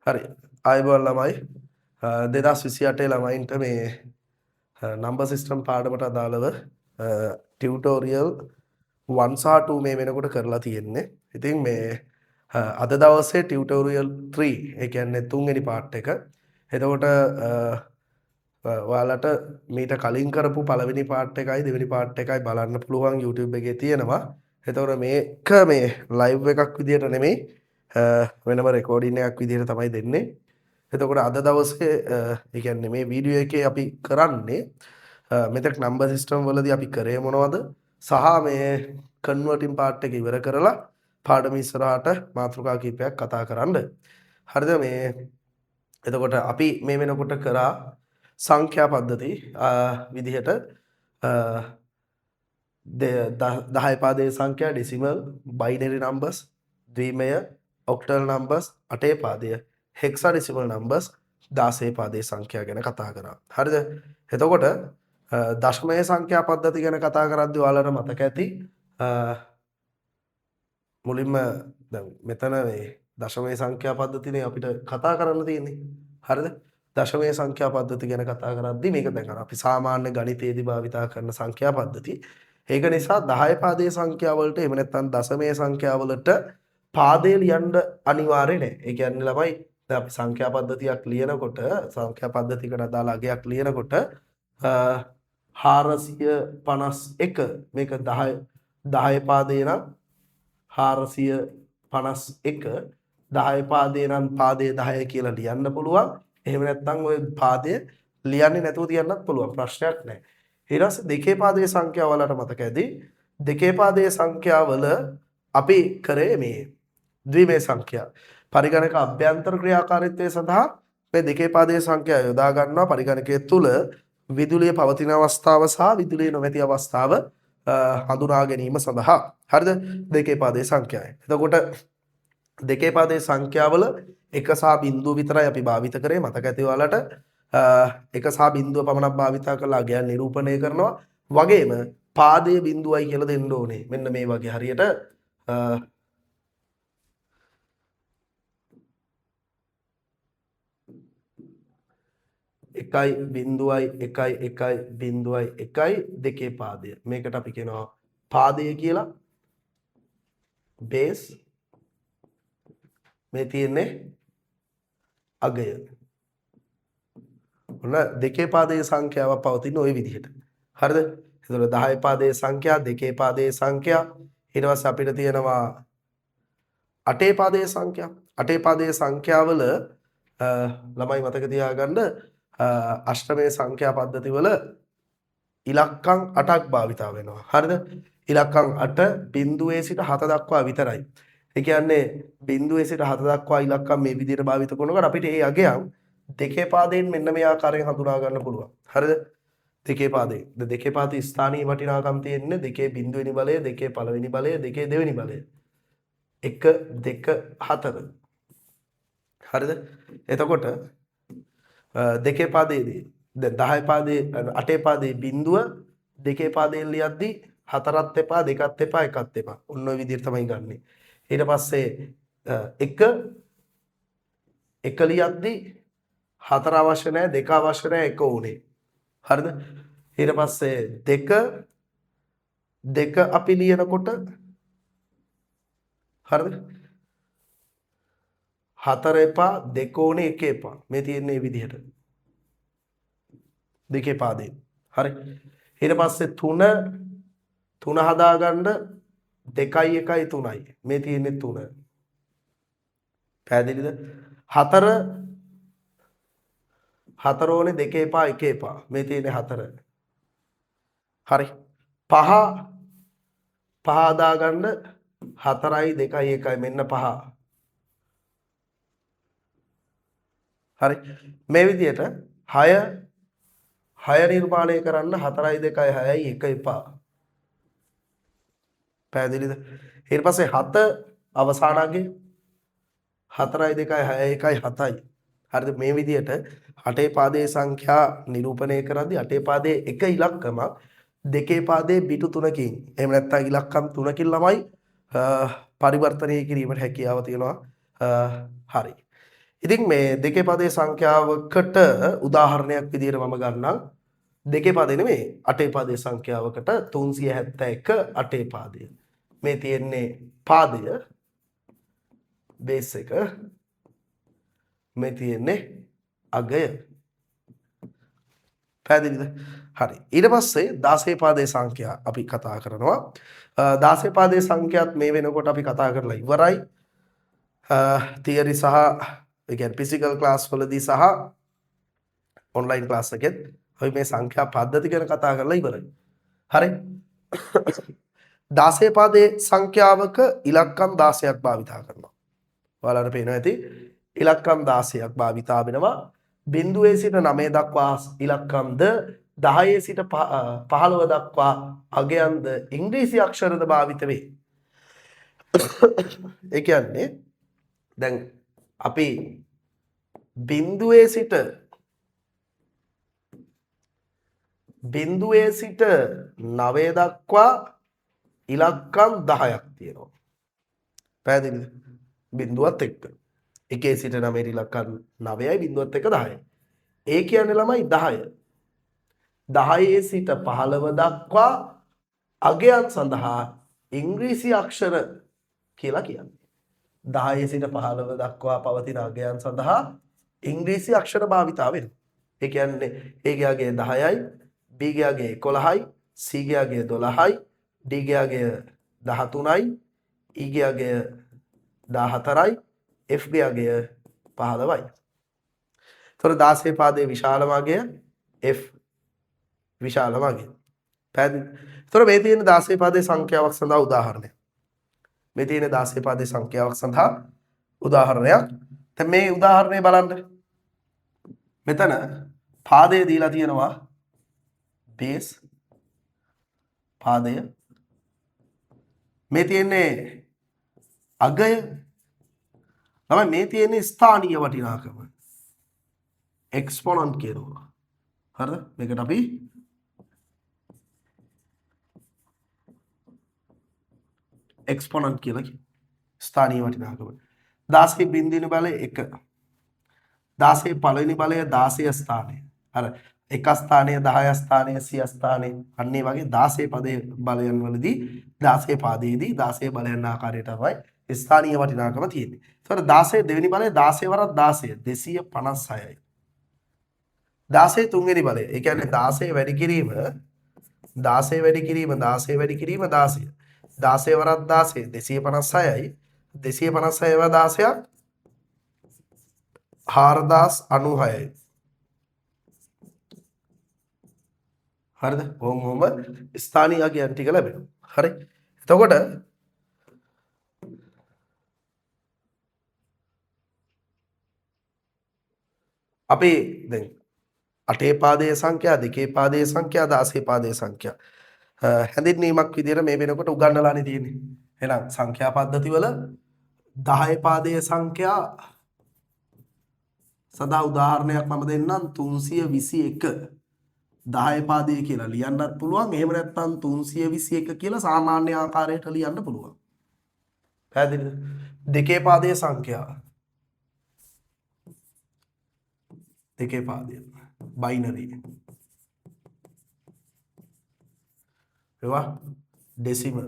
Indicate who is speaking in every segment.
Speaker 1: හරි. ආයුබෝවන් ළමයි. 2028 ළමයින්ට මේ නම්බර් සිස්ටම් පාඩමට අදාළව ටියුටෝරියල් 1 සහ 2 මේ වෙනකොට කරලා තියෙන්නේ. ඉතින් මේ අද දවසේ ටියුටෝරියල් 3 ඒ කියන්නේ තුන්වෙනි පාර්ට් එක. එතකොට ඔයාලට මීට කලින් කරපු පළවෙනි පාර්ට් එකයි දෙවෙනි පාර්ට් එකයි බලන්න පුළුවන් YouTube එකේ තියෙනවා. එතකොට මේක මේ ලයිව් එකක් විදියට නෙමෙයි වෙනම රෙකෝඩින් එකක් විදියට තමයි දෙන්නේ. එතකොට අද දවසේ ඒ කියන්නේ මේ වීඩියෝ එකේ අපි කරන්නේ මෙතෙක් නම්බර් සිස්ටම් වලදී අපි කරේ මොනවද සහ මේ කන්වර්ටින් පාර්ට් එක ඉවර කරලා පාඩම ඉස්සරහට මාතෘකා කිහිපයක් කතා කරන්න. හරිද? මේ එතකොට අපි මේ වෙනකොට කරා සංඛ්‍යා පද්ධති විදිහට 10 පාදයේ සංඛ්‍යා ඩෙසිමල්, බයිනරි නම්බර්ස්, ද්විමය, ඔක්ටල් නම්බර්ස්, අටේ පාදය, හෙක්සාඩෙසිමල් නම්බර්ස්, 16 පාදයේ සංඛ්‍යා ගැන කතා කරා. හරිද? එතකොට දශමය සංඛ්‍යා පද්ධති ගැන කතා කරද්දී ඔයාලට මතක ඇති මුලින්ම දැන් මෙතන මේ දශමය සංඛ්‍යා පද්ධතිනේ අපිට කතා කරන්න තියෙන්නේ. හරිද? දශමය සංඛ්‍යා පද්ධති ගැන කතා කරද්දී මේක දැන් අර අපි සාමාන්‍ය ගණිතයේදී භාවිතා කරන සංඛ්‍යා පද්ධති. ඒක නිසා 10 පාදයේ සංඛ්‍යා වලට එහෙම නැත්නම් දශමය සංඛ්‍යා වලට පාදය ලියන්න අනිවාර්ය නෑ. ඒ කියන්නේ ළමයි දැන් අපි සංඛ්‍යා පද්ධතියක් ලියනකොට සංඛ්‍යා පද්ධතියකට අදාළ අගයක් ලියනකොට 451 මේක 10 පාදේ නම් 451 10 පාදේ නම් පාදේ 10 කියලා ලියන්න පුළුවන්. එහෙම නැත්නම් ඔය පාදය ලියන්නේ නැතුව තියන්නත් පුළුවන්. ප්‍රශ්නයක් නෑ. ඊට පස්සේ දෙකේ පාදයේ සංඛ්‍යාව වලට මතක ඇති. දෙකේ පාදයේ සංඛ්‍යාවල අපි කරේ මේ ද්විමය සංඛ්‍යා. පරිගණක අභ්‍යන්තර ක්‍රියාකාරීත්වය සඳහා මේ දෙකේ පාදයේ සංඛ්‍යා යොදා ගන්නවා පරිගණකය තුල විදුලිය පවතින අවස්ථාව සහ විදුලිය නොමැති අවස්ථාව හඳුනා ගැනීම සඳහා. හරිද? දෙකේ පාදයේ සංඛ්‍යාවයි. එතකොට දෙකේ පාදයේ සංඛ්‍යාවල එක සහ බිංදුව විතරයි අපි භාවිත කරේ. මතක ඇති ඔයාලට එක සහ බිංදුව පමණක් භාවිතා කරලා අගයන් නිරූපණය කරනවා. වගේම පාදයේ බිංදුවයි කියලා දෙන්න ඕනේ. මෙන්න මේ වගේ හරියට එකයි බිංදුවයි එකයි එකයි බිංදුවයි එකයි දෙකේ පාදය. මේකට අපි කියනවා පාදය කියලා. බේස් මේ තියෙන්නේ අගය. ඔන්න දෙකේ පාදයේ සංඛ්‍යාව පවතින ওই විදිහට. හරිද? එතකොට 10 පාදයේ සංඛ්‍යා, දෙකේ පාදයේ සංඛ්‍යා, ඊට පස්සේ අපිට තියෙනවා අටේ පාදයේ සංඛ්‍යා. අටේ පාදයේ සංඛ්‍යාවල ළමයි මතක තියාගන්න අෂ්ටමයේ සංඛ්‍යා පද්ධතිවල ඉලක්කම් 8ක් භාවිතා වෙනවා. හරිද? ඉලක්කම් 8 බිංදුවේ සිට 7 දක්වා විතරයි. ඒ කියන්නේ බිංදුවේ සිට 7 දක්වා ඉලක්කම් මේ විදිහට භාවිත කරනකොට අපිට ඒ අගයන් දෙකේ පාදයෙන් මෙන්න මේ ආකාරයෙන් හඳුනා ගන්න පුළුවන්. හරිද? දෙකේ පාදයෙන්. දෙකේ පාදයේ ස්ථානීය වටිනාකම් තියෙන්නේ දෙකේ බිංදුවෙනි බලය, දෙකේ පළවෙනි බලය, දෙකේ දෙවෙනි බලය. 1 2 4. හරිද? එතකොට දෙකේ පාදයේදී දැන් 10 පාදයේ අටේ පාදයේ බිංදුව දෙකේ පාදයෙන් ලියද්දී හතරත් එපා, දෙකත් එපා, එකත් එපා. ඔන්න ඔය විදිහට තමයි ගන්නෙ. ඊට පස්සේ 1 1 ලියද්දී 4 අවශ්‍ය නැහැ, 2 අවශ්‍ය නැහැ, 1 ඕනේ. හරිද? ඊට පස්සේ 2 2 අපි ලියනකොට හරිද? 4 එපා, 2 ඕනේ, 1 එපා. මේ තියෙන්නේ මේ විදිහට. දෙකේ පාදේ. හරි. ඊට පස්සේ 3 3 හදාගන්න 2යි 1යි 3යි. මේ තියෙන්නේ 3. පැහැදිලිද? 4 4 ඕනේ, 2 එපා, 1 එපා. මේ තියෙන්නේ 4. හරි. 5 5 හදාගන්න 4යි 2යි 1යි මෙන්න 5. හරි. මේ විදිහට 6 6 නිර්මාණය කරන්න 4යි 2යි 6යි 1 එපා. පැහැදිලිද? ඊට පස්සේ 7 අවසාන අගය 4යි 2යි 6යි 1යි 7යි. හරිද? මේ විදිහට අටේ පාදයේ සංඛ්‍යා නිරූපණය කරද්දී අටේ පාදයේ එක ඉලක්කමක් දෙකේ පාදයේ බිටු 3කින් එහෙම නැත්නම් ඉලක්කම් 3කින් ළමයි පරිවර්තනය කිරීමට හැකියාව තියෙනවා. හරි. ඉතින් මේ දෙකේ පදයේ සංඛ්‍යාවකට උදාහරණයක් විදියට මම ගන්නම්. දෙකේ පදේ නෙමෙයි අටේ පදයේ සංඛ්‍යාවකට 371 අටේ පාදය. මේ තියෙන්නේ පාදය බේස් එක, මේ තියෙන්නේ අගය. පැහැදිලිද? හරි. ඊට පස්සේ 16 පාදයේ සංඛ්‍යා අපි කතා කරනවා. 16 පාදයේ සංඛ්‍යාත් මේ වෙනකොට අපි කතා කරලා ඉවරයි. තියරි සහ ඒ කියන්නේ ෆිසිකල් ක්ලාස් වලදී සහ ඔන්ලයින් ක්ලාස් එකෙත් අපි මේ සංඛ්‍යා පද්ධති ගැන කතා කරලා ඉවරයි. හරි. 16 පාදයේ සංඛ්‍යාවක ඉලක්කම් 16ක් භාවිතා කරනවා. ඔයාලට පේනවා ඇති ඉලක්කම් 16ක් භාවිතා වෙනවා. බිංදුවේ සිට 9 දක්වා ඉලක්කම්ද 10 සිට 15 දක්වා අගයන්ද ඉංග්‍රීසි අක්ෂරද භාවිත වේ. ඒ කියන්නේ දැන් අපි බිංදුවේ සිට 9 දක්වා ඉලක්කම් 10ක් තියෙනවා. පැහැදිලිද? බිංදුවත් එක්ක. 1 සිට 9 ඉලක්කම් 9යි බිංදුවත් එක්ක 10යි. ඒ කියන්නේ ළමයි 10. 10 සිට 15 දක්වා අගයන් සඳහා ඉංග්‍රීසි අක්ෂර කියලා කියන්නේ. 10 සිට 15 දක්වා පවතින අගයන් සඳහා ඉංග්‍රීසි අක්ෂර භාවිතා වෙනවා. ඒ කියන්නේ A ගේ අගය 10යි, B ගේ අගය 11යි, C ගේ අගය 12යි, D ගේ අගය 13යි, E ගේ අගය 14යි, F ගේ අගය 15යි. එතකොට 16 පාදයේ විශාලම අගය F විශාලම අගය. පැහැදිලිද? එතකොට මේ තියෙන 16 පාදයේ සංඛ්‍යාවක් සඳහා උදාහරණයක්. මේ තියෙන 16 පාදයේ සංඛ්‍යාවක් සඳහා උදාහරණයක්. දැන් මේ උදාහරණය බලන්න. මෙතන පාදය දීලා තියෙනවා බේස් පාදය. මේ තියෙන්නේ අගය. ළමයි මේ තියෙන්නේ ස්ථානීය වටිනාකම. එක්ස්පොනන්ට් කියනවා. හරිද? මේකට අපි එක්ස්පොනන්ට් කියලා කියනවා. ස්ථානීය වටිනාකම. 16 බිංදුවෙනි බලය 1. 16 පළවෙනි බලය 16 ස්ථානය. අර එක ස්ථානය 10 ස්ථානය 100 ස්ථානය අන්න ඒ වගේ 16 පදයේ බලයන් වලදී 16 පාදයේදී 16 බලයන් ආකාරයට තමයි ස්ථානීය වටිනාකම තියෙන්නේ. ඒතකොට 16 දෙවෙනි බලය 16 වරක් 16 256යි. 16 තුන්වෙනි බලය. ඒ කියන්නේ 16 වැඩි කිරීම 16 වැඩි කිරීම 16 වැඩි කිරීම 16. 16 වරක් 16 256යි. 256 වර 16ක් 4096යි. හරිද? කොහොම කොහොම ස්ථානීය අගයන් ටික ලැබෙනවා. හරි. එතකොට අපි දැන් අටේ පාදයේ සංඛ්‍යා, දෙකේ පාදයේ සංඛ්‍යා, 16 පාදයේ සංඛ්‍යා හැඳින්වීමක් විදියට මේ වෙනකොට උගන්වලානේ තියෙන්නේ. එහෙනම් සංඛ්‍යා පද්ධතිවල 10 පාදයේ සංඛ්‍යා සදා උදාහරණයක් මම දෙන්නම්. 321 10 පාදයේ කියලා ලියන්නත් පුළුවන්. එහෙම නැත්නම් 321 කියලා සාමාන්‍ය ආකාරයට ලියන්න පුළුවන්. පැහැදිලිද? දෙකේ පාදයේ සංඛ්‍යා දෙකේ පාදය බයිනරි ඒවා ඩෙසිමල්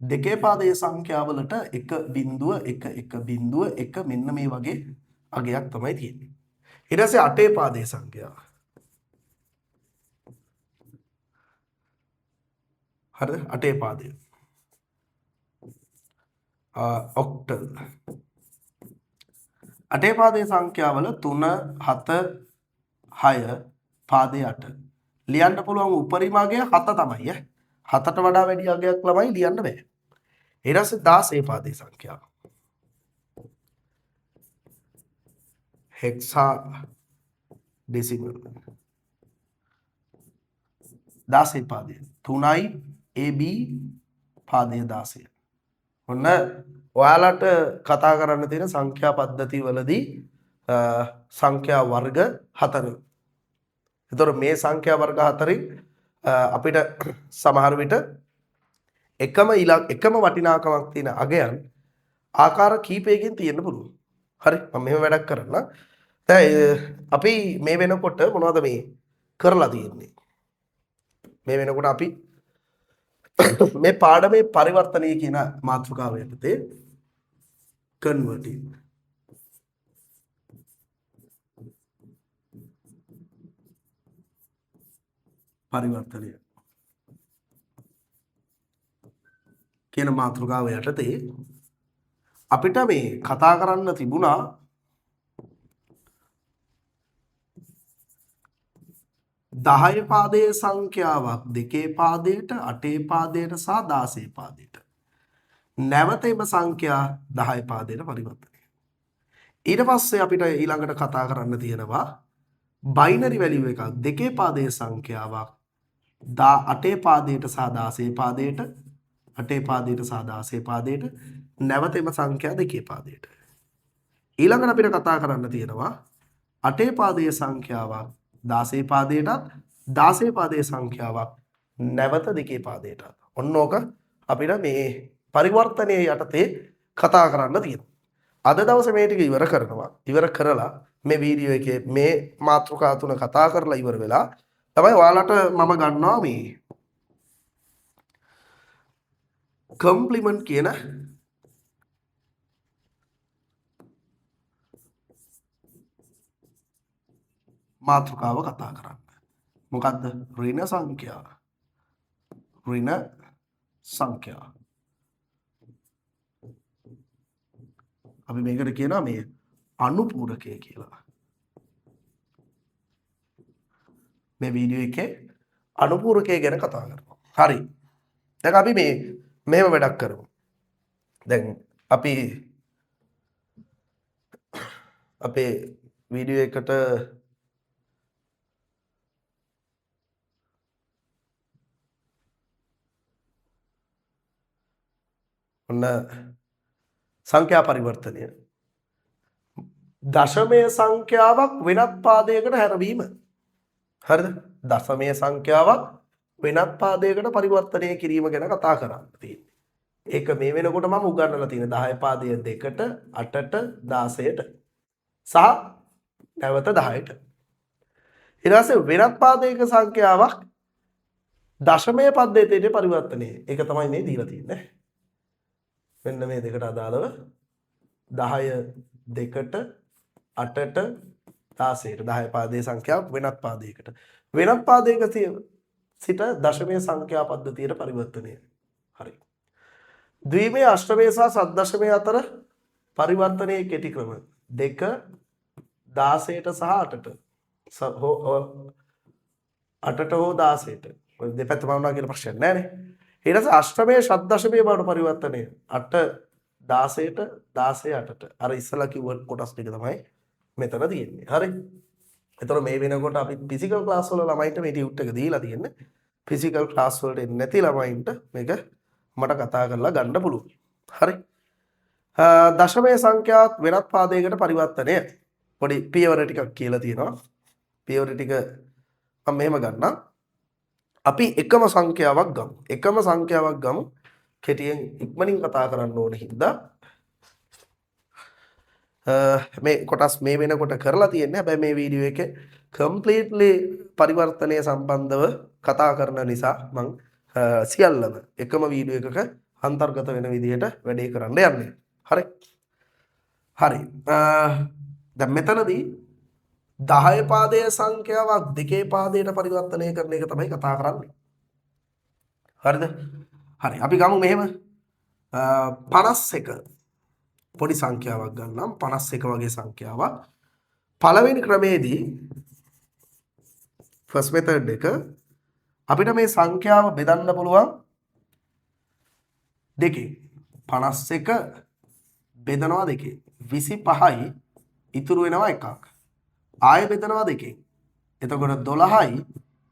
Speaker 1: දෙකේ පාදයේ සංඛ්‍යාවලට 1.1 1.1 මෙන්න මේ වගේ අගයක් තමයි තියෙන්නේ. ඊට පස්සේ අටේ පාදයේ සංඛ්‍යාව. හරිද? අටේ පාදය. ඔක්ටල්. අටේ පාදයේ සංඛ්‍යාවල 3 7 6 පාදයේ 8. ලියන්න පුළුවන් උපරිම අගය 7 තමයි ඈ. 7ට වඩා වැඩි අගයක් ළමයි ලියන්න බෑ. ඊට පස්සේ 16 පාදයේ සංඛ්‍යාව. හෙක්සා ඩෙසිමල් 16 පාදය 3යි AB පාදය 16. ඔන්න ඔයාලට කතා කරන්න තියෙන සංඛ්‍යා පද්ධති වලදී සංඛ්‍යා වර්ග 4. එතකොට මේ සංඛ්‍යා වර්ග 4න් අපිට සමහර විට එකම වටිනාකමක් තියෙන අගයන් ආකාර කීපයකින් තියෙන්න පුළුවන්. හරි, මම මෙහෙම වැඩක් කරන්න. දැන් අපි මේ වෙනකොට මොනවද මේ කරලා තියෙන්නේ? මේ වෙනකොට අපි මේ පාඩමේ පරිවර්තනය කියන මාතෘකාව යටතේ කන්වර්ටිං පරිවර්තනය කියන මාතෘකාව යටතේ අපිට මේ කතා කරන්න තිබුණා 10 පාදයේ සංඛ්‍යාවක් 2 පාදයට 8 පාදයට සහ 16 පාදයට. නැවත එම සංඛ්‍යා 10 පාදයට පරිවර්තනය. ඊට පස්සේ අපිට ඊළඟට කතා කරන්න තියෙනවා බයිනරි වැලියු එකක් 2 පාදයේ සංඛ්‍යාවක් 8 පාදයට සහ 16 පාදයට 8 පාදයට සහ 16 පාදයට නැවත එම සංඛ්‍යා 2 පාදයට. ඊළඟට අපිට කතා කරන්න තියෙනවා 8 පාදයේ සංඛ්‍යාවක් 16 පාදයටත් 16 පාදයේ සංඛ්‍යාවක් නැවත 2 පාදයටත්. ඔන්න ඕක අපිට මේ පරිවර්තනයේ යටතේ කතා කරන්න තියෙනවා. අද දවසේ මේ ටික ඉවර කරනවා. ඉවර කරලා මේ වීඩියෝ එකේ මේ මාතෘකා තුන කතා කරලා ඉවර වෙලා තමයි ඔයාලට මම ගන්නවා මේ කම්ප්ලිමන්ට් කියන මාතෘකාව කතා කරන්න. මොකද්ද? ඍණ සංඛ්‍යා. ඍණ සංඛ්‍යා. අපි මේකට කියනවා මේ අනුපූරකය කියලා. මේ වීඩියෝ එකේ අනුපූරකය ගැන කතා කරනවා. හරි. දැන් අපි මේ මෙහෙම වැඩක් කරමු. දැන් අපි අපේ වීඩියෝ එකට ඔන්න සංඛ්‍යා පරිවර්තනය. දශමය සංඛ්‍යාවක් වෙනත් පාදයකට හැරවීම. හරිද? දශමය සංඛ්‍යාවක් වෙනත් පාදයකට පරිවර්තනය කිරීම ගැන කතා කරන්න තියෙන්නේ. ඒක මේ වෙනකොට මම උගන්වලා තියෙන 10 පාදය 2ට 8ට 16ට සහ නැවත 10ට. ඊට පස්සේ වෙනත් පාදයක සංඛ්‍යාවක් දශමය පද්ධතියට පරිවර්තනය. ඒක තමයි මේ දීලා තියෙන්නේ. මෙන්න මේ දෙකට අදාළව 10 2ට 8ට 16ට 10 පාදයේ සංඛ්‍යාවක් වෙනත් පාදයකට. වෙනත් පාදයක සිට දශමය සංඛ්‍යා පද්ධතියට පරිවර්තනය. හරි. ද්විමය අෂ්ටමය සහ සත්දශමය අතර පරිවර්තනයේ කෙටි ක්‍රම 2 16ට සහ 8ට. 8ට හෝ 16ට. ඔය දෙපැත්තම වුණා කියලා ප්‍රශ්නයක් නෑ නේ. ඊට පස්සේ අෂ්ටමය ෂඩ්දශමය බවට පරිවර්තනය 8 16ට 16 8ට. අර ඉස්සලා කිව්ව කොටස් ටික තමයි මෙතන තියෙන්නේ. හරි. එතකොට මේ වෙනකොට අපි ෆිසිකල් ක්ලාස් වල ළමයින්ට මේ ටියුට් එක දීලා තියෙන්නේ. ෆිසිකල් ක්ලාස් වලට එන්නේ නැති ළමයින්ට මේක මට කතා කරලා ගන්න පුළුවන්. හරි. දශමය සංඛ්‍යාවක් වෙනත් පාදයකට පරිවර්තනය. පොඩි පියවර ටිකක් කියලා තියෙනවා. පියවර ටික මම මෙහෙම ගන්නම්. අපි එකම සංඛ්‍යාවක් ගමු. එකම සංඛ්‍යාවක් ගමු. කෙටියෙන් ඉක්මනින් කතා කරන්න ඕන හින්දා මේ කොටස් මේ වෙනකොට කරලා තියෙන්නේ. හැබැයි මේ වීඩියෝ එකේ කම්ප්ලීට්ලි පරිවර්තනය සම්බන්ධව කතා කරන නිසා මං සියල්ලම එකම වීඩියෝ එකක අන්තර්ගත වෙන විදිහට වැඩේ කරන්න යන්නේ. හරි. හරි. දැන් මෙතනදී 10 පාදයේ සංඛ්‍යාවක් 2 පාදයට පරිවර්තනය කරන එක තමයි කතා කරන්නේ. හරිද? හරි. අපි ගමු මෙහෙම. 51 පොඩි සංඛ්‍යාවක් ගන්නම්. 51 වගේ සංඛ්‍යාවක්. පළවෙනි ක්‍රමයේදී ෆස්ට් මෙතඩ් එක අපිට මේ සංඛ්‍යාව බෙදන්න පුළුවන් දෙකෙන්. 51 බෙදනවා දෙකෙන්. 25යි ඉතුරු වෙනවා එකක්. ආයෙ බෙදනවා දෙකෙන්. එතකොට 12යි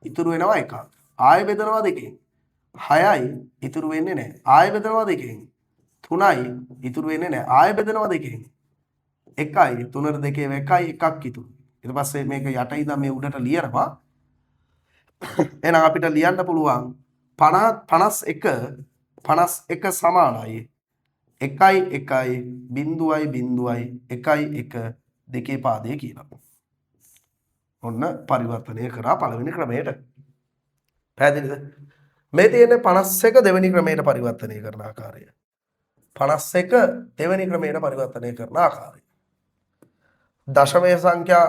Speaker 1: ඉතුරු වෙනවා එකක්. ආයෙ බෙදනවා දෙකෙන්. 6යි ඉතුරු වෙන්නේ නැහැ. ආයෙ බෙදනවා දෙකෙන්. 3යි ඉතුරු වෙන්නේ නැහැ. ආයෙ බෙදනවා දෙකෙන්. 1යි 3ට 2 1යි එකක් ඉතුරු. ඊට පස්සේ මේක යට ඉඳන් මේ උඩට ලියනවා. එහෙනම් අපිට ලියන්න පුළුවන් 51 51 සමානයි 1 1 0 0 1 1 දෙකේ පාදය කියලා. ඔන්න පරිවර්තනය කරා පළවෙනි ක්‍රමයට. පැහැදිලිද? මේ තියෙන්නේ 51 දෙවෙනි ක්‍රමයට පරිවර්තනය කරන ආකාරය. 51 දෙවෙනි ක්‍රමයට පරිවර්තනය කරන ආකාරය. දශමය සංඛ්‍යා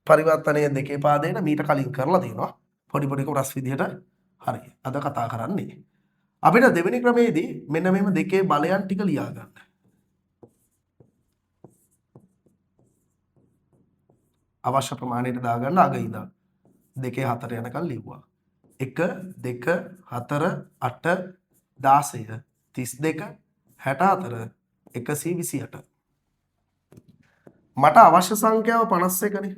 Speaker 1: පරිවර්තනය දෙකේ පාදයට මීට කලින් කරලා තියෙනවා. පොඩි පොඩි කොටස් විදිහට. හරි. අද කතා කරන්නේ. අපිට දෙවෙනි ක්‍රමයේදී මෙන්න මෙහෙම දෙකේ බලයන් ටික ලියා ගන්න. අවශ්‍ය ප්‍රමාණයට දාගන්න අග ඉඳන්. 2 4 යනකම් ලිව්වා. 1 2 4 8 16 32 64 128. මට අවශ්‍ය සංඛ්‍යාව 51 නේ.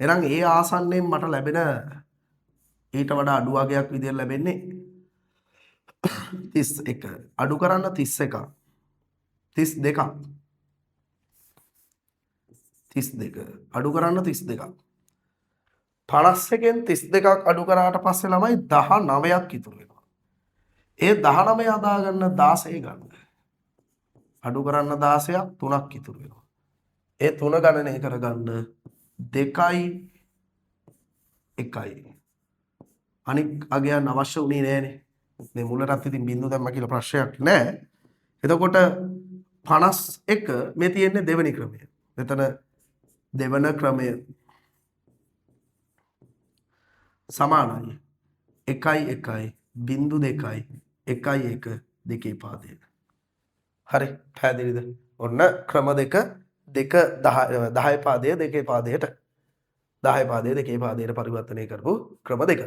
Speaker 1: එහෙනම් ඒ ආසන්නයෙන් මට ලැබෙන ඊට වඩා අඩු අගයක් විදියට ලැබෙන්නේ 31. අඩු කරන්න 31. 32. 32. අඩු කරන්න 32. 51න් 32ක් අඩු කරාට පස්සේ ළමයි 19ක් ඉතුරු වෙනවා. ඒ 19 හදාගන්න 16 ගන්න. අඩු කරන්න 16ක් 3ක් ඉතුරු වෙනවා. ඒ 3 ගණනය කරගන්න 2යි 1යි. අනික් අගයන් අවශ්‍ය වුණේ නෑනේ. මේ මුලටත් ඉතින් බිංදු දැම්මා කියලා ප්‍රශ්නයක් නෑ. එතකොට 51 මේ තියෙන්නේ දෙවෙනි ක්‍රමය. මෙතන දෙවන ක්‍රමය සමානයි 1 1 0.2 1 1 දෙකේ පාදය. හරි, පැහැදිලිද? ඔන්න ක්‍රම දෙක දෙක 10 පාදය දෙකේ පාදයට 10 පාදය දෙකේ පාදයට පරිවර්තනය කරපු ක්‍රම දෙක.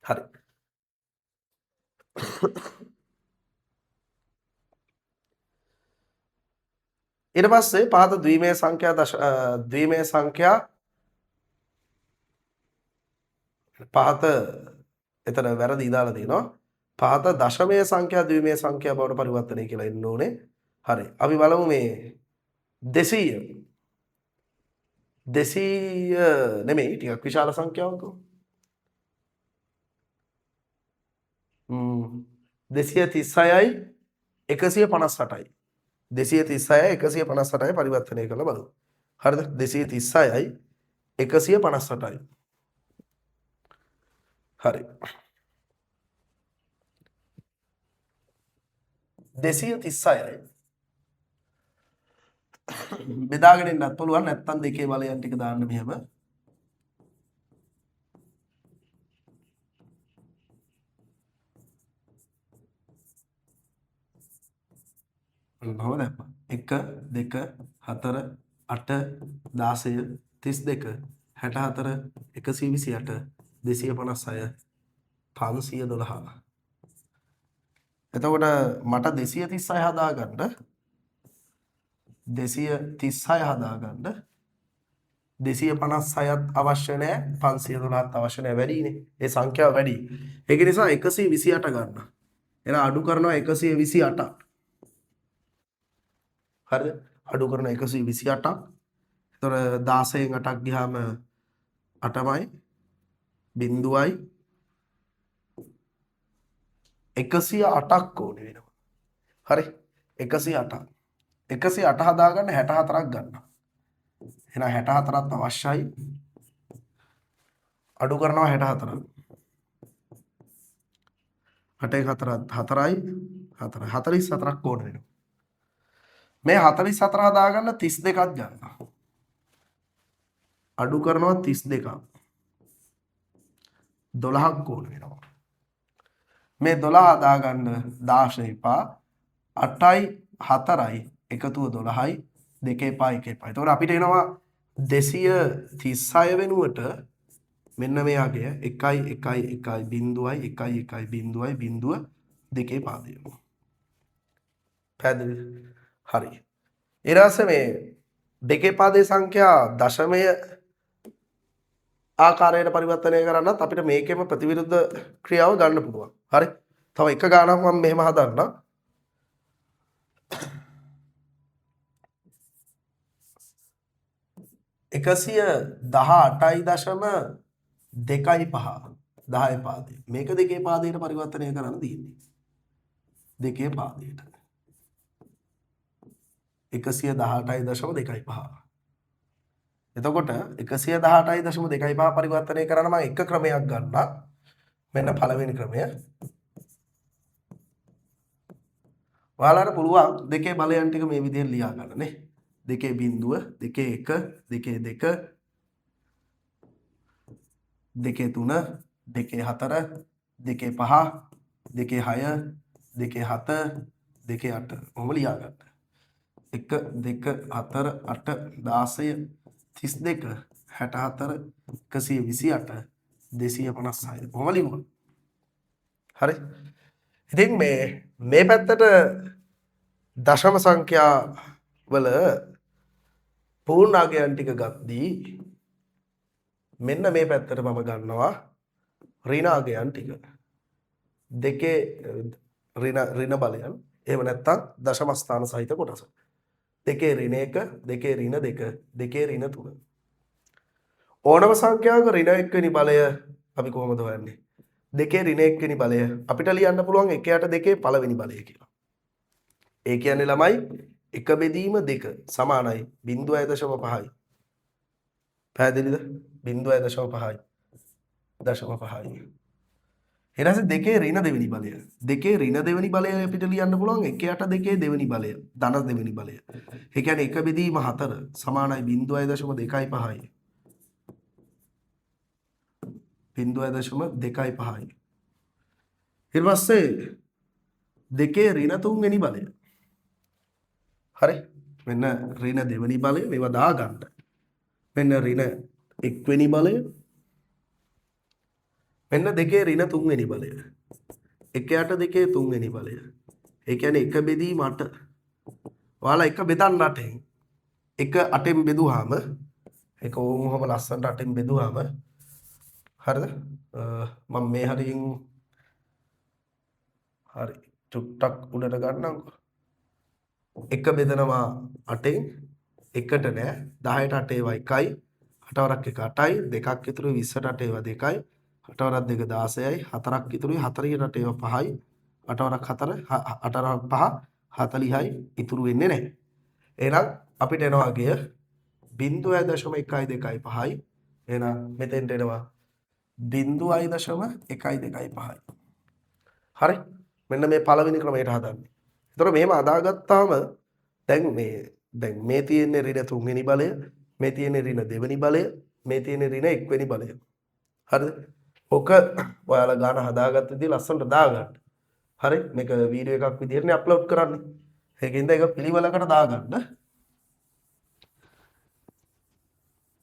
Speaker 1: හරි. ඊට පස්සේ පහත ද්විමය සංඛ්‍යා ද්විමය සංඛ්‍යා පහත එතන වැරදි දාලා තියෙනවා. පහත දශමය සංඛ්‍යා ද්විමය සංඛ්‍යා බවට පරිවර්තනය කියලා එන්න ඕනේ. හරි. අපි බලමු මේ 200 200 නෙමෙයි, ටිකක් විශාල සංඛ්‍යාවක්. 236යි 158යි. 236යි 158යි පරිවර්තනය කරලා බලමු. හරිද? 236යි 158යි. හරි. 236යි බෙදාගෙන ඉන්නත් පුළුවන්, නැත්තම් දෙකේ බලයන් ටික දාන්න මෙහෙම. කොහොමද දැම්මා? 1 2 4 8 16 32 64 128 256 512. එතකොට මට 236 හදාගන්න 236 හදාගන්න 256ත් අවශ්‍ය නෑ, 512ත් අවශ්‍ය නෑ, වැඩිනේ. ඒ සංඛ්‍යාව වැඩි. ඒක නිසා 128 ගන්න. එහෙනම් අඩු කරනවා 128ක්. හරිද? අඩු කරන 128ක්. එතකොට 16න් 8ක් ගියාම 8මයි බිංදුවයි 108ක් ඕනේ වෙනවා. හරි? 108ක්. 108 හදාගන්න 64ක් ගන්න. එහෙනම් 64ත් අවශ්‍යයි. අඩු කරනවා 64ක්. 8 4 4යි 4 44ක් ඕන වෙනවා. මේ 44 හදාගන්න 32ක් ගන්න. අඩු කරනවා 32ක්. 12ක් ඕන වෙනවා. මේ 12 හදාගන්න 16 එපා. 8යි 4යි එකතුව 12යි 2 එපා 1 එපා. එතකොට අපිට එනවා 236 වෙනුවට මෙන්න මේ අගය 1 1 1 0 1 1 0 0 දෙකේ පාදය. පැහැදිලිද? හරි. ඊට පස්සේ මේ දෙකේ පාදයේ සංඛ්‍යා දශමය ආකාරයට පරිවර්තනය කරන්නත් අපිට මේකෙම ප්‍රතිවිරුද්ධ ක්‍රියාව ගන්න පුළුවන්. හරි. තව එක ගානක් මම මෙහෙම හදන්නම්. 118.25 10 පාදය. මේක දෙකේ පාදයට පරිවර්තනය කරන්න තියෙන්නේ. දෙකේ පාදයට. 118.25. එතකොට 118.25 පරිවර්තනය කරන්න මම එක ක්‍රමයක් ගන්නවා. මෙන්න පළවෙනි ක්‍රමය. ඔයාලට පුළුවන් දෙකේ බලයන් ටික මේ විදිහට ලියා ගන්න නේ. දෙකේ බිංදුව, දෙකේ 1, දෙකේ 2, දෙකේ 3, දෙකේ 4, දෙකේ 5, දෙකේ 6, දෙකේ 7, දෙකේ 8. ඔහොම ලියා ගන්න. 1 2 4 8 16 32 64 128 256. ඔහොම ලිව්වා. හරි. ඉතින් මේ පැත්තට දශම සංඛ්‍යා වල පූර්ණාගයන් ටික ගද්දී මෙන්න මේ පැත්තට මම ගන්නවා ඍණාගයන් ටික. දෙකේ ඍණ බලයන්, එහෙම නැත්නම් දශම ස්ථාන සහිත කොටස. දෙකේ ඍණ 1, දෙකේ ඍණ 2, දෙකේ ඍණ 3. ඕනම සංඛ්‍යාවක ඍණ 1 වෙනි බලය අපි කොහොමද හොයන්නේ? දෙකේ ඍණ 1 වෙනි බලය අපිට ලියන්න පුළුවන් 1 යට දෙකේ පළවෙනි බලය කියලා. ඒ කියන්නේ ළමයි 1 බෙදීම 2 සමානයි 0.5යි. පැහැදිලිද? 0.5යි. දශම පහයි. ඊට පස්සේ දෙකේ ඍණ දෙවෙනි බලය. දෙකේ ඍණ දෙවෙනි බලය අපිට ලියන්න පුළුවන් 1 යට දෙකේ දෙවෙනි බලය, ධන දෙවෙනි බලය. ඒ කියන්නේ 1 බෙදීම 4 සමානයි 0.25යි. 0.25යි. ඊට පස්සේ දෙකේ ඍණ තුන්වෙනි බලය. හරි. මෙන්න ඍණ දෙවෙනි බලය මේවා දාගන්න. මෙන්න ඍණ එක්වෙනි බලය. මෙන්න දෙකේ ඍණ තුන්වෙනි බලය. 1 යට දෙකේ තුන්වෙනි බලය. ඒ කියන්නේ 1 බෙදීම 8. ඔයාලා 1 බෙදන්න 8න්. 1 8න් බෙදුවාම ඒක ඕම ලස්සනට 8න් බෙදුවාම හරිද? මම මේ හරියෙන් හරි චුට්ටක් උඩට ගන්නම්කෝ. 1 බෙදනවා 8න් 1ට නෑ 10ට 8 ඒවා 1යි 8 වරක් 1 8යි දෙකක් ඉතුරුයි 20ට 8 ඒවා 2යි 8 වරක් 2 16යි 4ක් ඉතුරුයි 4ට 8 ඒවා 5යි 8 වරක් 4 8 වරක් 5 40යි ඉතුරු වෙන්නේ නෑ. එහෙනම් අපිට එනවා අගය 0.125යි. එහෙනම් මෙතෙන්ට එනවා 0.125යි. හරි. මෙන්න මේ පළවෙනි ක්‍රමයට හදන්නේ. එතකොට මෙහෙම හදාගත්තාම දැන් මේ තියෙන්නේ ඍණ තුන්වෙනි බලය, මේ තියෙන්නේ ඍණ දෙවෙනි බලය, මේ තියෙන්නේ ඍණ එක්වෙනි බලය. හරිද? ඔක ඔයාලා ගාන හදාගත්ත විදිහ ලස්සනට දාගන්න. හරි. මේක වීඩියෝ එකක් විදිහටනේ අප්ලෝඩ් කරන්නේ. ඒකින්ද ඒක පිළිවෙලකට දාගන්න.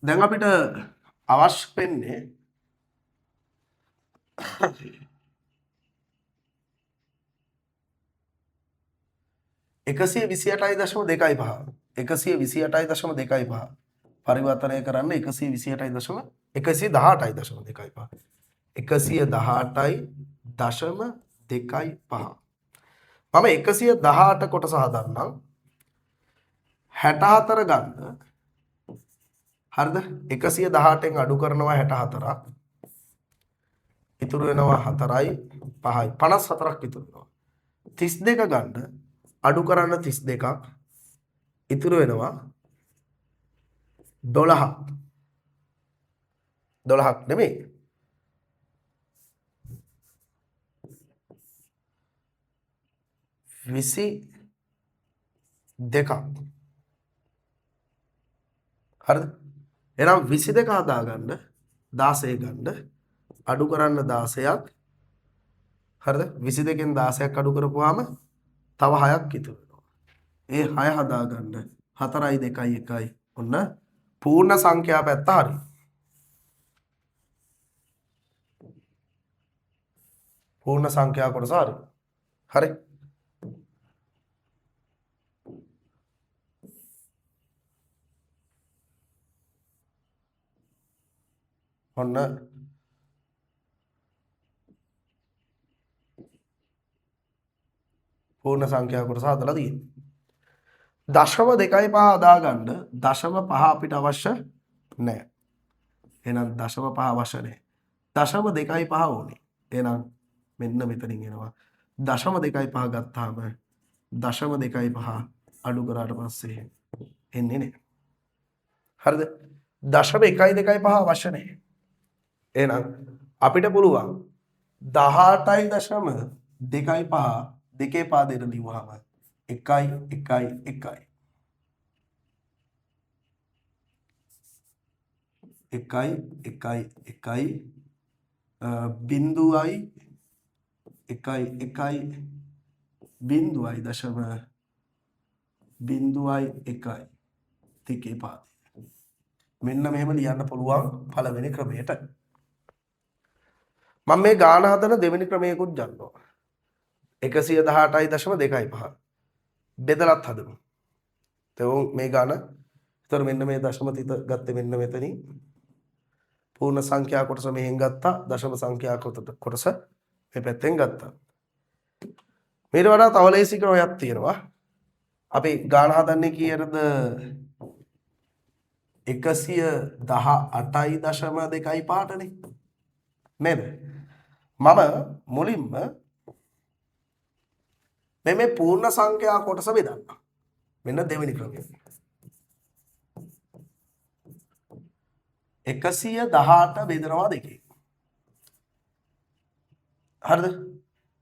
Speaker 1: දැන් අපිට අවශ්‍ය වෙන්නේ 128.25 128.25 පරිවර්තනය කරන්න 128.118.25 118.25. මම 118 කොටස හදන්නම්. 64 ගන්න. හරිද? 118න් අඩු කරනවා 64ක්. ඉතුරු වෙනවා 4යි 5යි 54ක් ඉතුරු වෙනවා. 32 ගන්න. අඩු කරන්න 32ක්. ඉතුරු වෙනවා 12ක්. 12ක් නෙමෙයි. 22ක්. හරිද? එහෙනම් 22 හදාගන්න 16 ගන්න. අඩු කරන්න 16ක්. හරිද? 22න් 16ක් අඩු කරපුවාම තව 6ක් ඉතුරු වෙනවා. ඒ 6 හදාගන්න 4යි 2යි 1යි. ඔන්න පූර්ණ සංඛ්‍යා පැත්ත හරි. පූර්ණ සංඛ්‍යා කොටස හරි. හරි. ඔන්න පූර්ණ සංඛ්‍යා කොටස හදලා තියෙනවා. 0.25 හදාගන්න 0.5 අපිට අවශ්‍ය නෑ. එහෙනම් 0.5 අවශ්‍ය නෑ. 0.25 ඕනේ. එහෙනම් මෙන්න මෙතනින් එනවා. 0.25 ගත්තාම 0.25 අඩු කරාට පස්සේ එන්නේ නැහැ. හරිද? දශම 1 2 5 අවශ්‍ය නැහැ. එහෙනම් අපිට පුළුවන් 18.25 දෙකේ පාදයට ලිව්වහම 1 1 1 1 1 1 බිඳුවයි 1 1 බිඳුවයි දශම බිඳුවයි 1 දෙකේ පාදය. මෙන්න මෙහෙම ලියන්න පුළුවන් පළවෙනි ක්‍රමයට. මම මේ ගාන හදන දෙවෙනි ක්‍රමයකුත් ගන්නවා. 118.25 බෙදලත් හදමු. එතකොට මේ ගාන එතකොට මෙන්න මේ දශම තිත ගත්තේ මෙන්න මෙතනින්. පූර්ණ සංඛ්‍යා කොටස මෙහෙන් ගත්තා, දශම සංඛ්‍යා කොටස මේ පැත්තෙන් ගත්තා. මීට වඩා තව ලේසි ක්‍රමයක් තියෙනවා. අපි ගාන හදන්නේ කීයටද? 118.25ටනේ නේද? මම මුලින්ම මේ පූර්ණ සංඛ්‍යා කොටස බෙදන්න. මෙන්න දෙවෙනි ක්‍රමය. 118 බෙදනවා දෙකෙන්. හරිද?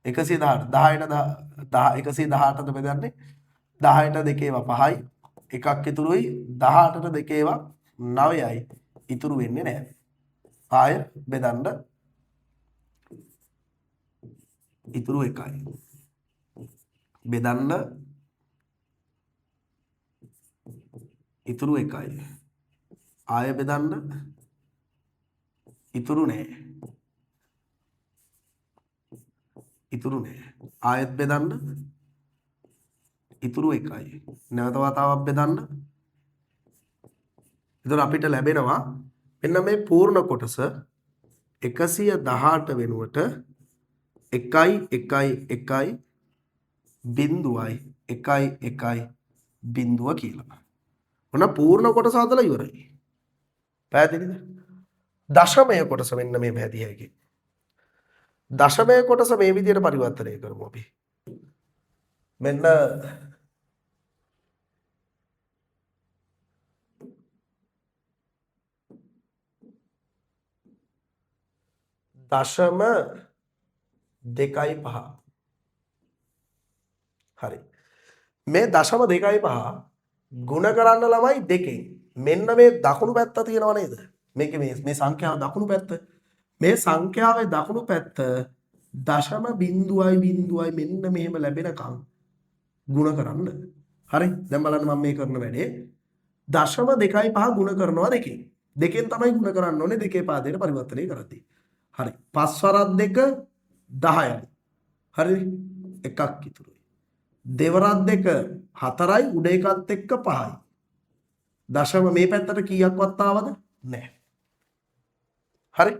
Speaker 1: 118 10ට 10 118ට බෙදන්නේ 10ට දෙකේවා 5යි එකක් ඉතුරුයි 18ට දෙකේවා 9යි ඉතුරු වෙන්නේ නැහැ. ආය බෙදන්න ඉතුරු 1යි. බෙදන්න ඉතුරු 1යි. ආය බෙදන්න ඉතුරු නෑ. ඉතුරු නෑ. ආයෙත් බෙදන්න ඉතුරු 1යි. නැවත වතාවක් බෙදන්න. එතකොට අපිට ලැබෙනවා මෙන්න මේ පූර්ණ කොටස 118 වෙනුවට 1 1 1 බිඳුවයි 1 1 බිඳුව කියලා. ඔන්න පූර්ණ කොටස හදලා ඉවරයි. පැහැදිලිද? දශමය කොටස මෙන්න මේ පැහැදිලි හැකි. දශමය කොටස මේ විදිහට පරිවර්තනය කරමු අපි. මෙන්න දශම 2 5. හරි. මේ දශම 2 5 ගුණ කරන්න ළමයි දෙකෙන්. මෙන්න මේ දකුණු පැත්ත තියෙනව නේද? මේකේ මේ සංඛ්‍යාව දකුණු පැත්ත. මේ සංඛ්‍යාවේ දකුණු පැත්ත දශම බිඳුවයි බිඳුවයි මෙන්න මෙහෙම ලැබෙනකන් ගුණ කරන්න. හරි. දැන් බලන්න මම මේ කරන වැඩේ. දශම 2 5 ගුණ කරනවා දෙකෙන්. දෙකෙන් තමයි ගුණ කරන්න ඕනේ දෙකේ පාදයට පරිවර්තනය කරද්දී. හරි. 5 වරක් 2 10යි. හරිද? එකක් ඉතුරුයි. දෙවරක් 2 4යි උඩ එකත් එක්ක 5යි. දශම මේ පැත්තට කීයක්වත් ආවද? නෑ. හරි.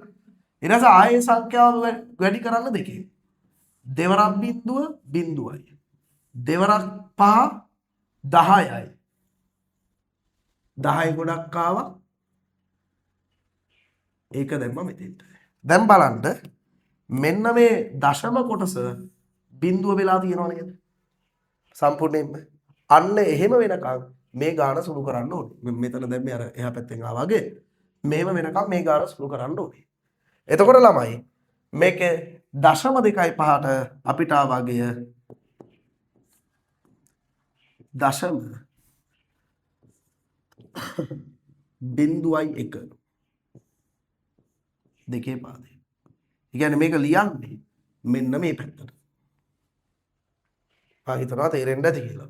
Speaker 1: ඊට පස්සේ ආයේ සංඛ්‍යාව වැඩි කරන්න දෙකෙන්. දෙවරක් බිඳුව බිඳුවයි. දෙවරක් 5 10යි. 10 ගොඩක් ආවා. ඒක දැම්ම මෙතෙන්ට. දැන් බලන්න මෙන්න මේ දශම කොටස බිඳුව වෙලා තියෙනව නේද? සම්පූර්ණයෙන්ම. අන්න එහෙම වෙනකන් මේ ගාන සුළු කරන්න ඕනේ. මෙතන දැන් මේ අර එහා පැත්තෙන් ආවා වගේ මෙහෙම වෙනකන් මේ ගාන සුළු කරන්න ඕනේ. එතකොට ළමයි මේක දශම 2 5ට අපිට ආවාගය දශම බිඳුවයි 1 දෙකේ පාදය. ඒ කියන්නේ මේක ලියන්නේ මෙන්න මේ පැත්තට. මම හිතනවා තේරෙන්න ඇති කියලා.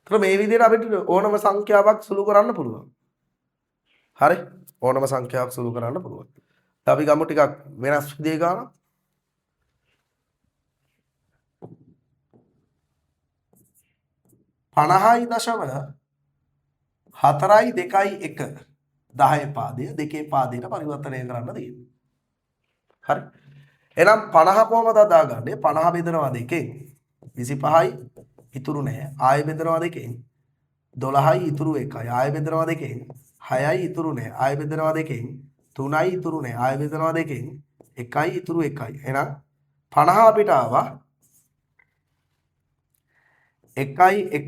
Speaker 1: ඒතර මේ විදිහට අපිට ඕනම සංඛ්‍යාවක් සුළු කරන්න පුළුවන්. හරි? ඕනම සංඛ්‍යාවක් සුළු කරන්න පුළුවන්. දැන් අපි ගමු ටිකක් වෙනස් විදිහේ ගානක්. 50.4 2 1 10 පාදය දෙකේ පාදයට පරිවර්තනය කරන්න තියෙනවා. හරි. එහෙනම් 50 කොහමද හදාගන්නේ? 50 බෙදනවා දෙකෙන් 25යි ඉතුරු නැහැ. ආයෙ බෙදනවා දෙකෙන් 12යි ඉතුරු 1යි. ආයෙ බෙදනවා දෙකෙන් 6යි ඉතුරු නැහැ. ආයෙ බෙදනවා දෙකෙන් 3යි ඉතුරු නැහැ. ආයෙ බෙදනවා දෙකෙන් 1යි ඉතුරු 1යි. එහෙනම් 50 අපිට ආවා 1 1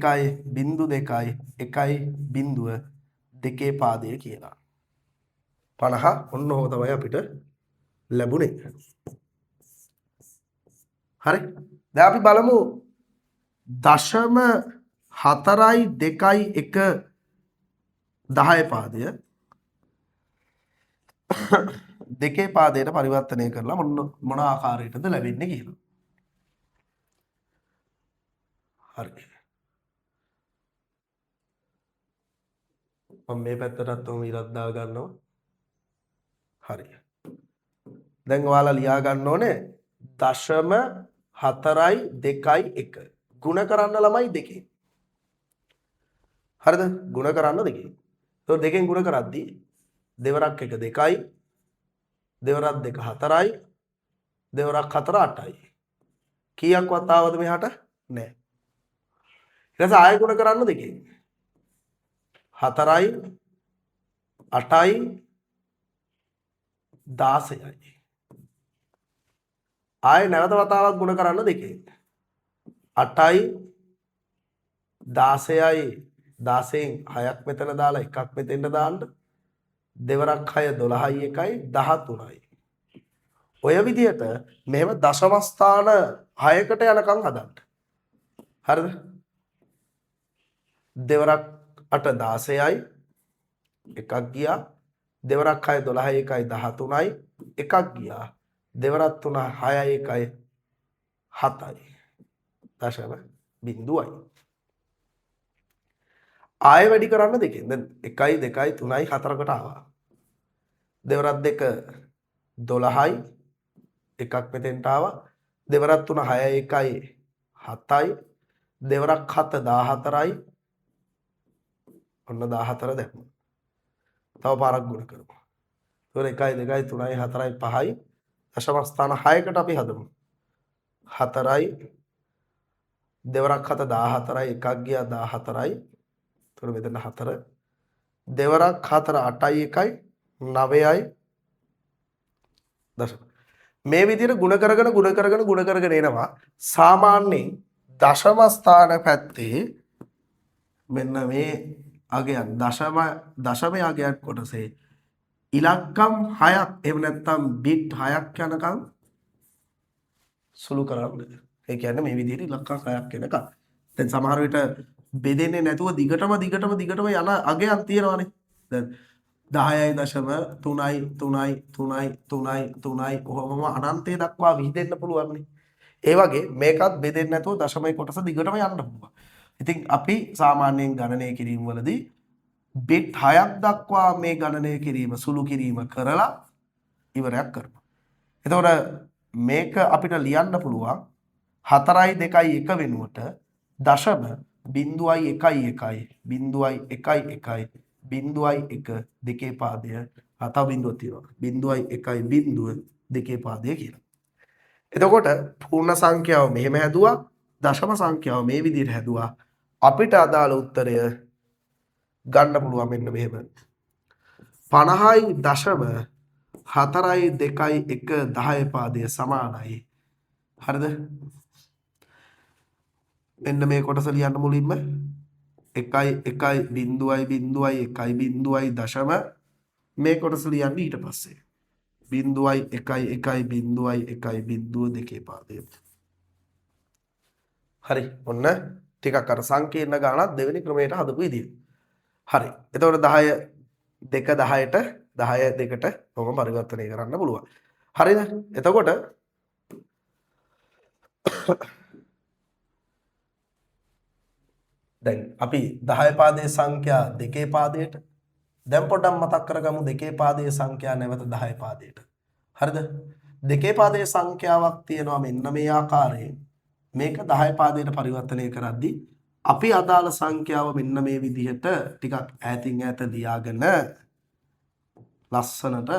Speaker 1: 0.2 1 0 දෙකේ පාදය කියලා. 50 ඔන්න ඔහොම තමයි අපිට ලැබුණේ. හරි. දැන් අපි බලමු 0.4 2 1 10 පාදය දෙකේ පාදයට පරිවර්තනය කරලා මොන ආකාරයටද ලැබෙන්නේ කියලා. හරි. මම මේ පැත්තටත් ඔහොම ඉරක් දා ගන්නවා. හරි. දැන් ඔයාලා ලියා ගන්න ඕනේ 0.4 2 1 ගුණ කරන්න ළමයි දෙකෙන්. හරිද? ගුණ කරන්න දෙකෙන්. එතකොට දෙකෙන් ගුණ කරද්දී දෙවරක් 1 2යි, දෙවරක් 2 4යි, දෙවරක් 4 8යි. කීයක්වත් ආවද මෙහාට? නෑ. ඊට පස්සේ ආයෙ ගුණ කරන්න දෙකෙන්. 4යි 8යි 16යි. ආයෙ නැවත වතාවක් ගුණ කරන්න දෙකෙන්. 8යි 16යි 16න් 6ක් මෙතන දාලා එකක් මෙතෙන්ට දාන්න. දෙවරක් 6 12යි 1යි 13යි. ඔය විදිහට මෙහෙම දශම ස්ථාන 6කට යනකම් හදන්න. හරිද? දෙවරක් 8 16යි එකක් ගියා. දෙවරක් 6 12යි 1යි 13යි එකක් ගියා. දෙවරක් 3 6යි 1යි 7යි. දශම බිංදුවයි. ආයෙ වැඩි කරන්න දෙකෙන්. දැන් 1යි 2යි 3යි 4කට ආවා. දෙවරක් 2 12යි එකක් මෙතෙන්ට ආවා. දෙවරක් 3 6යි 1යි 7යි. දෙවරක් 7 14යි. ඔන්න 14 දැම්මා. තව පාරක් ගුණ කරමු. එතකොට 1යි 2යි 3යි 4යි 5යි දශම ස්ථාන 6කට අපි හදමු. 4යි දෙවරක් 7 14යි එකක් ගියා 14යි. එතකොට මෙතන 4 දෙවරක් 4 8යි 1යි 9යි දශම. මේ විදිහට ගුණ කරගෙන ගුණ කරගෙන ගුණ කරගෙන එනවා. සාමාන්‍යයෙන් දශම ස්ථාන පැත්තේ මෙන්න මේ අගයන් දශම අගයන් කොටසේ ඉලක්කම් 6ක් එහෙම නැත්නම් බිට් 6ක් යනකම් සුළු කරන්න. ඒ කියන්නේ මේ විදිහට ඉලක්කම් 6ක් එනකම්. දැන් සමහර විට බෙදෙන්නේ නැතුව දිගටම දිගටම දිගටම යන අගයන් තියෙනවානේ. දැන් 10.3 3 3 3 3 ඔහොමම අනන්තය දක්වා විහිදෙන්න පුළුවන්නේ. ඒ වගේ මේකත් බෙදෙන්නේ නැතුව දශමයේ කොටස දිගටම යන්න පුළුවන්. ඉතින් අපි සාමාන්‍යයෙන් ගණනය කිරීම වලදී බිට් 6ක් දක්වා මේ ගණනය කිරීම සුළු කිරීම කරලා ඉවරයක් කරනවා. එතකොට මේක අපිට ලියන්න පුළුවන් 4යි 2යි 1 වෙනුවට දශම 0.1 1 0.1 1 0.1 දෙකේ පාදය තව බිංදුවක් තියෙනවා. 0.1 0 දෙකේ පාදය කියලා. එතකොට පූර්ණ සංඛ්‍යාව මෙහෙම හැදුවා, දශම සංඛ්‍යාව මේ විදිහට හැදුවා. අපිට අදාළ උත්තරය ගන්න පුළුවන් මෙන්න මෙහෙම. 50.4 2 1 10 පාදය සමානයි. හරිද? මෙන්න මේ කොටස ලියන්න මුලින්ම 1 1 0 0 1 0 දශම මේ කොටස ලියන්න ඊට පස්සේ 0 1 1 0 1 0 දෙකේ පාදය. හරි. ඔන්න ටිකක් අර සංකීර්ණ ගාණක් දෙවෙනි ක්‍රමයට හදපු විදිය. හරි. එතකොට 10 2 10ට 10 2ට කොහොම පරිවර්තනය කරන්න පුළුවන්. හරිද? එතකොට දැන් අපි 10 පාදයේ සංඛ්‍යා දෙකේ පාදයට දැන් පොඩ්ඩක් මතක් කරගමු දෙකේ පාදයේ සංඛ්‍යා නැවත 10 පාදයට. හරිද? දෙකේ පාදයේ සංඛ්‍යාවක් තියෙනවා මෙන්න මේ ආකාරයෙන්. මේක 10 පාදයට පරිවර්තනය කරද්දී අපි අදාළ සංඛ්‍යාව මෙන්න මේ විදිහට ටිකක් ඈතින් ඈත ලියාගෙන ලස්සනට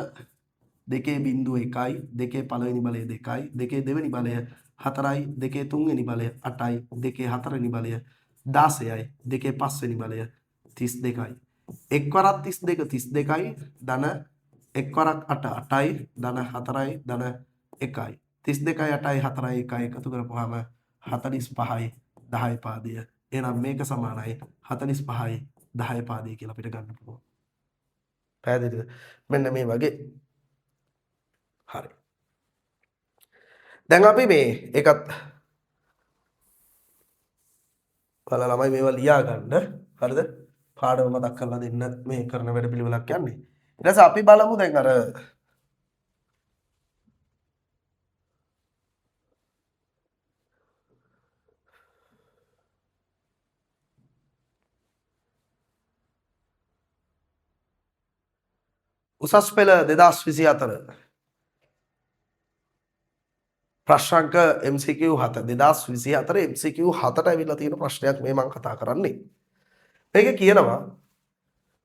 Speaker 1: දෙකේ බිංදුව 1යි, දෙකේ පළවෙනි බලය 2යි, දෙකේ දෙවෙනි බලය 4යි, දෙකේ තුන්වෙනි බලය 8යි, දෙකේ හතරවෙනි බලය 16යි, දෙකේ පස්වෙනි බලය 32යි. එක් වරක් 32 32යි ධන එක් වරක් 8 8යි ධන 4යි ධන 1යි. 32යි 8යි 4යි 1යි එකතු කරපුවාම 45යි 10 පාදය එහෙනම් මේක සමානයි 45යි 10 පාදේ කියලා අපිට ගන්න පුළුවන්. පැහැදිලිද? මෙන්න මේ වගේ. හරි. දැන් අපි මේ ඒකත් බලලා ළමයි මේවා ලියා ගන්න. හරිද? පාඩම මතක් කරලා දෙන්න මේ කරන වැඩ පිළිවෙලක් යන්නේ. ඊට පස්සේ අපි බලමු දැන් අර උසස් පෙළ 2024 ප්‍රශ්න අංක MCQ 7 2024 MCQ 7ට ඇවිල්ලා තියෙන ප්‍රශ්නයක් මේ මම කතා කරන්නේ. මේක කියනවා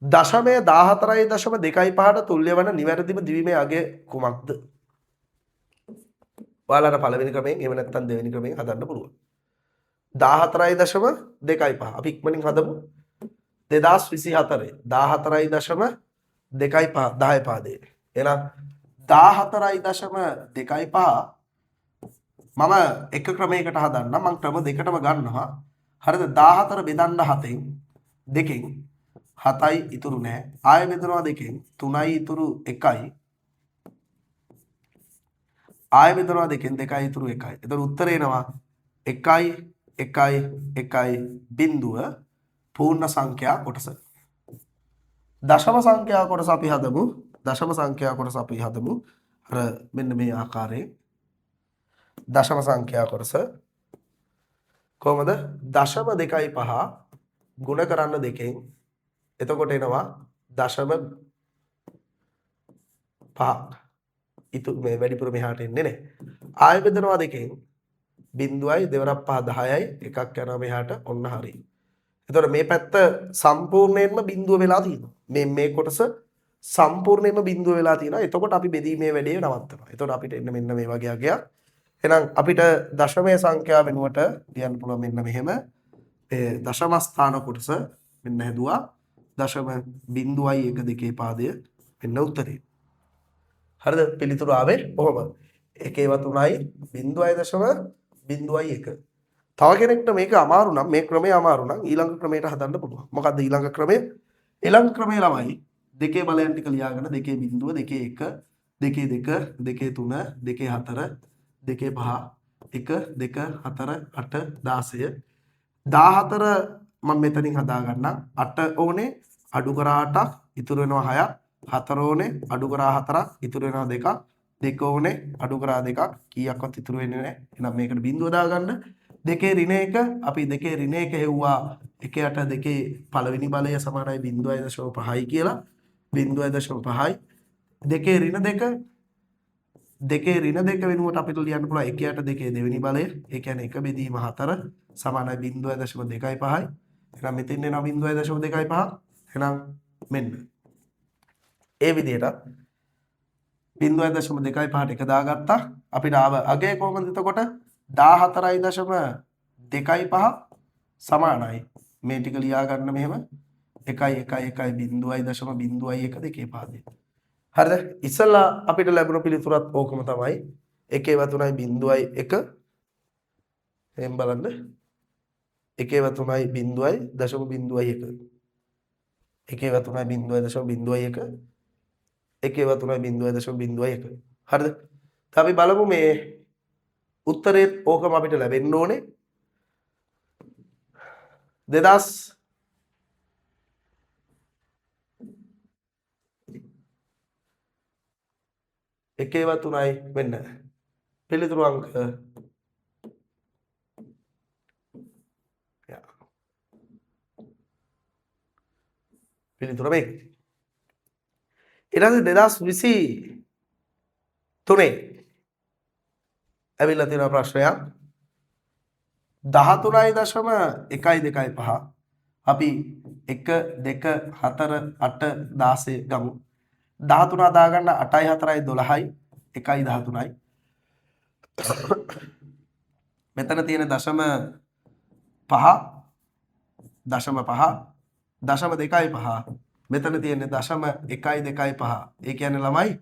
Speaker 1: දශමය 14.25ට තුල්‍ය වන නිවැරදිම දිවිමය අගය කුමක්ද? ඔයාලට පළවෙනි ක්‍රමයෙන් එහෙම නැත්නම් දෙවෙනි ක්‍රමයෙන් හදන්න පුළුවන්. 14.25 අපි ඉක්මනින් හදමු. 2024 14.25 10 පාදේ. එහෙනම් 14.25 මම එක ක්‍රමයකට හදන්නම්. මම ක්‍රම දෙකටම ගන්නවා. හරිද? 14 බෙදන්න 7න් දෙකෙන් 7යි ඉතුරු නෑ. ආයෙ බෙදනවා දෙකෙන් 3යි ඉතුරු 1යි. ආයෙ බෙදනවා දෙකෙන් 2යි ඉතුරු 1යි. එතකොට උත්තරේ එනවා 1 1 1 බිංදුව පූර්ණ සංඛ්‍යා කොටස. දශම සංඛ්‍යා කොටස අපි හදමු. දශම සංඛ්‍යා කොටස අපි හදමු. අර මෙන්න මේ ආකාරයෙන් දශම සංඛ්‍යා කොටස කොහොමද? දශම 2.5 ගුණ කරන්න දෙකෙන් එතකොට එනවා දශම 5. ඉතු මේ වැඩිපුර මෙහාට එන්නේ නැහැ. ආයෙ බෙදනවා දෙකෙන් බිංදුවයි දෙවරක් පහ 10යි එකක් යනවා මෙහාට. ඔන්න හරි. එතකොට මේ පැත්ත සම්පූර්ණයෙන්ම බිංදුව වෙලා තියෙනවා. මේ කොටස සම්පූර්ණයෙන්ම බිංදුව වෙලා තියෙනවා. එතකොට අපි බෙදීමේ වැඩේ නවත්තනවා. එතකොට අපිට එන්න මෙන්න මේ වගේ අගයක්. එහෙනම් අපිට දශමය සංඛ්‍යාව වෙනුවට ලියන්න පුළුවන් මෙන්න මෙහෙම. මේ දශම ස්ථාන කොටස මෙන්න හැදුවා. දශම බිංදුවයි එක දෙකේ පාදය මෙන්න උත්තරේ. හරිද? පිළිතුරු ආවේ කොහොම? එකේව 3යි බිංදුවයි දශම බිංදුවයි එක. තව කෙනෙක්ට මේක අමාරු නම් මේ ක්‍රමය අමාරු නම් ඊළඟ ක්‍රමයට හදන්න පුළුවන්. මොකද්ද ඊළඟ ක්‍රමය? ඊළඟ ක්‍රමය ළමයි දෙකේ බලයන් ටික ලියාගෙන දෙකේ බිංදුව දෙකේ එක දෙකේ දෙක දෙකේ තුන දෙකේ හතර දෙකේ පහ එක දෙක හතර අට 16 14 මම මෙතනින් හදා ගන්නම්. 8 ඕනේ අඩු කරා 8ක් ඉතුරු වෙනවා 6ක්. 4 ඕනේ අඩු කරා 4ක් ඉතුරු වෙනවා 2ක්. 2 ඕනේ අඩු කරා 2ක් කීයක්වත් ඉතුරු වෙන්නේ නැහැ. එහෙනම් මේකට බිංදුව දාගන්න. දෙකේ ඍණ එක අපි දෙකේ ඍණ එක හෙව්වා එක යට දෙකේ පළවෙනි බලය සමානයි 0.5යි කියලා. 0.5යි දෙකේ ඍණ දෙක දෙකේ ඍණ දෙක වෙනුවට අපිට ලියන්න පුළුවන් එක යට දෙකේ දෙවෙනි බලය. ඒ කියන්නේ එක බෙදීම 4 සමානයි 0.25යි. එහෙනම් මෙතෙන් එනවා 0.25. එහෙනම් මෙන්න ඒ විදිහට 0.25ට එක දාගත්තා. අපිට ආව අගය කොහොමද එතකොට? 14.25 සමානයි මේ ටික ලියා ගන්න මෙහෙම 1 1 1 0.01 දෙකේ පාදය. හරිද? ඉස්සෙල්ලා අපිට ලැබුණු පිළිතුරත් ඕකම තමයි. 1 3 0.1 එහෙන් බලන්න. 1 3 0.01 1 3 0.01 1 3 0.01. හරිද? අපි බලමු මේ උත්තරේත් ඕකම අපිට ලැබෙන්න ඕනේ. 2000 එකේව 3යි වෙන්න. පිළිතුරු අංක පිළිතුර මේක. ඊට පස්සේ 2023 ඇවිල්ලා තියෙන ප්‍රශ්නයක් 13.125 අපි 1 2 4 8 16 ගමු. 13 දාගන්න 8යි 4යි 12යි 1යි 13යි. මෙතන තියෙන දශම 5 දශම 5 දශම 2යි 5. මෙතන තියෙන දශම 1යි 2යි 5. ඒ කියන්නේ ළමයි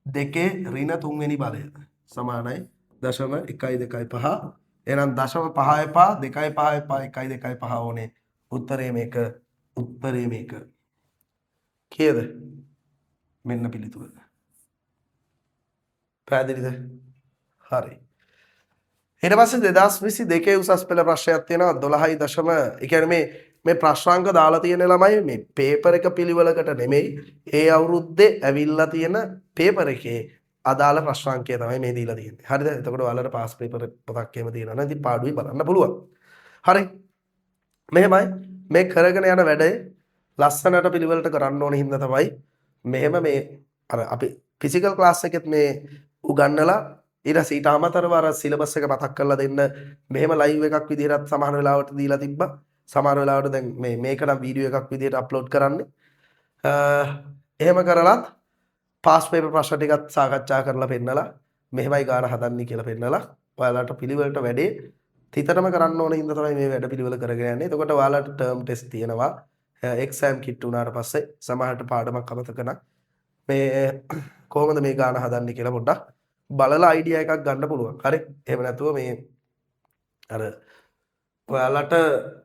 Speaker 1: දෙකේ ඍණ තුන්වෙනි බලය සමානයි දශම 1යි 2යි 5. එහෙනම් දශම පහ එපා, දෙකයි පහ එපා, එකයි දෙකයි පහ ඕනේ. උත්තරේ මේක. උත්තරේ මේක. කීයද? මෙන්න පිළිතුර. පැහැදිලිද? හරි. ඊට පස්සේ 2022 උසස් පෙළ ප්‍රශ්නයක් තියෙනවා 12 දශම. ඒ කියන්නේ මේ මේ ප්‍රශ්නාංක දාලා තියෙන ළමයි මේ පේපර් එක පිළිවෙලකට නෙමෙයි, ඒ අවුරුද්දේ ඇවිල්ලා තියෙන පේපර් එකේ අදාළ ප්‍රශ්නාංකය තමයි මේ දීලා තියෙන්නේ. හරිද? එතකොට ඔයාලට පාස් පේපර් පොතක් එහෙම තියෙනවා නම් ඉතින් පාඩුවේ බලන්න පුළුවන්. හරි. මෙහෙමයි මේ කරගෙන යන වැඩේ ලස්සනට පිළිවෙලට කරන්න ඕන හින්දා තමයි මෙහෙම මේ අර අපි ෆිසිකල් ක්ලාස් එකෙත් මේ උගන්නලා, ඊට පස්සේ ඊට අමතරව අර සිලබස් එක මතක් කරලා දෙන්න මෙහෙම ලයිව් එකක් විදිහටත් සමහර වෙලාවට දීලා තිබ්බා. සමහර වෙලාවට දැන් මේ මේක නම් වීඩියෝ එකක් විදිහට අප්ලෝඩ් කරන්නේ. එහෙම කරලත් පාස් පේපර් ප්‍රශ්න ටිකත් සාකච්ඡා කරලා පෙන්නලා, මෙහෙමයි ගාන හදන්නේ කියලා පෙන්නලා, ඔයාලට පිළිවෙලට වැඩේ තිතටම කරන්න ඕන හින්දා තමයි මේ වැඩ පිළිවෙල කරගෙන යන්නේ. එතකොට ඔයාලට ටර්ම් ටෙස්ට් තියෙනවා. එක්සෑම් කිට් වුණාට පස්සේ සමහරට පාඩමක් අමතක නම් මේ කොහොමද මේ ගාන හදන්නේ කියලා පොඩ්ඩක් බලලා අයිඩියා එකක් ගන්න පුළුවන්. හරි. එහෙම නැතුව මේ අර ඔයාලට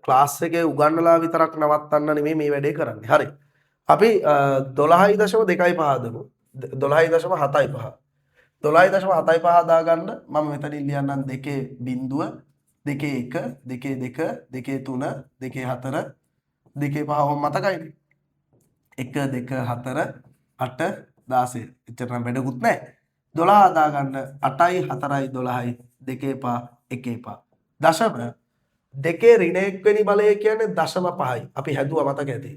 Speaker 1: ක්ලාස් එකේ උගන්වලා විතරක් නවත්තන්න නෙමෙයි මේ වැඩේ කරන්නේ. හරි. අපි 12.25 හදමු. 12.75. 12.75 හදාගන්න මම මෙතනින් ලියන්නම් දෙකේ බිංදුව, දෙකේ එක, දෙකේ දෙක, දෙකේ තුන, දෙකේ හතර, දෙකේ පහ. ඔහොම මතකයිනේ. 1 2 4 8 16. එච්චර නම් වැඩකුත් නැහැ. 12 හදාගන්න 8යි 4යි 12යි දෙකේ පහ එකේ පහ. දශම දෙකේ ඍණ එක්වෙනි බලය කියන්නේ දශම පහයි. අපි හැදුවා මතක ඇති.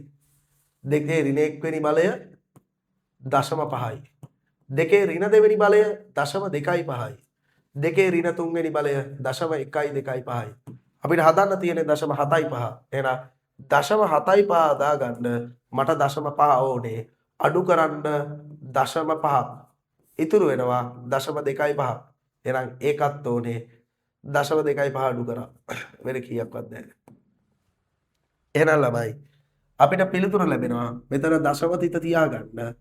Speaker 1: දෙකේ ඍණ එක්වෙනි බලය දශම පහයි. දෙකේ ඍණ දෙවෙනි බලය දශම දෙකයි පහයි. දෙකේ ඍණ තුන්වෙනි බලය දශම එකයි දෙකයි පහයි. අපිට හදන්න තියෙන්නේ දශම හතයි පහ. එහෙනම් දශම හතයි පහ හදාගන්න මට දශම පහ ඕනේ. අඩු කරන්න දශම පහ. ඉතුරු වෙනවා දශම දෙකයි පහ. එහෙනම් ඒකත් ඕනේ. දශම දෙකයි පහ අඩු කරා. වෙන කීයක්වත් නැහැ. එහෙනම් ළමයි, අපිට පිළිතුර ලැබෙනවා මෙතන දශම තිත තියාගන්න.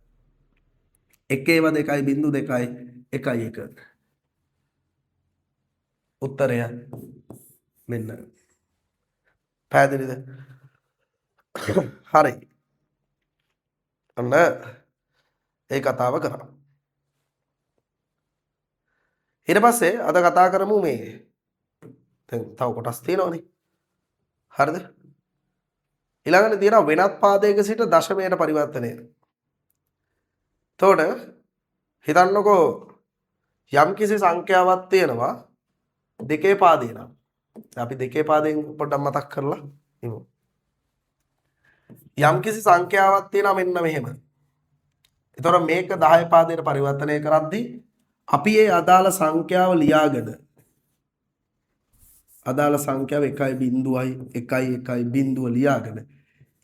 Speaker 1: එකේව දෙකයි බිංදු දෙකයි එකයි එක. උත්තරය මෙන්න. පැහැදිලිද? හරි. ඔන්න ඒ කතාව කරා. ඊට පස්සේ අද කතා කරමු මේ දැන් තව කොටස් තියෙනවනේ. හරිද? ඊළඟට තියෙනවා වෙනත් පාදයක සිට දශමයට පරිවර්තනය. එතකොට හිතන්නකෝ යම් කිසි සංඛ්‍යාවක් තියෙනවා දෙකේ පාදේ නම්. අපි දෙකේ පාදයෙන් පොඩ්ඩක් මතක් කරලා ඉමු. යම් කිසි සංඛ්‍යාවක් තියෙනවා මෙන්න මෙහෙම. එතකොට මේක 10 පාදයට පරිවර්තනය කරද්දී අපි ඒ අදාළ සංඛ්‍යාව ලියාගෙන, අදාළ සංඛ්‍යාව එකයි බිංදුවයි එකයි එකයි බිංදුව ලියාගෙන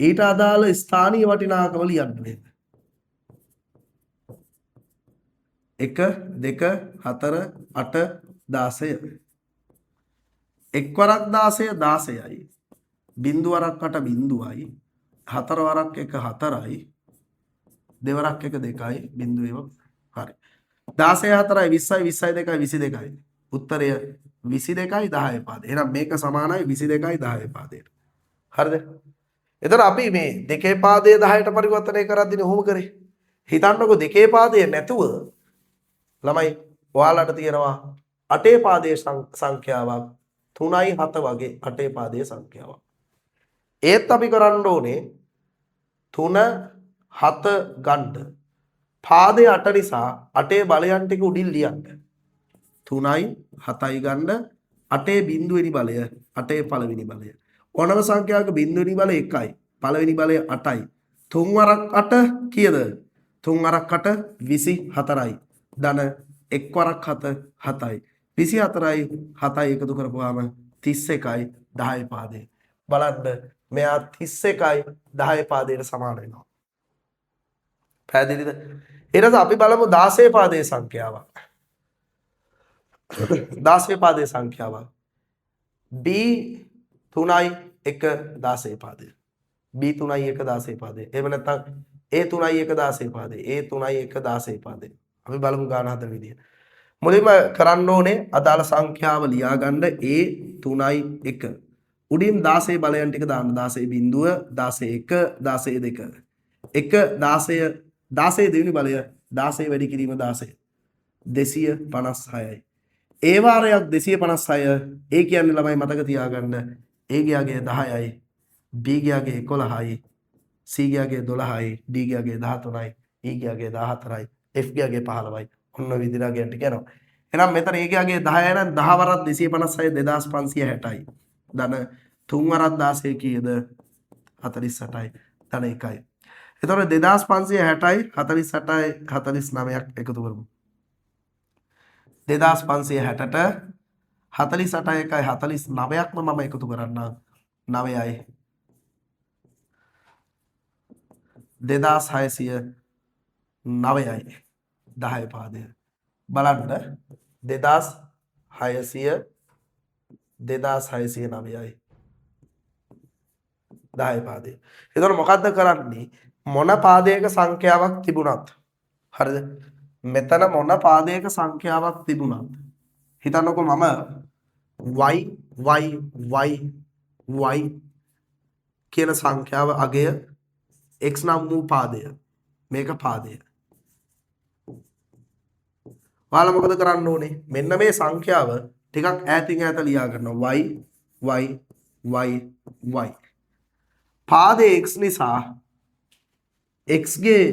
Speaker 1: ඊට අදාළ ස්ථානීය වටිනාකම ලියන්න මෙන්න. 1 2 4 8 16. එක් වරක් 16 16යි. බිංදු වරක් 8 බිංදුවයි. හතර වරක් 1 4යි. දෙවරක් 1 2යි. බිංදුව ඒවා. හරි. 16 4යි 20යි 20යි 2යි 22යි. උත්තරය 22යි 10 පාදේ. එහෙනම් මේක සමානයි 22යි 10 පාදයට. හරිද? එතකොට අපි මේ දෙකේ පාදයේ 10ට පරිවර්තනය කරද්දිනේ ඔහොම කරේ. හිතන්නකෝ දෙකේ පාදයේ නැතුව ළමයි, ඔයාලට තියෙනවා අටේ පාදයේ සංඛ්‍යාවක් 3යි 7 වගේ අටේ පාදයේ සංඛ්‍යාවක්. ඒත් අපි කරන්න ඕනේ 3 7 ගන්න. පාදයේ 8 නිසා අටේ බලයන් ටික උඩින් ලියන්න. 3යි 7යි ගන්න, අටේ බිංදුවෙනි බලය, අටේ පළවෙනි බලය. ඕනම සංඛ්‍යාවක බිංදුවෙනි බලය 1යි. පළවෙනි බලය 8යි. තුන් වරක් 8 කීයද? තුන් වරක් 8 24යි. ධන එක් වරක් 7 7යි. 24යි 7යි එකතු කරපුවාම 31යි 10 පාදේ. බලන්න, මෙයා 31යි 10 පාදයට සමාන වෙනවා. පැහැදිලිද? ඊට පස්සේ අපි බලමු 16 පාදයේ සංඛ්‍යාවක්. 16 පාදයේ සංඛ්‍යාවක්. B 3යි 1 16 පාදය. B 3යි 1 16 පාදය. එහෙම නැත්නම් A 3යි 1 16 පාදය. A 3යි 1 16 පාදය. අපි බලමු ගාන හදන විදිය. මුලින්ම කරන්න ඕනේ අදාළ සංඛ්‍යාව ලියා ගන්න A 3යි 1. උඩින් 16 බලයන් ටික දාන්න. 16 බිංදුව, 16 1, 16 2. 1 16 16 දෙවෙනි බලය 16 වැඩි කිරීම 16. 256යි. ඒ වාරයක් 256. ඒ කියන්නේ ළමයි මතක තියාගන්න A ගයාගේ 10යි, B ගයාගේ 11යි, C ගයාගේ 12යි, D ගයාගේ 13යි, E ගයාගේ 14යි, F ගයාගේ 15යි. ඔන්න ඔය විදිහට අගයන් ටික යනවා. එහෙනම් මෙතන A ගයාගේ 10යි නම් 10 වරක් 256 2560යි. ධන 3 වරක් 16 කීයද? 48යි. ධන 1යි. එතකොට 2560යි 48යි 49ක් එකතු කරමු. 2560ට 48යි 1යි 49ක්ම මම එකතු කරන්නම්. 9යි 2609යි 10 පාදය. බලන්න 2600 2609යි 10 පාදය. එතකොට මොකද්ද කරන්නේ? මොන පාදයක සංඛ්‍යාවක් තිබුණත්, හරිද? මෙතන මොන පාදයක සංඛ්‍යාවක් තිබුණත් හිතන්නකෝ මම y y y y කියන සංඛ්‍යාව අගය x නම් වූ පාදය, මේක පාදය. ඔයාලා මොකද කරන්න ඕනේ? මෙන්න මේ සංඛ්‍යාව ටිකක් ඈතින් ඈත ලියා ගන්නවා. y y y y. පාදයේ x නිසා x ගේ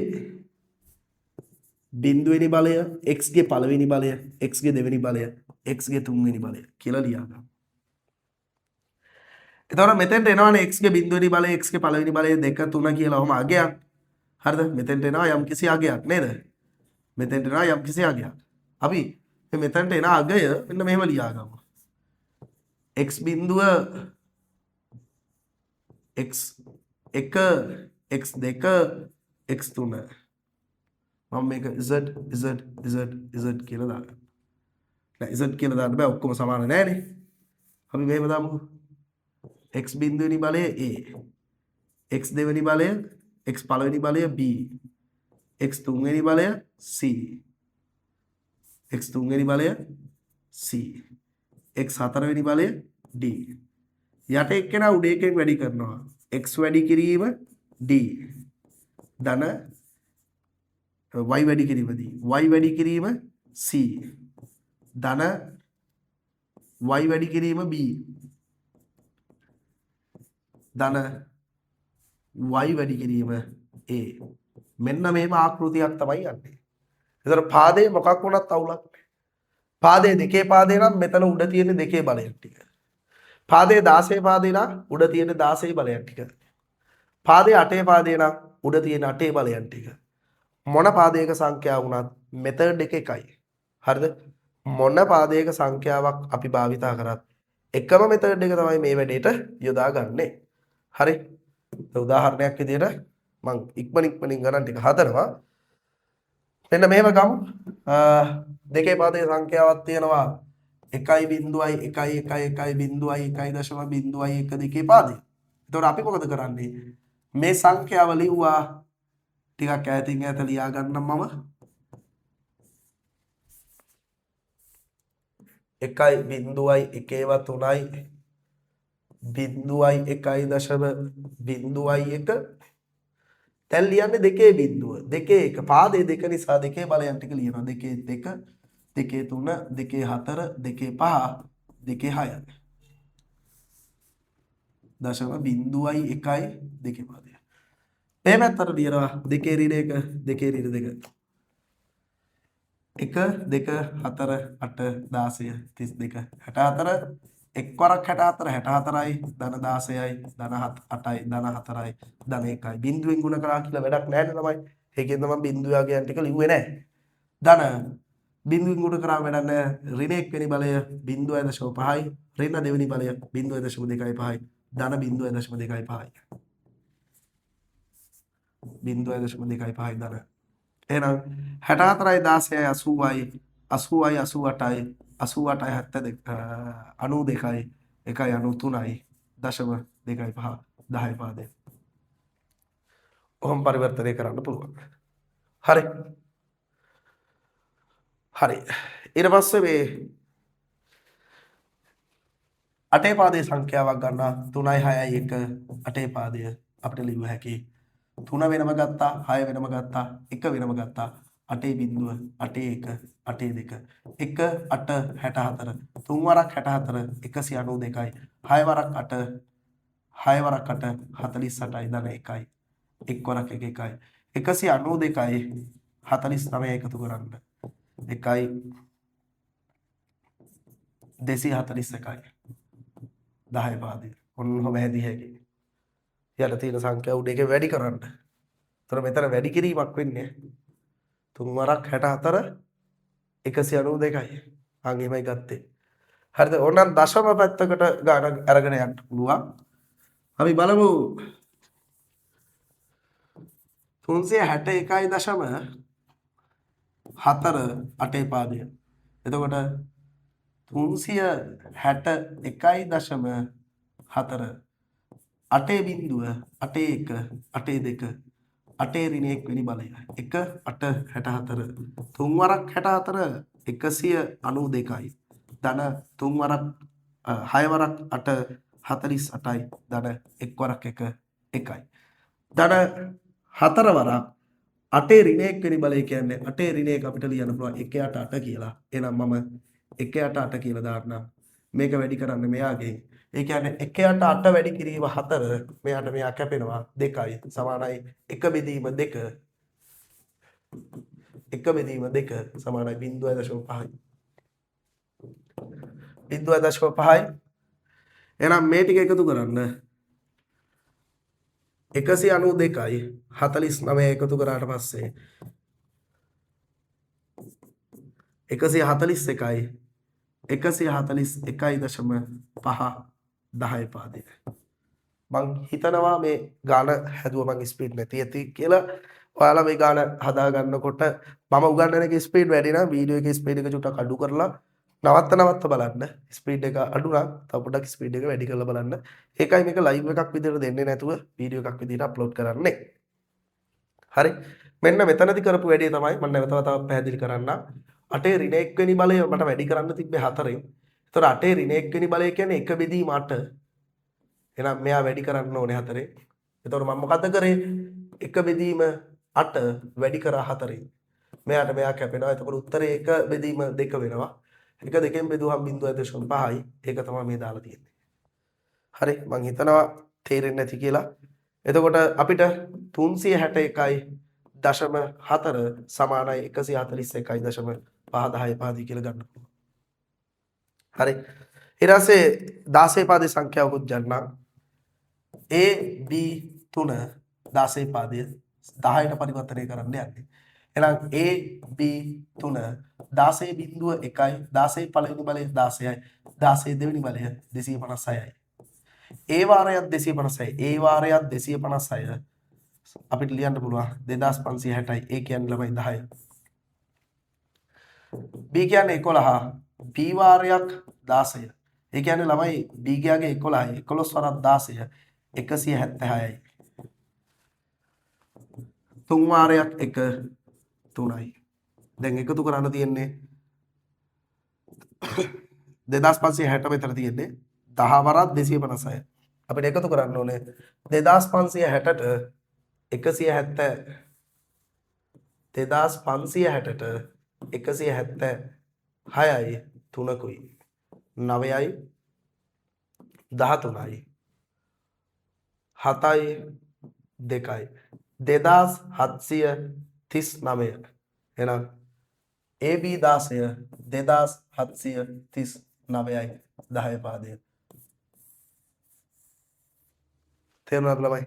Speaker 1: බිංදුවෙනි බලය, x ගේ පළවෙනි බලය, x ගේ දෙවෙනි බලය, x ගේ තුන්වෙනි බලය කියලා ලියා ගන්න. එතකොට මෙතෙන්ට එනවනේ x ගේ බිංදුවෙනි බලය, x ගේ පළවෙනි බලය 2 3 කියලා ඔහම අගයක්. හරිද? මෙතෙන්ට එනවා යම් කිසි අගයක් නේද? මෙතෙන්ට එනවා යම් කිසි අගයක්. අපි මේ මෙතෙන්ට එන අගය මෙන්න මෙහෙම ලියා ගමු. x බිංදුව x 1 x 2 x 3. මම මේක z z z z කියලා දාගන්න. නෑ z කියලා දාන්න බෑ, ඔක්කොම සමාන නෑනේ. අපි මෙහෙම දාමු. x බිංදුවෙනි බලය a, x දෙවෙනි බලය, x පළවෙනි බලය b, x තුන්වෙනි බලය c, x තුන්වෙනි බලය c, x හතරවෙනි බලය d. යට එක්කෙනා උඩ එකෙන් වැඩි කරනවා. x වැඩි කිරීම d ධන y වැඩි කිරීම d, y වැඩි කිරීම c ධන y වැඩි කිරීම b ධන y වැඩි කිරීම a. මෙන්න මෙහෙම ආකෘතියක් තමයි යන්නේ. ඒතර පාදයේ මොකක් වුණත් අවුලක් නෑ. පාදයේ දෙකේ පාදේ නම් මෙතන උඩ තියෙන දෙකේ බලයක් ටික. පාදයේ 16 පාදේ නම් උඩ තියෙන 16 බලයක් ටික. පාදයේ 8 පාදේ නම් උඩ තියෙන 8 බලයන් ටික. මොන පාදයක සංඛ්‍යාව වුණත් මෙතඩ් එක එකයි. හරිද? මොන පාදයක සංඛ්‍යාවක් අපි භාවිතා කරත් එකම මෙතඩ් එක තමයි මේ වැඩේට යොදාගන්නේ. හරි? උදාහරණයක් විදියට මං ඉක්මනින් ගණන් ටික හදනවා. මෙන්න මෙහෙම ගමු. දෙකේ පාදයේ සංඛ්‍යාවක් තියෙනවා 1.1 1 1 1.1 1.01 දෙකේ පාදය. එතකොට අපි මොකද කරන්නේ? මේ සංඛ්‍යාව ලිව්වා ටිකක් ඈතින් ඈත ලියා ගන්නම් මම. 1.1 3 0.1.01. දැන් ලියන්නේ දෙකේ බිංදුව, දෙකේ එක, පාදයේ දෙක නිසා දෙකේ බලයන් ටික ලියනවා. දෙකේ දෙක, දෙකේ තුන, දෙකේ හතර, දෙකේ පහ, දෙකේ හය. දශම බිංදුවයි එකයි දෙකේ පාදය. මේ පැත්තට ලියනවා දෙකේ ඍණ එක, දෙකේ ඍණ දෙක. 1 2 4 8 16 32 64. එක් වරක් 64 64යි ධන 16යි ධන 8යි ධන 4යි ධන 1යි. බිංදුවෙන් ගුණ කරා කියලා වැඩක් නෑ නේ ළමයි. ඒකෙන් තමයි බිංදුව අගයන් ටික ලිව්වේ නෑ. ධන බිංදුවෙන් ගුණ කරා වැඩක් නෑ. ඍණ එක් වෙනි බලය 0.5යි, ඍණ දෙවෙනි බලය 0.25යි, ධන 0.25යි. 0.25යි ධන. එහෙනම් 64යි 16යි 80යි 80යි 88යි 88යි 72 92යි 1යි 93යි 0.25 10 පාදය. ඔහොම පරිවර්තනය කරන්න පුළුවන්. හරි. හරි. ඊට පස්සේ මේ අටේ පාදයේ සංඛ්‍යාවක් ගන්නවා 3යි 6යි 1 අටේ පාදය අපිට ලියුව හැකි 3 වෙනම ගත්තා 6 වෙනම ගත්තා 1 වෙනම ගත්තා අටේ බිංදුව අටේ 1 අටේ 2 1 8 64 තුන් වරක් 64 192යි 6 වරක් 8 6 වරක් 8 48යි ධන 1යි 1 වරක් 1 1යි 192යි 49 එකතු කරන්න 1යි 241යි 10 පාදය. ඔන්න ඔහොම හැදිය හැකි. යට තියෙන සංඛ්‍යාව උඩ එකේ වැඩි කරන්න. එතකොට මෙතන වැඩි කිරීමක් වෙන්නේ තුන් වරක් 64 192යි. අන් එහෙමයි ගත්තේ. හරිද? ඕනනම් දශම පැත්තකට ගාන අරගෙන යන්න පුළුවන්. අපි බලමු 361.4 අටේ පාදය. එතකොට 361.4 අටේ බිංදුව අටේ 1 අටේ 2 අටේ ඍණ එක් වෙනි බලය 1 8 64 තුන් වරක් 64 192යි ධන තුන් වරක් 6 වරක් 8 48යි ධන එක් වරක් 1 1යි ධන 4 වරක් අටේ ඍණ එක් වෙනි බලය කියන්නේ අටේ ඍණ එක අපිට ලියන්න පුළුවන් 1 8 8 කියලා. එහෙනම් මම 1 8 8 කියලා දාන්නම්. මේක වැඩි කරන්න මෙයාගේ. ඒ කියන්නේ 1 8 8 වැඩි කිරීම 4 මෙයාට මෙයා කැපෙනවා 2යි සමානයි 1 බෙදීම 2 1 බෙදීම 2 සමානයි 0.5යි. 0.5යි. එහෙනම් මේ ටික එකතු කරන්න 192යි 49 එකතු කරාට පස්සේ 141යි 141.5 10 පාදය. මං හිතනවා මේ ගාන හැදුව මං ස්පීඩ් නැති ඇති කියලා. ඔයාලා මේ ගාන හදා ගන්නකොට මම උගන්වන එකේ ස්පීඩ් වැඩි නම් වීඩියෝ එකේ ස්පීඩ් එක චුට්ටක් අඩු කරලා නවත්ත නවත්ත බලන්න. ස්පීඩ් එක අඩු නම් තව පොඩ්ඩක් ස්පීඩ් එක වැඩි කරලා බලන්න. ඒකයි මේක ලයිව් එකක් විදිහට දෙන්නේ නැතුව වීඩියෝ එකක් විදිහට අප්ලෝඩ් කරන්නේ. හරි. මෙන්න මෙතනදි කරපු වැඩේ තමයි මම නැවත වතාවක් පැහැදිලි කරන්නම්. අටේ ඍණ එක් වෙනි බලය මට වැඩි කරන්න තිබ්බේ 4න්. එතකොට අටේ ඍණ එක් වෙනි බලය කියන්නේ 1 බෙදීම 8. එහෙනම් මෙයා වැඩි කරන්න ඕනේ 4න්. එතකොට මම මොකද්ද කරේ? 1 බෙදීම 8 වැඩි කරා 4න්. මෙයාට මෙයා කැපෙනවා. එතකොට උත්තරේ 1 බෙදීම 2 වෙනවා. 1 දෙකෙන් බෙදුවහම 0.5යි. ඒක තමයි මේ දාලා තියෙන්නේ. හරි. මං හිතනවා තේරෙන්නේ නැති කියලා. එතකොට අපිට 361.4 සමානයි 141.5 10 පාදී කියලා ගන්න පුළුවන්. හරි. ඊට පස්සේ 16 පාදයේ සංඛ්‍යාවකුත් ගන්නම්. A B 3 16 පාදයේ 10ට පරිවර්තනය කරන්න යන්නේ. එහෙනම් A B 3 16 බිංදුව 1යි 16 පළවෙනි බලය 16යි 16 දෙවෙනි බලය 256යි. ඒ වාරයක් 256යි. ඒ වාරයක් 256 අපිට ලියන්න පුළුවන් 2560යි. ඒ කියන්නේ ළමයි 10. B කියන්නේ 11 B වාරයක් 16. ඒ කියන්නේ ළමයි B ගයාගේ 11යි. 11 වරක් 16 176යි. තුන් වාරයක් 1 3යි. දැන් එකතු කරන්න තියෙන්නේ 2560 මෙතන තියෙන්නේ 10 වරක් 256. අපිට එකතු කරන්න ඕනේ 2560ට 170 2560ට 176යි 3කුයි 9යි 13යි 7යි 2යි 2739. එහෙනම් AB 16 2739යි 10 පාදය. තේරුණාද ළමයි?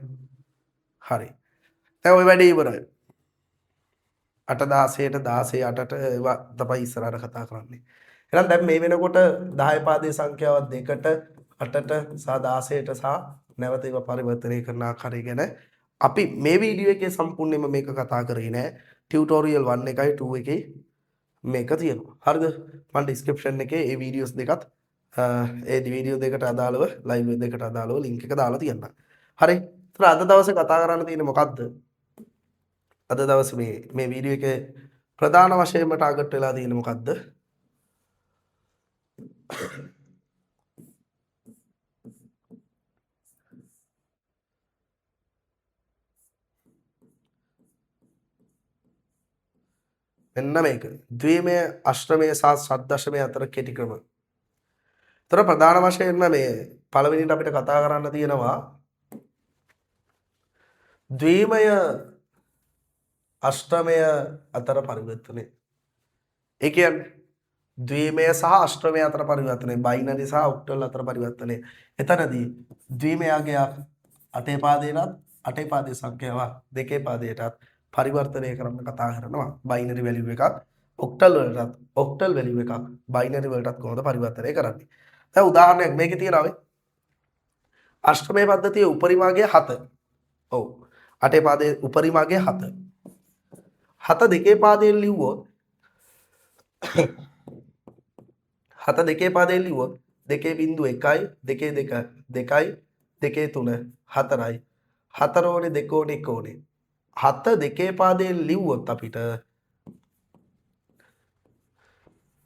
Speaker 1: හරි. දැන් ඔය වැඩේ ඉවරයි. 8 16ට 16 8ට ඒවා තමයි ඉස්සරහට කතා කරන්නේ. එහෙනම් දැන් මේ වෙනකොට 10 පාදයේ සංඛ්‍යාව 2ට 8ට සහ 16ට සහ නැවත ඒවා පරිවර්තනය කරන ආකාරය ගැන අපි මේ වීඩියෝ එකේ සම්පූර්ණයෙන්ම මේක කතා කරේ නෑ. ටියුටෝරියල් 1 එකයි 2 එකේ මේක තියෙනවා. හරිද? මම ඩිස්ක්‍රිප්ෂන් එකේ ඒ වීඩියෝස් දෙකත් ඒ වීඩියෝ දෙකට අදාළව ලයිව් දෙකට අදාළව ලින්ක් එක දාලා තියන්නම්. හරි. ඒතර අද දවසේ කතා කරන්න තියෙන්නේ මොකද්ද? අද දවසේ මේ මේ වීඩියෝ එකේ ප්‍රධාන වශයෙන්ම ටාගට් වෙලා තියෙන්නේ මොකද්ද? මෙන්න මේක. ද්විමය, අෂ්ටමය සහ ෂඩ්දශමය අතර කෙටි ක්‍රම. ඒතර ප්‍රධාන වශයෙන්ම මේ පළවෙනිට අපිට කතා කරන්න තියෙනවා ද්විමය අෂ්ටමය අතර පරිවර්තනය. ඒ කියන්නේ ද්විමය සහ අෂ්ටමය අතර පරිවර්තනය, බයිනරි සහ ඔක්ටල් අතර පරිවර්තනය. එතනදී ද්විමය අගයක් අටේ පාදයටත් අටේ පාදයේ සංඛ්‍යාවක් දෙකේ පාදයටත් පරිවර්තනය කරන්න කතා කරනවා. බයිනරි වැලියු එකක් ඔක්ටල් වලටත් ඔක්ටල් වැලියු එකක් බයිනරි වලටත් කොහොමද පරිවර්තනය කරන්නේ? දැන් උදාහරණයක් මේකේ තියෙනවා මේ අෂ්ටමය පද්ධතියේ උපරිම අගය 7. ඔව්. අටේ පාදයේ උපරිම අගය 7. 7 දෙකේ පාදයෙන් ලිව්වොත් 7 දෙකේ පාදයෙන් ලිව්වොත් දෙකේ බිංදුව 1යි, දෙකේ 2 2යි, දෙකේ 3 4යි, 4 ඕනේ, 2 ඕනේ, 1 ඕනේ. 7 දෙකේ පාදයෙන් ලිව්වොත් අපිට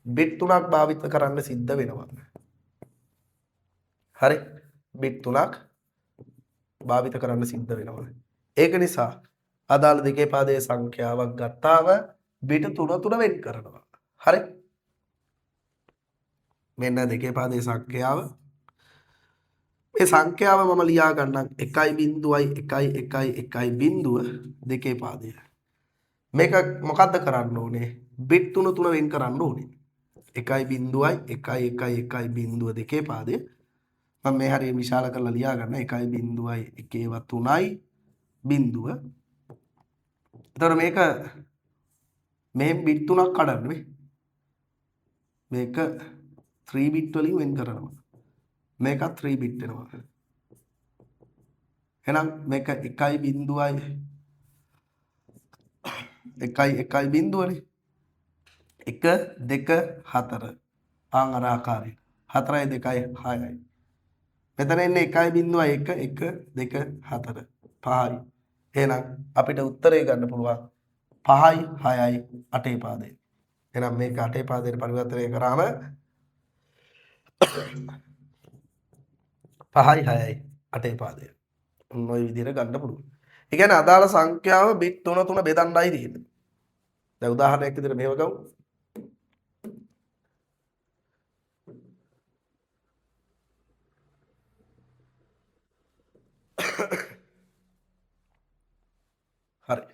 Speaker 1: බිට් 3ක් භාවිත කරන්න සිද්ධ වෙනවා. හරි, බිට් 3ක් භාවිත කරන්න සිද්ධ වෙනවා. ඒක නිසා අදාළ දෙකේ පාදයේ සංඛ්‍යාවක් ගත්තාම බිට් 3 3 වෙන් කරනවා. හරි, මෙන්න දෙකේ පාදයේ සංඛ්‍යාව. මේ සංඛ්‍යාව මම ලියා ගන්නම් 1.0 1 1 1 දෙකේ පාදය. මේක මොකද්ද කරන්න ඕනේ? බිට් 3 3 වෙන් කරන්න ඕනේ. 1.0 1 1 1 දෙකේ පාදය. මම මේ හරිය විශාල කරලා ලියා ගන්න. 1.0 1 3 බිංදුව. එතකොට මේක මෙහෙම බිට් 3ක් කඩන්න මේ. මේක 3 බිට් වලින් වෙන් කරනවා. මේකත් 3 බිට් වෙනවා. එහෙනම් මේක 1.0 1 1 බිංදුවනේ. 1 2 4. ආන් අර ආකාරයට. 4යි 2යි 6යි. මෙතන එන්නේ 1.0 1 1 2 4 5යි. එහෙනම් අපිට උත්තරේ ගන්න පුළුවන් 5යි 6යි අටේ පාදේ. එහෙනම් මේක අටේ පාදයට පරිවර්තනය කරාම 5යි 6යි අටේ පාදය. ඔන්න ඔය විදිහට ගන්න පුළුවන්. ඒ කියන්නේ අදාළ සංඛ්‍යාව බිට් 3 3 බෙදන්නයි තියෙන්නේ. දැන් උදාහරණයක් විදිහට මෙහෙම ගමු. හරි.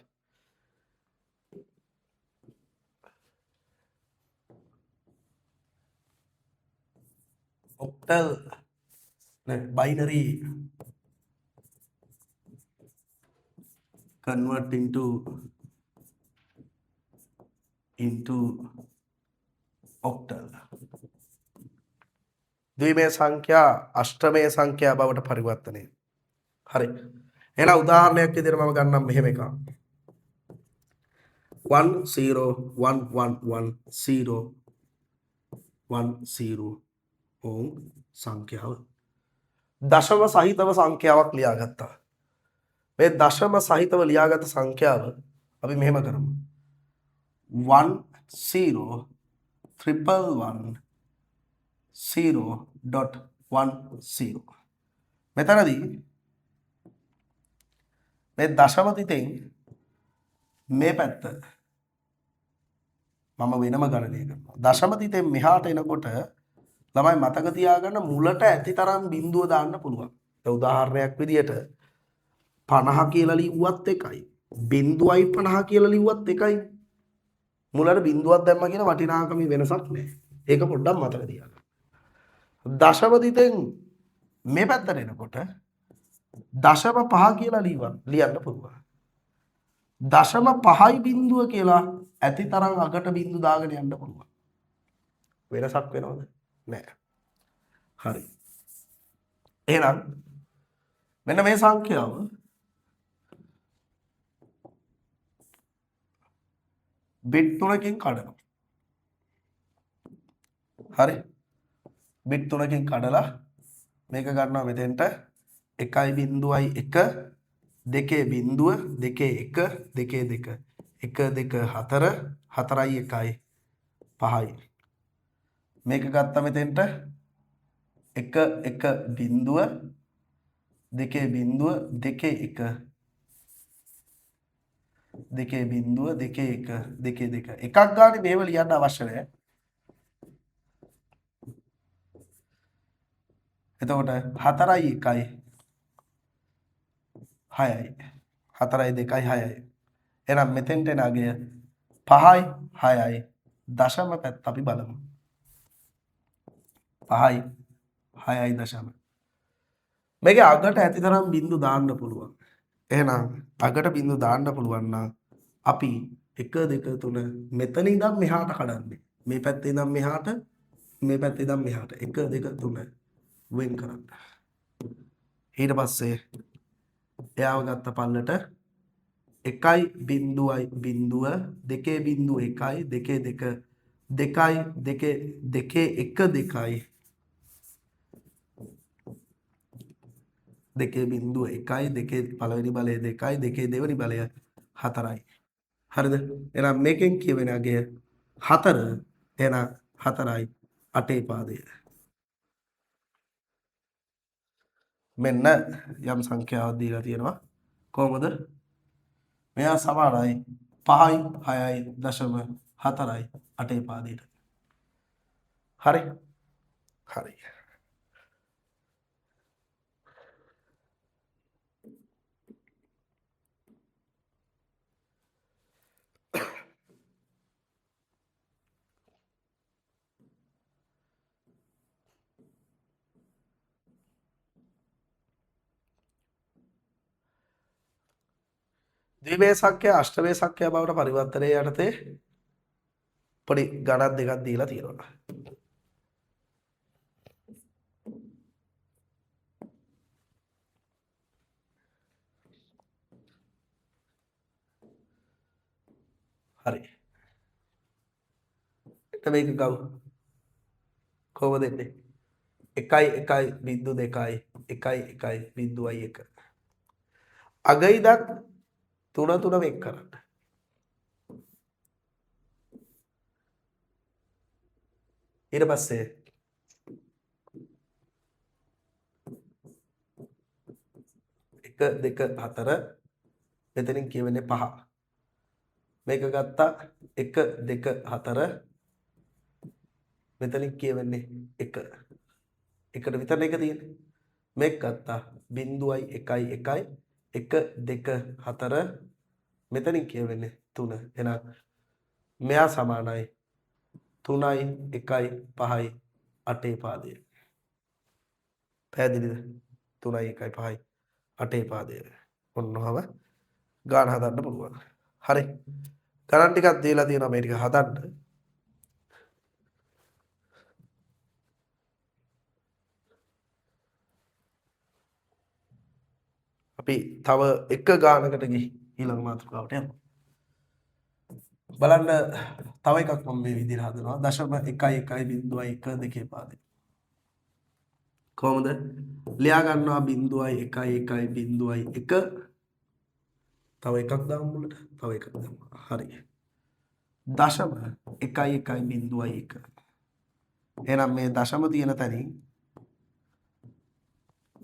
Speaker 1: ඔක්ටල් නේ බයිනරි convert into octal. ද්විමය සංඛ්‍යා අෂ්ටමය සංඛ්‍යා බවට පරිවර්තනය. හරි. එහෙනම් උදාහරණයක් විදිහට මම ගන්නම් මෙහෙම එකක්. 1 0 1 1 1 0 1 0 ඕම් සංඛ්‍යාව. දශම සහිතව සංඛ්‍යාවක් ලියාගත්තා. මේ දශම සහිතව ලියාගත් සංඛ්‍යාව අපි මෙහෙම කරමු. 1 0 1 1 0.1 0. මෙතනදී මේ දශම තිතෙන් මේ පැත්ත මම වෙනම ගණනය කරනවා. දශම තිතෙන් මෙහාට එනකොට ළමයි මතක තියාගන්න මුලට ඇති තරම් බිඳුව දාන්න පුළුවන්. දැන් උදාහරණයක් විදියට 50 කියලා ලිව්වත් එකයි, 0.50 කියලා ලිව්වත් එකයි. මුලට බිඳුවක් දැම්මා කියන වටිනාකම වෙනසක් නෑ. ඒක පොඩ්ඩක් මතක තියාගන්න. දශම තිතෙන් මේ පැත්තට එනකොට දශම පහ කියලා ලියන්න පුළුවන්. දශම පහයි බිඳුව කියලා ඇති තරම් අගට බිඳු දාගෙන යන්න පුළුවන්. වෙනසක් වෙනවද? නෑ. හරි. එහෙනම් මෙන්න මේ සංඛ්‍යාව බිට් 3කින් කඩනවා. හරි. බිට් 3කින් කඩලා මේක ගන්නවා මෙතෙන්ට 1.01 දෙකේ බිංදුව දෙකේ 1 දෙකේ 2 1 2 4 4යි 1යි 5යි. මේක ගත්තා මෙතෙන්ට 1 1 බිංදුව 2 බිංදුව 2 1 2 බිංදුව 2 1 2 2 එකක් ගානේ මේව ලියන්න අවශ්‍ය නැහැ. එතකොට 4යි 1යි 6යි 4යි 2යි 6යි. එහෙනම් මෙතෙන්ට එන අගය 5යි 6යි දශම පැත්ත අපි බලමු. 5යි 6යි දශම. මේකේ අගට ඇති තරම් බිංදු දාන්න පුළුවන්. එහෙනම් අගට බිංදු දාන්න පුළුවන් නම් අපි 1 2 3 මෙතන ඉඳන් මෙහාට කඩන්නේ. මේ පැත්තේ ඉඳන් මෙහාට, මේ පැත්තේ ඉඳන් මෙහාට 1 2 3 වෙන් කරන්න. ඊට පස්සේ එයාව ගත්ත පල්ලට 1 බිංදුවයි බිංදුව 2 බිංදුව 1යි 2 2 2යි 2 2 1 2යි 2 බිංදුව 1යි 2 පළවෙනි බලය 2යි 2 දෙවෙනි බලය 4යි. හරිද? එහෙනම් මේකෙන් කියවෙන අගය 4. එහෙනම් 4යි 8 පාදය. මෙන්න යම් සංඛ්‍යාවක් දීලා තියෙනවා. කොහොමද? මෙයා සමානයි 5යි 6යි දශම 4යි 8 පාදයට. හරි? හරි. ද්විමය සංඛ්‍යා අෂ්ටමය සංඛ්‍යා බවට පරිවර්තනය යටතේ පොඩි ගණන් දෙකක් දීලා තියෙනවා. හරි. එතන මේක ගමු. කොහොමද එන්නේ? 1 1 බිංදු 2යි 1 1 බිංදුවයි 1. අග ඉඳන් 3 3 වෙන් කරන්න. ඊට පස්සේ 1 2 4 මෙතනින් කියවෙන්නේ 5. මේක ගත්තා 1 2 4 මෙතනින් කියවෙන්නේ 1. එකට විතර එක තියෙන්නේ. මේක ගත්තා බිංදුවයි 1යි 1යි 1 2 4 මෙතනින් කියවෙන්නේ 3. එහෙනම් මෙයා සමානයි 3යි 1යි 5යි 8 පාදය. පැහැදිලිද? 3යි 1යි 5යි 8 පාදය. ඔන්න ඔහම ගාන හදන්න පුළුවන්. හරි. ගණන් ටිකක් දීලා තියෙනවා මේ ටික හදන්න. අපි තව එක ගානකට ගිහින් ඊළඟ මාතෘකාවට යමු. බලන්න තව එකක් මම මේ විදිහට හදනවා. දශම 1 1 බිංදුවයි 1 2 පාදේ. කොහොමද? ලියා ගන්නවා බිංදුවයි 1 1 බිංදුවයි 1. තව එකක් දාමු මුලට. තව එකක් දාමු. හරි. දශම 1 1 බිංදුවයි 1. එහෙනම් මේ දශම තියෙන තැනින්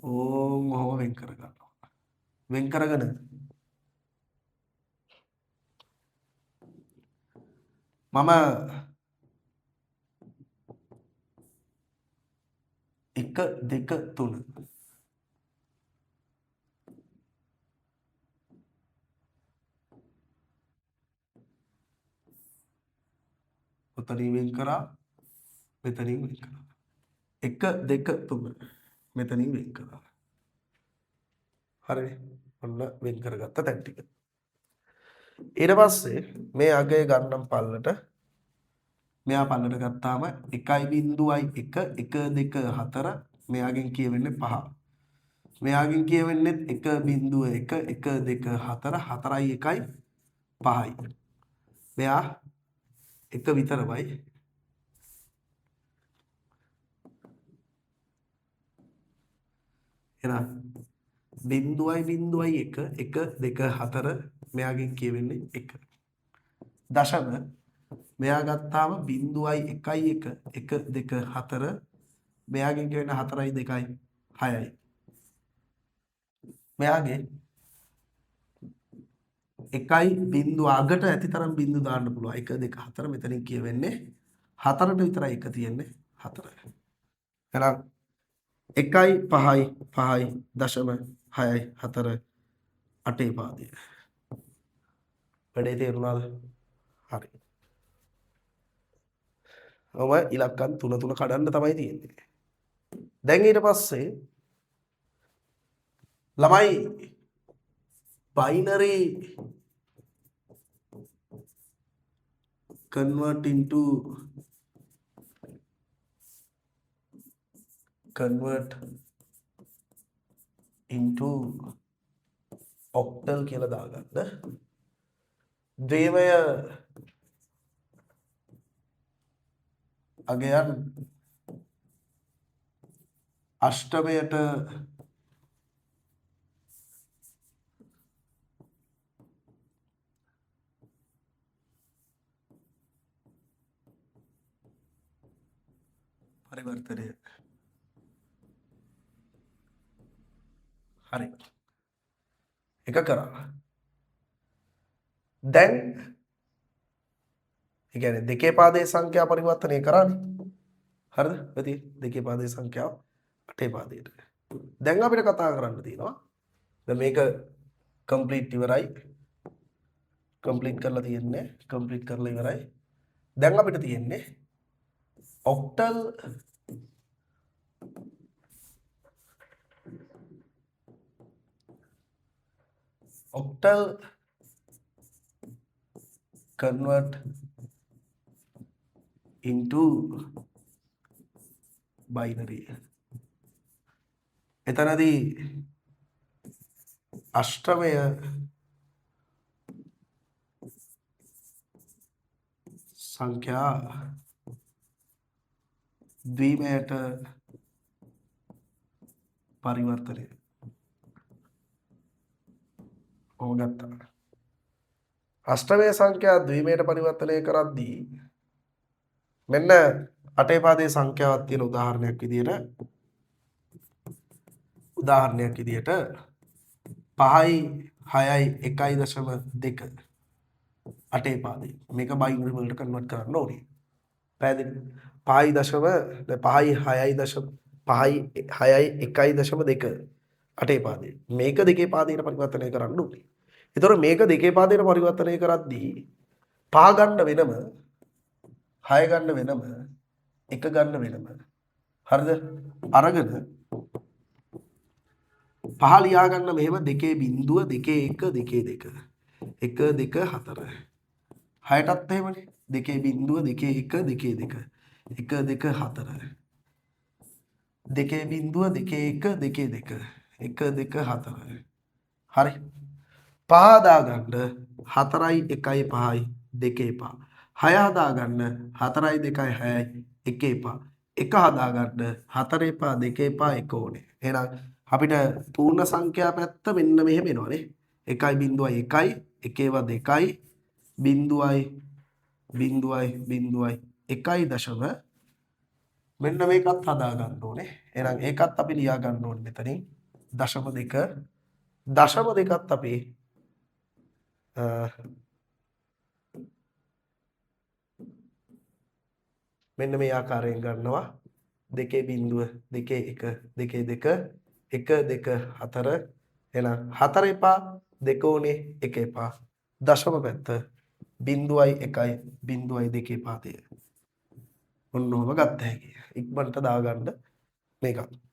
Speaker 1: ඕම් ඔහොම වෙන් කර ගන්නවා. වෙන් කරගෙන මම 1 2 3 ඔතනින් වෙන් කරා, මෙතනින් වෙන් කරා. 1 2 3 මෙතනින් වෙන් කරා. හරිනේ. ඔන්න වෙන් කරගත්ත තැන් ටික. ඊට පස්සේ මේ අගය ගන්නම් පල්ලට. මෙයා පල්ලට ගත්තාම 1 බිංදුවයි 1 1 2 4 මෙයාගෙන් කියවෙන්නේ 5. මෙයාගෙන් කියවෙන්නේ 1 බිංදුව 1 1 2 4 4යි 1යි 5යි. මෙයා 1 විතරමයි. එහෙනම් බිංදුවයි බිංදුවයි 1 1 2 4 මෙයාගෙන් කියවෙන්නේ 1. දශම මෙයා ගත්තාම 0යි 1යි 1 1 2 4. මෙයාගෙන් කියවෙන 4යි 2යි 6යි. මෙයාගේ 1යි බිංදුව අගට ඇති තරම් බිංදු දාන්න පුළුවන්. 1 2 4 මෙතනින් කියවෙන්නේ 4ට විතරයි 1 තියෙන්නේ 4. එහෙනම් 1යි 5යි 5යි දශම 6යි 4 අටේ පාදය. වැඩේ තේරුණාද? හරි. ඔබ ඉලක්කම් තුන තුන කඩන්න තමයි තියෙන්නේ. දැන් ඊට පස්සේ ළමයි binary convert into convert into octal කියලා දාගන්න. ද්විමය අගයන් අෂ්ටමයට පරිවර්තනය. හරි. එක කරා. දැන් ඒ කියන්නේ දෙකේ පාදයේ සංඛ්‍යා පරිවර්තනය කරානේ. හරිද? ඔය තියෙන්නේ දෙකේ පාදයේ සංඛ්‍යාව අටේ පාදයට. දැන් අපිට කතා කරන්න තියෙනවා. දැන් මේක කම්ප්ලීට් ඉවරයි. කම්ප්ලීට් කරලා තියෙන්නේ. කම්ප්ලීට් කරලා ඉවරයි. දැන් අපිට තියෙන්නේ octal octal convert into binary. එතනදී අෂ්ටමය සංඛ්‍යා ද්විමයට පරිවර්තනය. ඔව් ගත්තා. අෂ්ටමය සංඛ්‍යා ද්විමයට පරිවර්තනය කරද්දී මෙන්න අටේ පාදයේ සංඛ්‍යාවක් තියෙන උදාහරණයක් විදියට 5යි 6යි 1.2 අටේ පාදයේ. මේක බයිනරි වලට කන්වර්ට් කරන්න ඕනේ. පැහැදිලිද? 5යි දශම 5යි 6යි දශම 5යි 6යි 1.2 අටේ පාදයේ. මේක දෙකේ පාදයට පරිවර්තනය කරන්න ඕනේ. ඒතකොට මේක දෙකේ පාදයට පරිවර්තනය කරද්දී 5 ගන්න වෙනම 6 ගන්න වෙනම 1 ගන්න වෙනම. හරිද? අරගෙන 5 ලියා ගන්න මෙහෙම දෙකේ බිංදුව දෙකේ 1 දෙකේ 2 1 2 4. 6ටත් එහෙමනේ. දෙකේ බිංදුව දෙකේ 1 දෙකේ 2 1 2 4. දෙකේ බිංදුව දෙකේ 1 දෙකේ 2 1 2 4. හරි. 5 හදාගන්න 4යි 1යි 5යි 2 5. 6 හදාගන්න 4යි 2යි 6යි 1 5. 1 හදාගන්න 4 5 2 5 1 ඕනේ. එහෙනම් අපිට පූර්ණ සංඛ්‍යා පැත්ත මෙන්න මෙහෙම එනවනේ. 1යි බිංදුවයි 1යි 1 2යි බිංදුවයි බිංදුවයි බිංදුවයි 1යි දශම. මෙන්න මේකත් හදා ගන්න ඕනේ. එහෙනම් ඒකත් අපි ලියා ගන්න ඕනේ මෙතනින්. දශම දෙක දශම දෙකත් අපි මෙන්න මේ ආකාරයෙන් ගන්නවා. දෙකේ බිංදුව දෙකේ 1 දෙකේ 2 1 2 4. එහෙනම් 4 එපා 2 ඕනේ 1 එපා. දශම පැත්ත බිංදුවයි 1යි බිංදුවයි දෙකේ පාදය. ඔන්න ඔහොම ගත්ත හැකියි. ඉක්මනට දාගන්න මේකත්.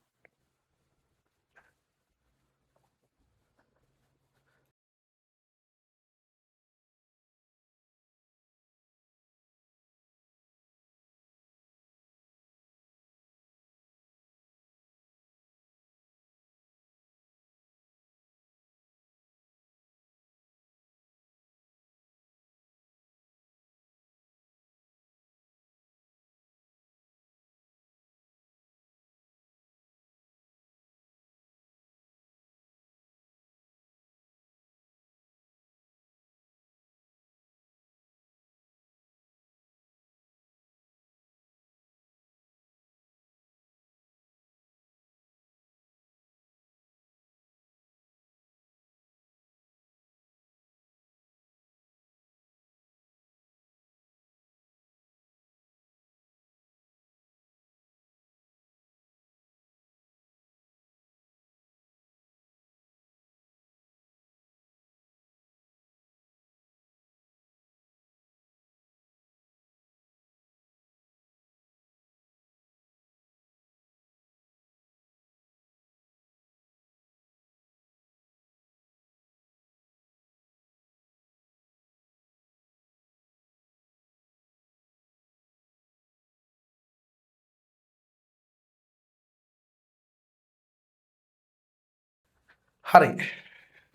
Speaker 1: හරි.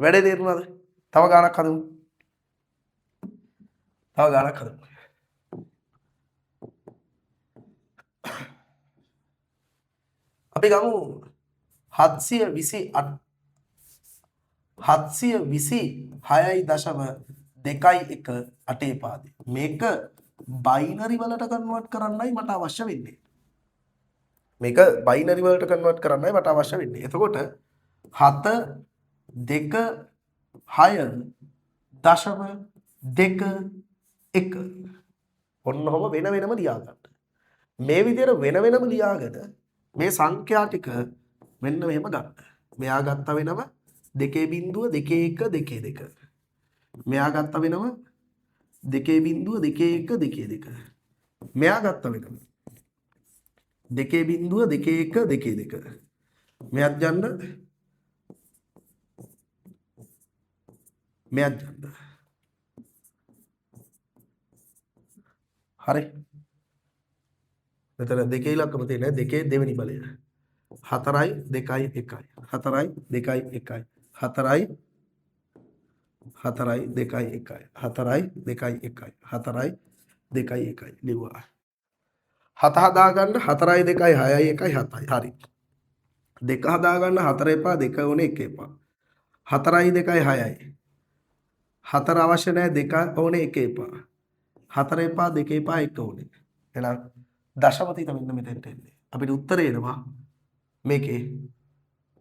Speaker 1: වැඩේ තේරුණාද? තව ගානක් හදමු. තව ගානක් හදමු. අපි ගමු 728 726.21 අටේ පාදේ. මේක බයිනරි වලට කන්වර්ට් කරන්නයි මට අවශ්‍ය වෙන්නේ. මේක බයිනරි වලට කන්වර්ට් කරන්නයි මට අවශ්‍ය වෙන්නේ. එතකොට 7 2 6 දශම 2 1 ඔන්න ඔහොම වෙන වෙනම ලියා ගන්න. මේ විදියට වෙන වෙනම ලියාගෙන මේ සංඛ්‍යා ටික මෙන්න මෙහෙම ගන්න. මෙයා ගත්ත වෙනම දෙකේ බිංදුව දෙකේ එක දෙකේ දෙක. මෙයා ගත්ත වෙනම දෙකේ බිංදුව දෙකේ එක දෙකේ දෙක. මෙයා ගත්ත වෙනම දෙකේ බිංදුව දෙකේ එක දෙකේ දෙක. මෙයාත් යන්න මෙයාත් යන්න. හරි. මෙතන දෙකේ ඉලක්කම තියෙනවා දෙකේ දෙවෙනි බලය. 4යි 2යි 1යි. 4යි 2යි 1යි. 4යි 4යි 2යි 1යි. 4යි 2යි 1යි. 4යි 2යි 1යි ලිව්වා. 7 හදාගන්න 4යි 2යි 6යි 1යි 7යි. හරි. 2 හදාගන්න 4 එපා 2 ඕනේ 1 එපා. 4යි 2යි 6යි. 4 අවශ්‍ය නෑ 2 ඕනේ 1 එපා. 4 එපා 2 එපා 1 ඕනේ. එහෙනම් දශම තිත මෙන්න මෙතෙන්ට එන්නේ. අපිට උත්තරේ එනවා මේකේ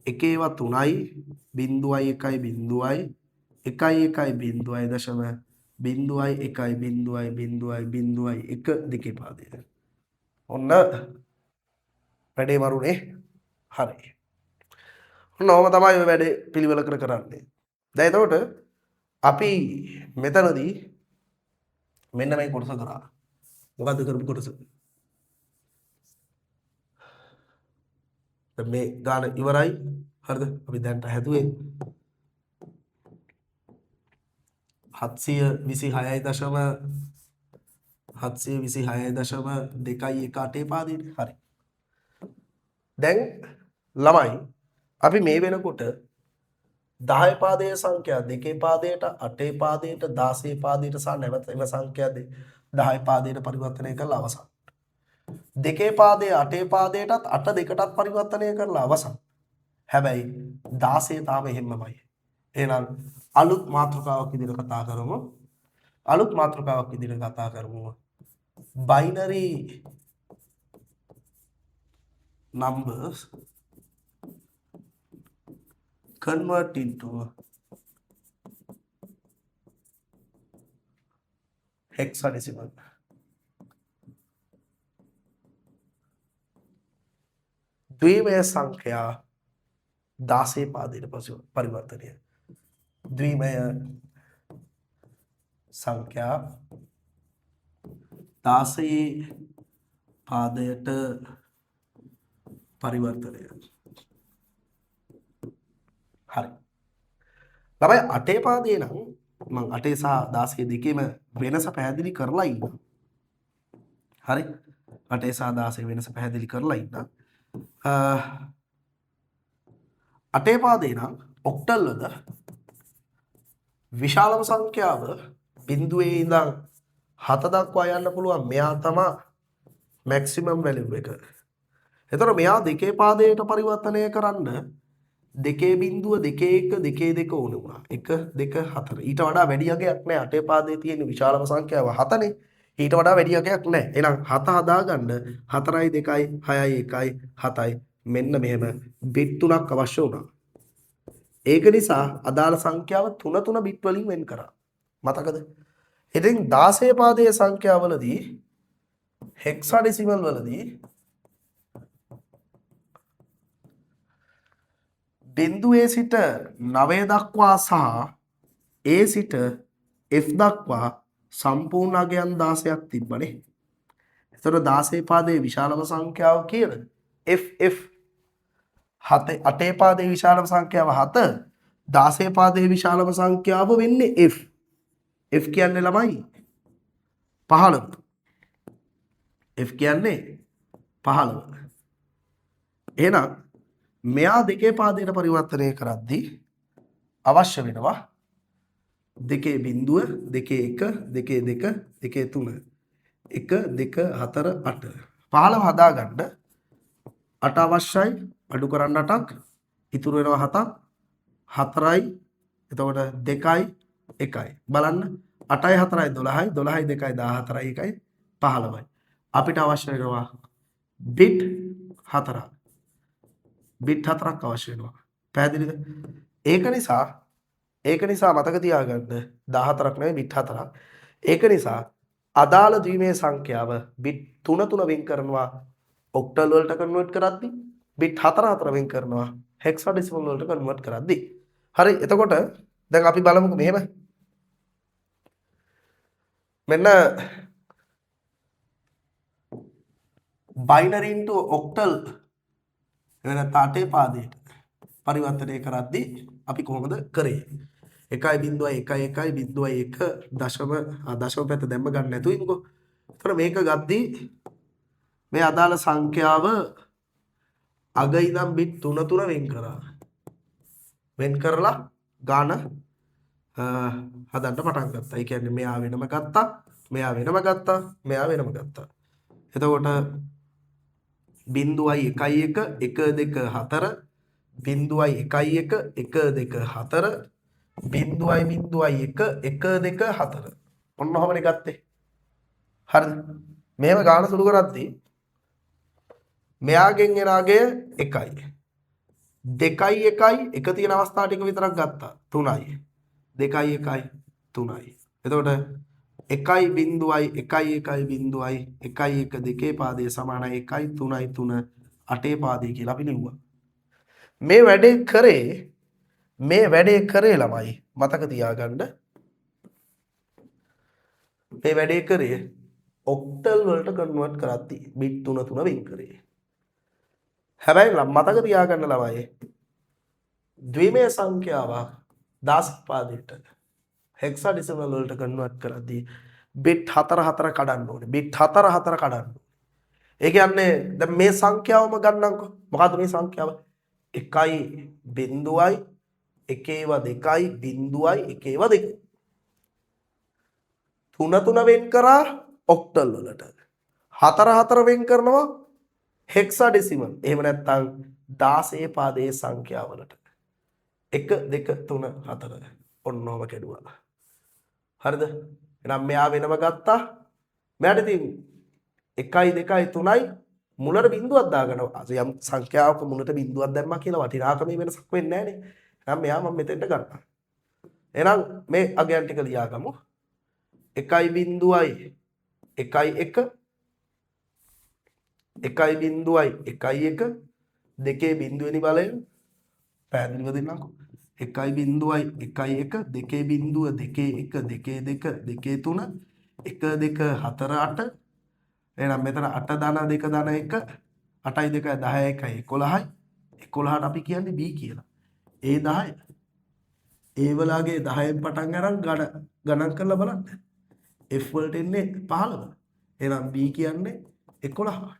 Speaker 1: එකේවා 3යි බිංදුවයි 1යි බිංදුවයි 1යි 1යි බිංදුවයි දශම බිංදුවයි 1යි බිංදුවයි බිංදුවයි බිංදුවයි 1 දෙකේ පාදය. ඔන්න වැඩේ මරුනේ. හරි. ඔන්න ඔහොම තමයි ඔය වැඩේ පිළිවෙල කර කරන්නේ. දැන් එතකොට අපි මෙතනදී මෙන්න මේ කොටස කරා. මොකද්ද කරපු කොටස? දැන් මේ ගාන ඉවරයි. හරිද? අපි දැන්ට හැදුවේ හත්සිය විසිහයයි දශම හත්සිය විසිහයයි දශම දෙකයි එක අටේ පාදේනේ. හරි. දැන් ළමයි අපි මේ වෙනකොට 10 පාදයේ සංඛ්‍යා දෙකේ පාදයට අටේ පාදයට 16 පාදයට සහ නැවත එම සංඛ්‍යා 10 පාදයට පරිවර්තනය කරලා අවසන්. දෙකේ පාදයේ අටේ පාදයටත් අට දෙකටත් පරිවර්තනය කරලා අවසන්. හැබැයි 16 තාම එහෙම්මමයි. එහෙනම් අලුත් මාතෘකාවක් විදිහට කතා කරමු. අලුත් මාතෘකාවක් විදිහට කතා කරමු. Binary numbers convert into hexadecimal. ද්විමය සංඛ්‍යා 16 පාදයට පසු පරිවර්තනය. ද්විමය සංඛ්‍යා 16 පාදයට පරිවර්තනය. හරි. ළමයි අටේ පාදේ නම් මං අටේ සහ 16 දෙකේම වෙනස පැහැදිලි කරලා ඉන්නවා. හරි. අටේ සහ 16 වෙනස පැහැදිලි කරලා ඉන්නවා. අටේ පාදේ නම් ඔක්ටල් වල විශාලම සංඛ්‍යාව බිංදුවේ ඉඳන් 7 දක්වා යන්න පුළුවන්. මෙයා තමා මැක්සිමම් වැලියු එක. එතකොට මෙයා දෙකේ පාදයට පරිවර්තනය කරන්න දෙකේ බිංදුව දෙකේ එක දෙකේ දෙක ඕන වුණා. 1 2 4. ඊට වඩා වැඩි අගයක් නෑ. අටේ පාදයේ තියෙන විශාලම සංඛ්‍යාව 7නේ. ඊට වඩා වැඩි අගයක් නෑ. එහෙනම් 7 හදාගන්න 4යි 2යි 6යි 1යි 7යි මෙන්න මෙහෙම බිට් තුනක් අවශ්‍ය වුණා. ඒක නිසා අදාළ සංඛ්‍යාව තුන තුන බිට් වලින් වෙන් කරා. මතකද? ඉතින් 16 පාදයේ සංඛ්‍යාවලදී හෙක්සාඩෙසිමල් වලදී බිංදුවේ සිට 9 දක්වා සහ A සිට F දක්වා සම්පූර්ණ අගයන් 16ක් තිබ්බනේ. එතකොට 16 පාදයේ විශාලම සංඛ්‍යාව කීයද? F F. අටේ පාදයේ විශාලම සංඛ්‍යාව 7, 16 පාදයේ විශාලම සංඛ්‍යාව වෙන්නේ F. F කියන්නේ ළමයි 15. F කියන්නේ 15. එහෙනම් මෙයා දෙකේ පාදයට පරිවර්තනය කරද්දී අවශ්‍ය වෙනවා දෙකේ බිංදුව, දෙකේ එක, දෙකේ දෙක, දෙකේ තුන. 1 2 4 8. 15 හදාගන්න 8 අවශ්‍යයි. අඩු කරන්න 8ක්. ඉතුරු වෙනවා 7ක්. 4යි එතකොට 2යි 1යි. බලන්න 8යි 4යි 12යි 12යි 2යි 14යි 1යි 15යි. අපිට අවශ්‍ය වෙනවා බිට් 4ක්. බිට් 4ක් අවශ්‍ය වෙනවා. පැහැදිලිද? ඒක නිසා මතක තියාගන්න 14ක් නෙවෙයි බිට් 4ක්. ඒක නිසා අදාළ ද්විමය සංඛ්‍යාව බිට් 3 3 වෙන් කරනවා ඔක්ටල් වලට කන්වර්ට් කරද්දී, බිට් 4 4 වෙන් කරනවා හෙක්සාඩෙසිමල් වලට කන්වර්ට් කරද්දී. හරි, එතකොට දැන් අපි බලමුකෝ මෙහෙම. මෙන්න බයිනරි ඉන්ටු ඔක්ටල් එහෙම නැත්නම් අටේ පාදයට පරිවර්තනය කරද්දී අපි කොහොමද කරේ? 1.1 1 1.1 දශම දශම පැත්ත දැම්ම ගන්න නැතුව ඉමුකෝ. එතකොට මේක ගද්දී මේ අදාළ සංඛ්‍යාව අග ඉඳන් බිට් 3 3 වෙන් කරා. වෙන් කරලා ගාන හදන්න පටන් ගත්තා. ඒ කියන්නේ මෙයා වෙනම ගත්තා, මෙයා වෙනම ගත්තා, මෙයා වෙනම ගත්තා. එතකොට 0.1 1 1 2 4 0.1 1 1 2 4 0.01 1 2 4. ඔන්න ඔහමනේ ගත්තේ. හරිද? මෙහෙම ගාන සුළු කරද්දී මෙයාගෙන් එන අගය 1යි. 2යි 1යි එක තියෙන අවස්ථා ටික විතරක් ගත්තා. 3යි. 2යි 1යි 3යි. එතකොට 1.0 1 1.0 1 1 දෙකේ පාදයේ සමානයි 1 3යි 3 අටේ පාදයේ කියලා අපි ලිව්වා. මේ වැඩේ කරේ ළමයි මතක තියාගන්න. මේ වැඩේ කරේ ඔක්ටල් වලට කන්වර්ට් කරද්දී බිට් 3 3 වෙන් කරේ. හැබැයි මතක තියාගන්න ළමයි ද්විමය සංඛ්‍යාවක් 16 පාදයට හෙක්සාඩෙසිමල් වලට කන්වර්ට් කරද්දී බිට් 4 4 කඩන්න ඕනේ. බිට් 4 4 කඩන්න ඕනේ. ඒ කියන්නේ දැන් මේ සංඛ්‍යාවම ගන්නම්කෝ. මොකද්ද මේ සංඛ්‍යාව? 1 0 1 2 0 1 2. 3 3 වෙන් කරා ඔක්ටල් වලට. 4 4 වෙන් කරනවා හෙක්සාඩෙසිමල්. එහෙම නැත්නම් 16 පාදයේ සංඛ්‍යාවලට. 1 2 3 4. ඔන්න ඔහම කැඩුවා. හරිද? එහෙනම් මෙයා වෙනම ගත්තා. මෙයාට ඉතින් 1 2 3යි මුලට බිඳුවක් දාගන්න. යම් සංඛ්‍යාවක මුලට බිඳුවක් දැම්මා කියලා වටිනාකමේ වෙනසක් වෙන්නේ නැහනේ. එහෙනම් මෙයා මම මෙතෙන්ට ගන්නවා. එහෙනම් මේ අගයන් ටික ලියාගමු. 1 0 1 1 1 0 1 1 දෙකේ බිඳුවෙනි බලය පැහැදිලිව දෙන්නම්කෝ. 1 0 1 1 දෙකේ බිඳුව දෙකේ 1 දෙකේ 2 දෙකේ 3 1 2 4 8. එහෙනම් මෙතන 8 ධන 2 ධන 1 8යි 2යි 10යි 1යි 11යි 11ට අපි කියන්නේ B කියලා. ඒ 10 ඒ වලගේ 10න් පටන් අරන් ගණන් කරලා බලන්න. F වලට එන්නේ 15. එහෙනම් B කියන්නේ 11.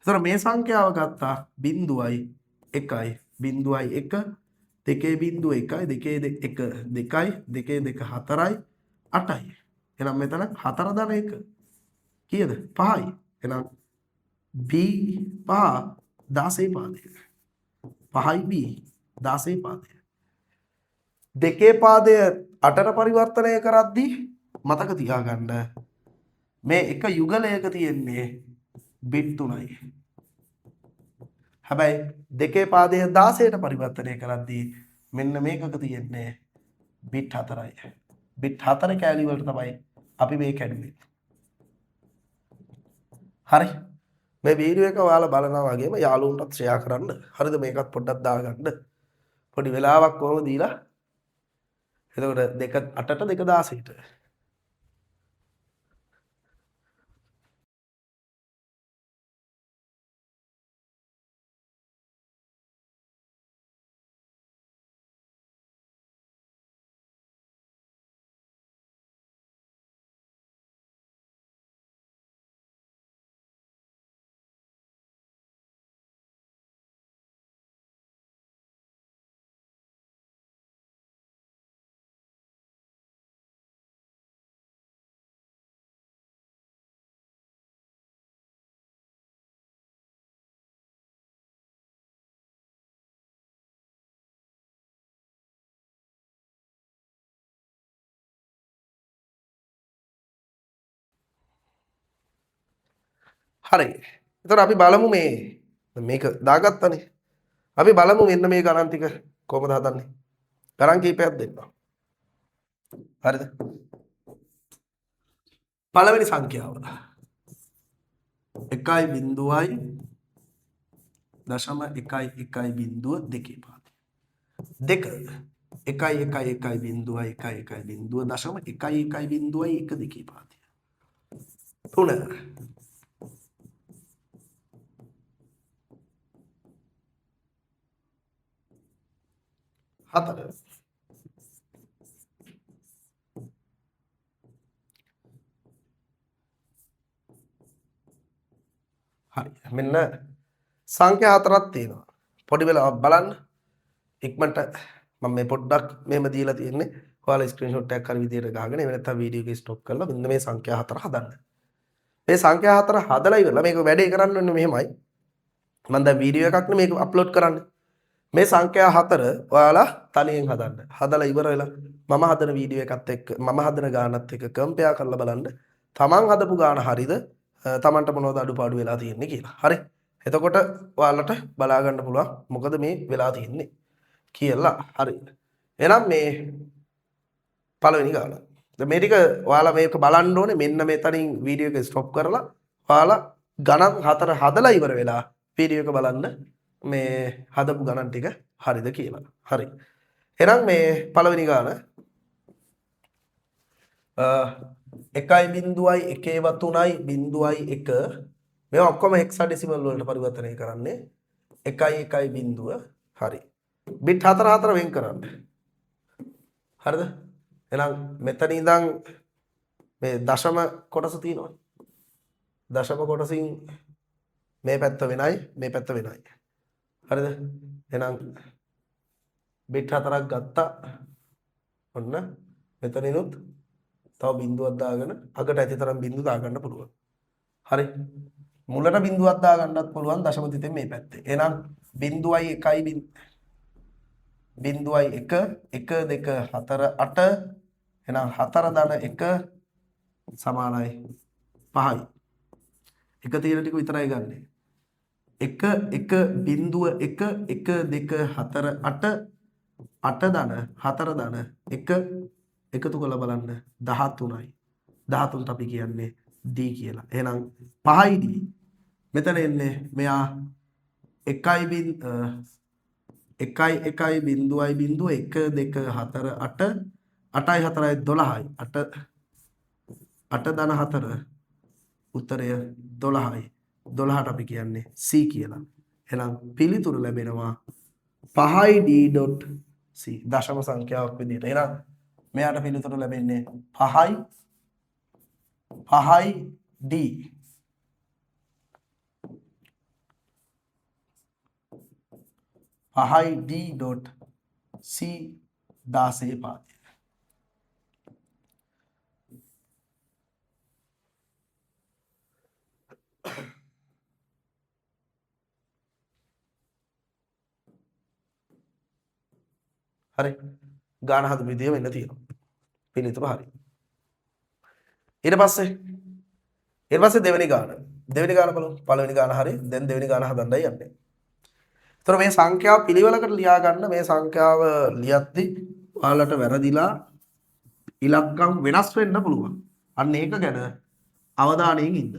Speaker 1: එතකොට මේ සංඛ්‍යාව ගත්තා 0යි 1යි 0යි 1 දෙකේ බිංදුව 1යි දෙකේ 1 2යි දෙකේ 2 4යි 8යි. එහෙනම් මෙතන 4 ධන 1 කීයද? 5යි. එහෙනම් B 5 16 පාදය. 5යි B 16 පාදය. දෙකේ පාදය 8ට පරිවර්තනය කරද්දී මතක තියාගන්න මේ එක යුගලයක තියෙන්නේ බිට් 3යි. හැබැයි දෙකේ පාදය 16ට පරිවර්තනය කරද්දී මෙන්න මේකක තියෙන්නේ බිට් 4යි. බිට් 4 කෑලි වලට තමයි අපි මේ කැඩුවේ. හරි. මේ වීඩියෝ එක ඔයාලා බලනවා වගේම යාළුවන්ටත් ෂෙයා කරන්න. හරිද? මේකත් පොඩ්ඩක් දාගන්න. පොඩි වෙලාවක් කොහොම දීලා. එතකොට 2 8ට 2 16ට. හරි. එතකොට අපි බලමු මේ මේක දාගත්තනේ. අපි බලමු මෙන්න මේ ගණන් ටික කොහොමද හදන්නේ. ගණන් කීපයක් දෙන්නම්. හරිද? පළවෙනි සංඛ්‍යාව 1.0 .1 1 0.2 පාදය. 2 1 1 1 0 1 1 0 .1 1 0 1 2 පාදය. 3 4 හරි. මෙන්න සංඛ්‍යා හතරක් තියෙනවා. පොඩි වෙලාවක් බලන්න. ඉක්මනට මම මේ පොඩ්ඩක් මෙහෙම දීලා තියෙන්නේ. ඔයාලා ස්ක්‍රීන්ෂොට් එකක් හරි විදියට ගහගෙන එහෙම නැත්නම් වීඩියෝ එක ස්ටොප් කරලා මෙන්න මේ සංඛ්‍යා හතර හදන්න. මේ සංඛ්‍යා හතර හදලා ඉවරලා මේක වැඩේ කරන්න ඕනේ මෙහෙමයි. මම දැන් වීඩියෝ එකක් නේ මේක අප්ලෝඩ් කරන්නේ. මේ සංඛ්‍යා හතර ඔයාලා තනියෙන් හදන්න. හදලා ඉවර වෙලා මම හදන වීඩියෝ එකත් එක්ක මම හදන ගානත් එක්ක කම්පෙයාර් කරලා බලන්න. තමන් හදපු ගාන හරිද? තමන්ට මොනවද අඩුපාඩු වෙලා තියෙන්නේ කියලා. හරි. එතකොට ඔයාලට බලා ගන්න පුළුවන් මොකද මේ වෙලා තියෙන්නේ කියලා. හරි. එහෙනම් මේ පළවෙනි ගාන. දැන් මේ ටික ඔයාලා මේක බලන්න ඕනේ. මෙන්න මෙතනින් වීඩියෝ එක ස්ටොප් කරලා ඔයාලා ගණන් හතර හදලා ඉවර වෙලා වීඩියෝ එක බලන්න මේ හදපු ගණන් ටික හරිද කියලා. හරි. එහෙනම් මේ පළවෙනි ගාන 1.0 1 3 0 1 මේවා ඔක්කොම හෙක්සාඩෙසිමල් වලට පරිවර්තනය කරන්නේ 1 1 0. හරි. බිට් 4 4 වෙන් කරන්න. හරිද? එහෙනම් මෙතන ඉඳන් මේ දශම කොටස තියෙනවනේ. දශම කොටසින් මේ පැත්ත වෙනයි මේ පැත්ත වෙනයි. හරිද? එහෙනම් බිට් හතරක් ගත්තා. ඔන්න මෙතනිනුත් තව බිඳුවක් දාගෙන අගට ඇති තරම් බිඳු දාගන්න පුළුවන්. හරි. මුලට බිඳුවක් දාගන්නත් පුළුවන් දශම තිතෙන් මේ පැත්තේ. එහෙනම් 0.1 1 0.1 1 2 4 8 එහෙනම් 4 ධන 1 සමානයි 5යි. එක තියෙන ටික විතරයි ගන්නෙ. 1 1 0 1 1 2 4 8 8 ධන 4 ධන 1 එකතු කරලා බලන්න 13යි. 13ට අපි කියන්නේ D කියලා. එහෙනම් 5යි D. මෙතන එන්නේ මෙයා 1 1 1 0 0 1 2 4 8 8යි 4යි 12යි 8 8 ධන 4 උත්තරය 12යි. 12ට අපි කියන්නේ C කියලා. එහෙනම් පිළිතුරු ලැබෙනවා 5යි D.C දශම සංඛ්‍යාවක් විදිහට. එහෙනම් මෙයාට පිළිතුරු ලැබෙන්නේ 5යි 5යි D. 5යි D.C 16 පාදය. හරි. ගාන හදපු විදිය වෙන්න තියෙනවා. පිළිතුරු හරි. ඊට පස්සේ දෙවෙනි ගාන. දෙවෙනි ගාන බලමු. පළවෙනි ගාන හරි. දැන් දෙවෙනි ගාන හදන්නයි යන්නේ. ඒතර මේ සංඛ්‍යාව පිළිවෙලකට ලියා ගන්න. මේ සංඛ්‍යාව ලියද්දි ඔයාලට වැරදිලා ඉලක්කම් වෙනස් වෙන්න පුළුවන්. අන්න ඒක ගැන අවධානයෙන් ඉන්න.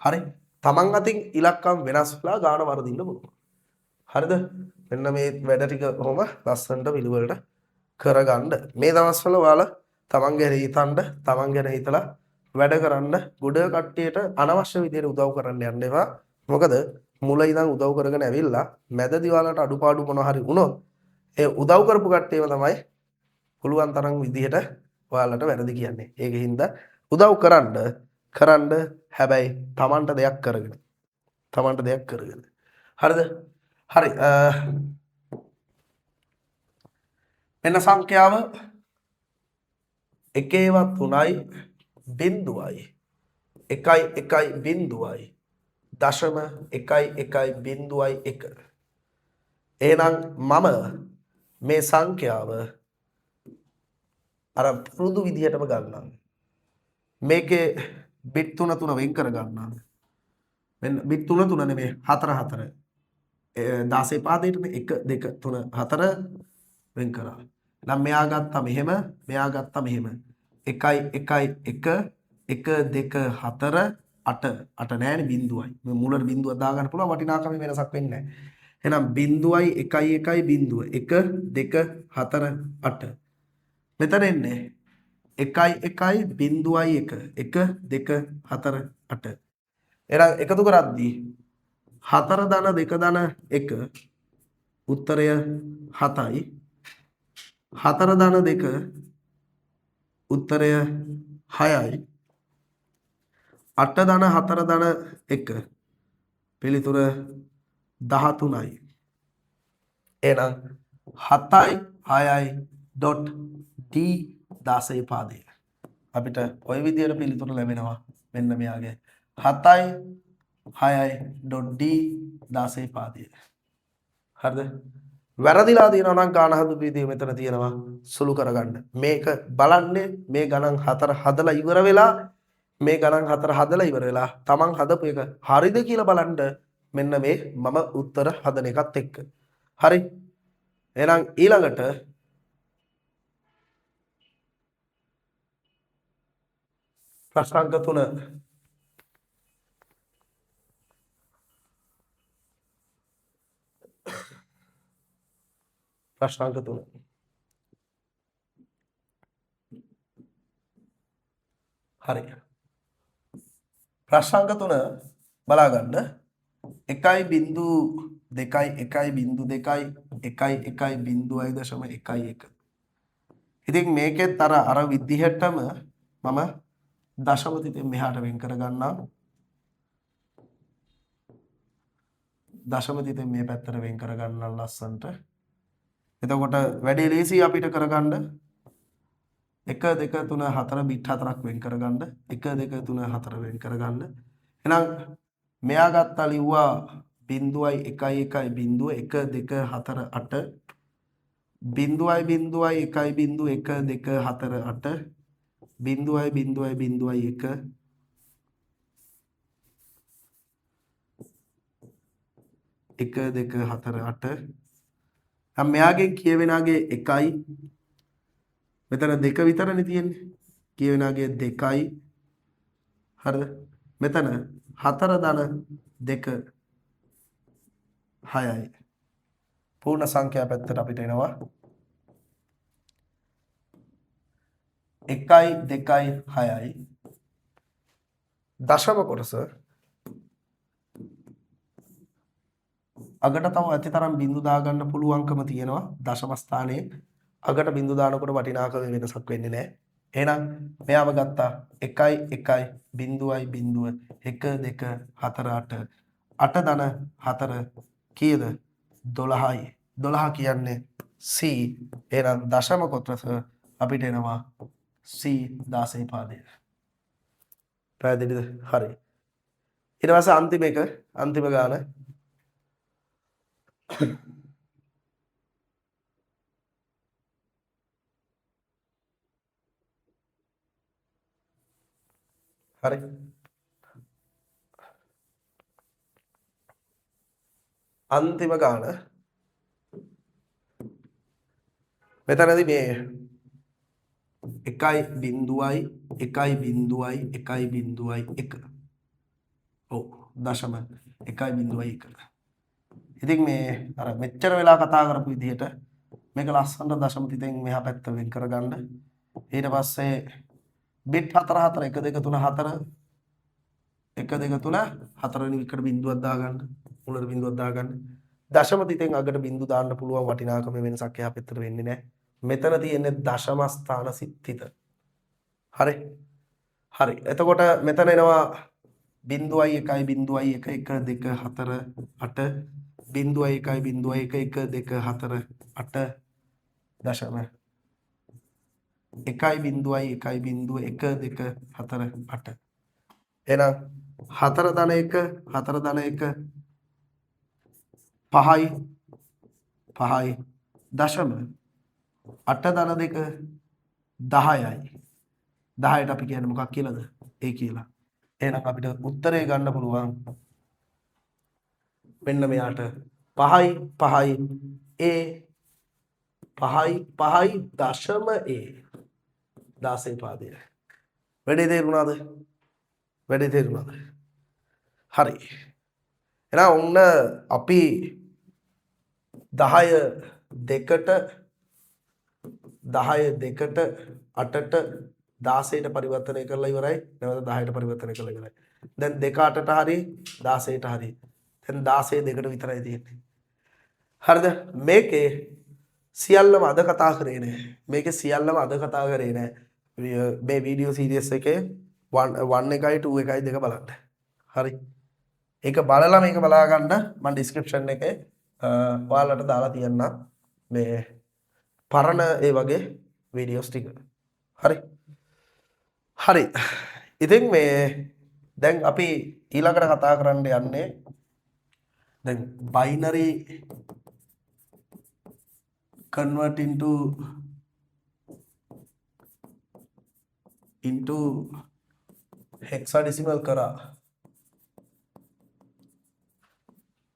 Speaker 1: හරි. තමන් අතින් ඉලක්කම් වෙනස් වෙලා ගාන වරදින්න පුළුවන්. හරිද? මෙන්න මේ වැඩ ටික කොහොම ලස්සනට පිළිවෙලට කරගන්න. මේ දවස්වල ඔයාලා තමන් ගැන හිතන්න, තමන් ගැන හිතලා වැඩ කරන්න. ගොඩ කට්ටියට අනවශ්‍ය විදියට උදව් කරන්න යන්න එපා. මොකද මුල ඉඳන් උදව් කරගෙන ඇවිල්ලා මැදදී ඔයාලට අඩුපාඩු මොන හරි වුණොත් ඒ උදව් කරපු කට්ටියම තමයි පුළුවන් තරම් විදියට ඔයාලට වැරදි කියන්නේ. ඒක හින්දා උදව් කරන්න හැබැයි තමන්ට දෙයක් කරගෙන. තමන්ට දෙයක් කරගෙන. හරිද? හරි. මෙන්න සංඛ්‍යාව 1 3යි 0යි 1 1 0යි දශම 1 1 0යි 1. එහෙනම් මම මේ සංඛ්‍යාව අර පුරුදු විදිහටම ගන්නම්. මේකේ බිට් තුන තුන වෙන් කර ගන්නම්. මෙන්න බිට් 3 3 නෙමෙයි 4 4. 16 පාදයටනේ 1 2 3 4 වෙන් කරා. එහෙනම් මෙයා ගත්තා මෙහෙම, මෙයා ගත්තා මෙහෙම. 1 1 1 1 2 4 8 8 නෑනේ බිංදුවයි. මේ මුලට බිංදුවක් දාගන්න පුළුවන් වටිනාකමේ වෙනසක් වෙන්නේ නෑ. එහෙනම් බිංදුවයි 1 1 බිංදුව 1 2 4 8. මෙතන එන්නේ 1 1 බිංදුවයි 1 1 2 4 8. එහෙනම් එකතු කරද්දී 4 ධන 2 ධන 1 උත්තරය 7යි. 4 ධන 2 උත්තරය 6යි. 8 ධන 4 ධන 1 පිළිතුර 13යි. එහෙනම් 7යි 6යි ඩොට් D 16 පාදය. අපිට ඔය විදියට පිළිතුර ලැබෙනවා මෙන්න මෙයාගේ 7යි 6යි ඩොට් D 16 පාදය. හරිද? වැරදිලා තියෙනවා නම් ගාන හදපු විදිය මෙතන තියෙනවා සුළු කරගන්න. මේක බලන්නේ මේ ගණන් හතර හදලා ඉවර වෙලා මේ ගණන් හතර හදලා ඉවර වෙලා තමන් හදපු එක හරිද කියලා බලන්න මෙන්න මේ මම උත්තර හදන එකත් එක්ක. හරි. එහෙනම් ඊළඟට ප්‍රශ්න අංක 3. ප්‍රශ්න අංක 3. හරි. ප්‍රශ්න අංක 3 බලා ගන්න. 1.2 1.2 1 1.0.11. ඉතින් මේකෙත් අර විදිහටම මම දශම තිතෙන් මෙහාට වෙන් කරගන්නම්. දශම තිතෙන් මේ පැත්තට වෙන් කරගන්නම් ලස්සනට. එතකොට වැඩේ ලේසි අපිට කරගන්න. 1 2 3 4 බිට් හතරක් වෙන් කරගන්න. 1 2 3 4 වෙන් කරගන්න. එහෙනම් මෙයා ගත්තා ලිව්වා 0.1 1 0 1 2 4 8 0.0 1 0 1 2 4 8 0.0 0.1 1 2 4 8. දැන් මෙයාගෙන් කියවෙනාගේ 1යි මෙතන 2 විතරනේ තියෙන්නේ. කියවෙනාගේ 2යි. හරිද? මෙතන 4 ධන 2 6යි. පූර්ණ සංඛ්‍යා පැත්තට අපිට එනවා 1යි 2යි 6යි. දශම කොටස අගට තව ඇතිතරම් බිංදු දාගන්න පුළුවන්කම තියෙනවා. දශම ස්ථානයේ අගට බිංදු දානකොට වටිනාකම වෙනසක් වෙන්නේ නැහැ. එහෙනම් මෙයාව ගත්තා 1 1 0 0 1 2 4 8 8 ධන 4 කීයද? 12යි. 12 කියන්නේ C. එහෙනම් දශම කොටස අපිට එනවා C 16 පාදය. පැහැදිලිද? හරි. ඊට පස්සේ අන්තිම එක, අන්තිම ගාන. හරි. අන්තිම ගාන මෙතනදී මේ 1 0 1 0 1 0 1. ඔව් දශම 1 0 1. ඉතින් මේ අර මෙච්චර වෙලා කතා කරපු විදිහට මේක ලස්සනට දශම තිතෙන් මෙහා පැත්ත වෙන් කරගන්න. ඊට පස්සේ බිට් 4 4 1 2 3 4 1 2 3 4 වෙනි එකට බිංදුවක් දාගන්න. මුලට බිංදුවක් දාගන්න. දශම තිතෙන් අගට බිංදු දාන්න පුළුවන් වටිනාකම වෙනසක් එහා පැත්තට වෙන්නේ නැහැ. මෙතන තියෙන්නේ දශම ස්ථාන තිත. හරි. හරි. එතකොට මෙතන එනවා 0 1 0 1 1 2 4 8 0 1 0 1 1 2 4 8 දශම 1 0 1 0 1 2 4 8. එහෙනම් 4 ධන 1 4 ධන 1 5යි 5යි දශම 8 ධන 2 10යි. 10ට අපි කියන්නේ මොකක් කියලාද? ඒ කියලා. එහෙනම් අපිට උත්තරේ ගන්න පුළුවන් මෙන්න මෙයාට 5යි 5යි A 5යි 5යි දශම A 16 පාදය. වැඩේ තේරුණාද? වැඩේ තේරුණාද? හරි. එහෙනම් ඔන්න අපි 10 දෙකට 10 දෙකට 8ට 16ට පරිවර්තනය කරලා ඉවරයි. නැවත 10ට පරිවර්තනය කරලා ඉවරයි. දැන් 2 8ට හරි 16ට හරි. දැන් 16 දෙකට විතරයි තියෙන්නේ. හරිද? මේකේ සියල්ලම අද කතා කරේ නෑ. මේකේ සියල්ලම අද කතා කරේ නෑ. මේ වීඩියෝ සීරීස් එකේ 1 එකයි 2 එකයි දෙක බලන්න. හරි. ඒක බලලා මේක බලා ගන්න මම ඩිස්ක්‍රිප්ෂන් එකේ ඔයාලට දාලා තියන්නම් මේ පරණ ඒ වගේ වීඩියෝස් ටික. හරි. හරි. ඉතින් මේ දැන් අපි ඊළඟට කතා කරන්න යන්නේ දැන් බයිනරි convert into hexadecimal කරා.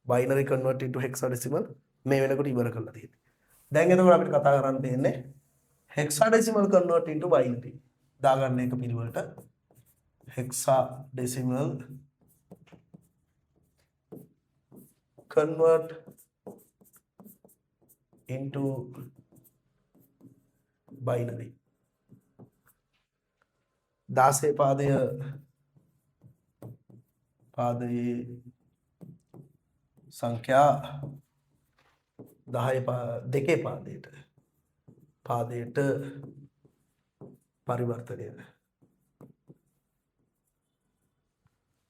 Speaker 1: Binary convert into hexadecimal මේ වෙනකොට ඉවර කරලා තියෙන්නේ. දැන් එතකොට අපිට කතා කරන්න තියෙන්නේ hexadecimal convert into binary. දාගන්න එක පිළිවෙලට hexadecimal convert into binary. 16 පාදය පාදයේ සංඛ්‍යා 10 දෙකේ පාදයට පරිවර්තනය.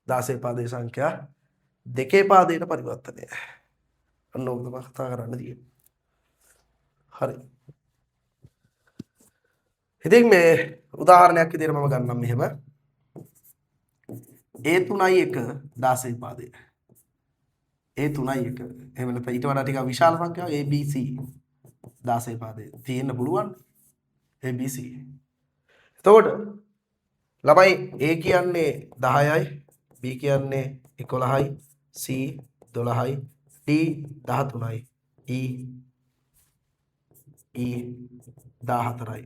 Speaker 1: 16 පාදයේ සංඛ්‍යා දෙකේ පාදයට පරිවර්තනය. අන්න ඕක තමයි කතා කරන්න තියෙන්නේ. හරි. ඉතින් මේ උදාහරණයක් විදිහට මම ගන්නම් මෙහෙම. A3යි 1 16 පාදය. A3යි 1. එහෙම නැත්නම් ඊට වඩා ටිකක් විශාල සංඛ්‍යාවක් ABC 16 පාදය තියෙන්න පුළුවන්. ABC. එතකොට ළමයි A කියන්නේ 10යි, B කියන්නේ 11යි, C 12යි, D 13යි, E E 14යි.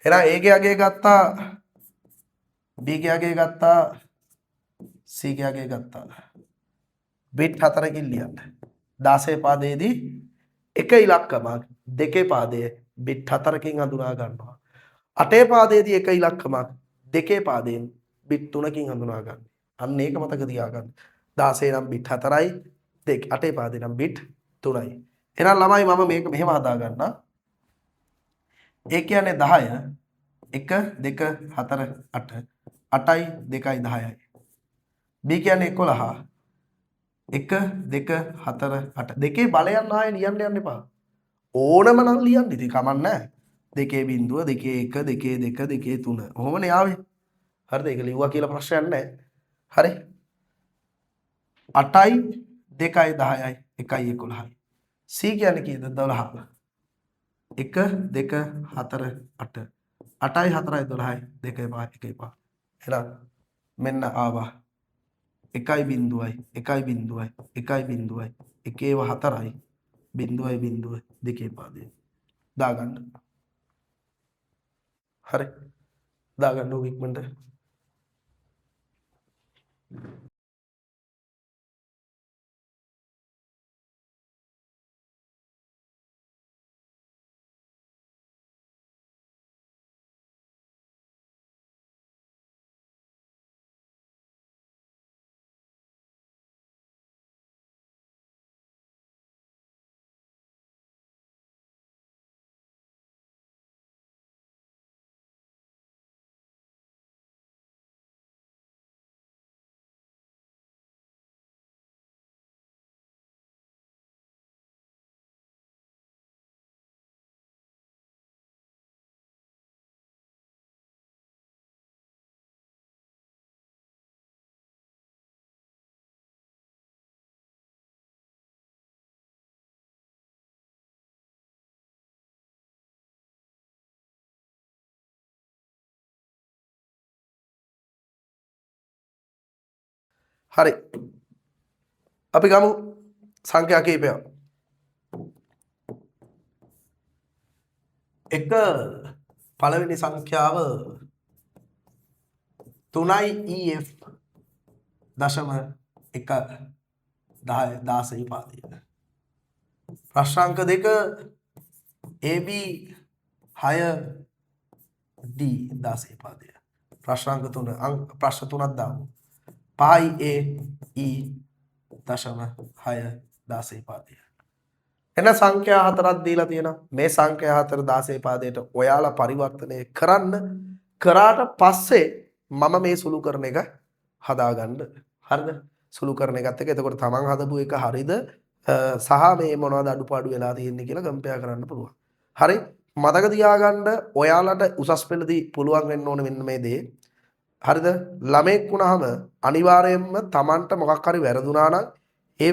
Speaker 1: එහෙනම් A ගේ අගය ගත්තා, B ගේ අගය ගත්තා, C ගේ අගය ගත්තා. බිට් 4කින් ලියන්න. 16 පාදයේදී එක ඉලක්කමක් දෙකේ පාදයේ බිට් 4කින් හඳුනා ගන්නවා. 8 පාදයේදී එක ඉලක්කමක් දෙකේ පාදයෙන් බිට් 3කින් හඳුනා ගන්න. අන්න ඒක මතක තියාගන්න. 16 නම් බිට් 4යි, 8 පාදේ නම් බිට් 3යි. එහෙනම් ළමයි මම මේක මෙහෙම හදා ගන්නම්. ඒ කියන්නේ 10 1 2 4 8 8යි 2යි 10යි. B කියන්නේ 11 1 2 4 8. දෙකේ බලයන් ආයේ ලියන්න යන්න එපා. ඕනම නම් ලියන්න ඉතින් කමක් නැහැ. දෙකේ බිංදුව, දෙකේ 1, දෙකේ 2, දෙකේ 3. ඔහොමනේ ආවේ. හරිද? ඒක ලිව්වා කියලා ප්‍රශ්නයක් නැහැ. හරි. 8යි 2යි 10යි 1යි 11යි. C කියන්නේ කීයද? 12. 1 2 4 8. 8යි 4යි 12යි 2යි 5 1යි 5. එහෙනම් මෙන්න ආවා 1යි බිංදුවයි 1යි බිංදුවයි 1යි බිංදුවයි එකේව 4යි බිංදුවයි බිංදුව දෙකේ පාදේ දාගන්න. හරි. දාගන්න ඕක ඉක්මනට. හරි. අපි ගමු සංඛ්‍යා කීපයක්. එක පළවෙනි සංඛ්‍යාව 3 EF දශම 1 10 16 පාදය. ප්‍රශ්න අංක 2 AB 6 D 16 පාදය. ප්‍රශ්න අංක 3 අංක ප්‍රශ්න තුනක් දාමු. 5 A E දශම 6 16 පාදය. එන සංඛ්‍යා හතරක් දීලා තියෙනවා. මේ සංඛ්‍යා හතර 16 පාදයට ඔයාලා පරිවර්තනය කරන්න. කරාට පස්සේ මම මේ සුළු කරන එක හදාගන්න. හරිද? සුළු කරන එකත් එක්ක එතකොට තමන් හදපු එක හරිද සහ මේ මොනවද අඩුපාඩු වෙලා තියෙන්නේ කියලා කම්පෙයාර් කරන්න පුළුවන්. හරි? මතක තියාගන්න ඔයාලට උසස් පෙළදී පුළුවන් වෙන්න ඕනේ මෙන්න මේ දේ. හරිද? ළමයෙක් වුණාම අනිවාර්යයෙන්ම තමන්ට මොකක් හරි වැරදුනා නම් ඒ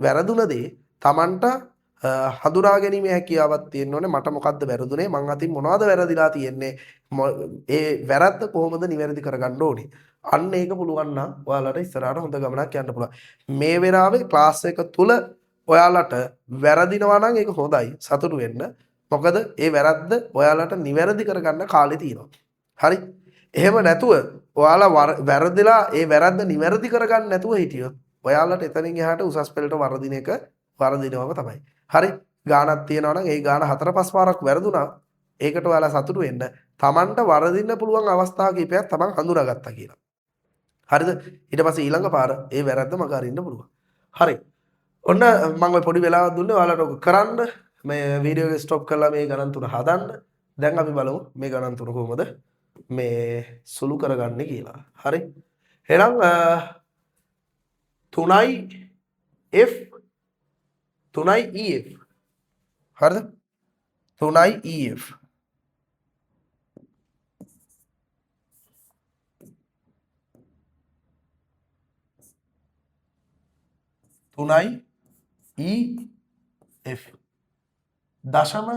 Speaker 1: වැරදුන දේ තමන්ට හඳුනා ගැනීමේ හැකියාවක් තියෙන්න ඕනේ. මට මොකද්ද වැරදුනේ? මං අතින් මොනවද වැරදිලා තියෙන්නේ? ඒ වැරද්ද කොහොමද නිවැරදි කරගන්න ඕනේ? අන්න ඒක පුළුවන් නම් ඔයාලට ඉස්සරහට හොඳ ගමනක් යන්න පුළුවන්. මේ වෙලාවේ ක්ලාස් එක තුල ඔයාලට වැරදිනවා නම් ඒක හොඳයි. සතුටු වෙන්න. මොකද ඒ වැරද්ද ඔයාලට නිවැරදි කරගන්න කාලේ තියෙනවා. හරි? එහෙම නැතුව ඔයාලා වැරදිලා ඒ වැරද්ද නිවැරදි කරගන්න නැතුව හිටියොත් ඔයාලට එතනින් එහාට උසස් පෙළට වරදින එක වරදිනවම තමයි. හරි? ගාණක් තියෙනවා නම් ඒ ගාණ 4-5 පාරක් වැරදුනා ඒකට ඔයාලා සතුටු වෙන්න. Tamanට වරදින්න පුළුවන් අවස්ථා කිහිපයක් Taman හඳුනාගත්තා කියලා. හරිද? ඊට පස්සේ ඊළඟ පාර ඒ වැරද්ද මග අරින්න පුළුවන්. හරි. ඔන්න මම ඔය පොඩි වෙලාවක් දුන්නේ ඔයාලට ඔක කරන්න. මේ වීඩියෝ එක ස්ටොප් කරලා මේ ගණන් තුන හදන්න. දැන් අපි බලමු මේ ගණන් තුන කොහොමද මේ සුළු කරගන්නේ කියලා. හරි. එහෙනම් 3 F 3 EF. හරිද? 3 EF. 3 E F දශම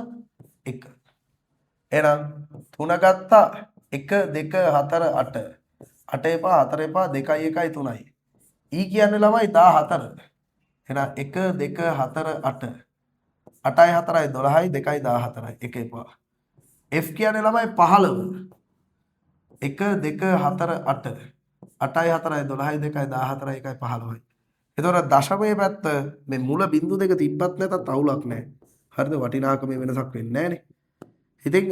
Speaker 1: 1. එහෙනම් තුන ගත්තා 1 2 4 8 8 එපා 4 එපා 2 1 3යි. E කියන්නේ ළමයි 14. එහෙනම් 1 2 4 8 8යි 4යි 12යි 2යි 14යි 1 එපා. F කියන්නේ ළමයි 15. 1 2 4 8 8යි 4යි 12යි 2යි 14යි 1යි 15යි. එතකොට දශමයේ පැත්ත මේ මුල බිංදු දෙක තිබ්බත් නැතත් අවුලක් නැහැ. හරිද? වටිනාකමේ වෙනසක් වෙන්නේ නැහනේ. ඉතින්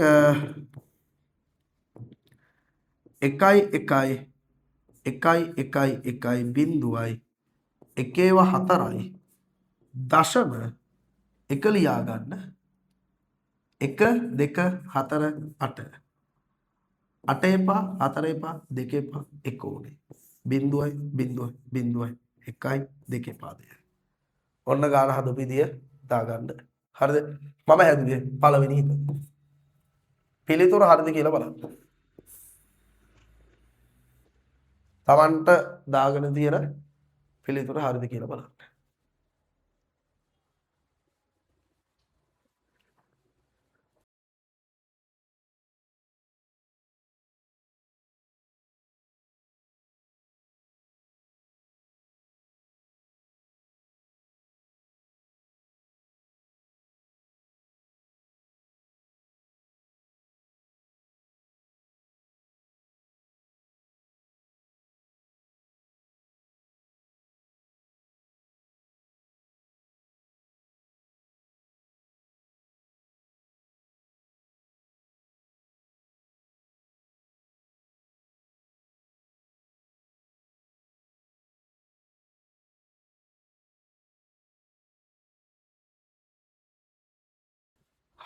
Speaker 1: 1 1 1 1 1 බිංදුවයි එකේව 4යි දශම එක ලියා ගන්න 1 2 4 8 8 එපා 4 එපා 2 එපා 1 ඕනේ. බිංදුවයි බිංදුවයි බිංදුවයි 1යි 2 පාදය. ඔන්න ගාන හදපු විදිය දාගන්න. හරිද? මම හැදුවේ පළවෙනි එක. පිළිතුර හරිද කියලා බලන්න. Tamanට දාගෙන තියෙන පිළිතුර හරිද කියලා බලන්න.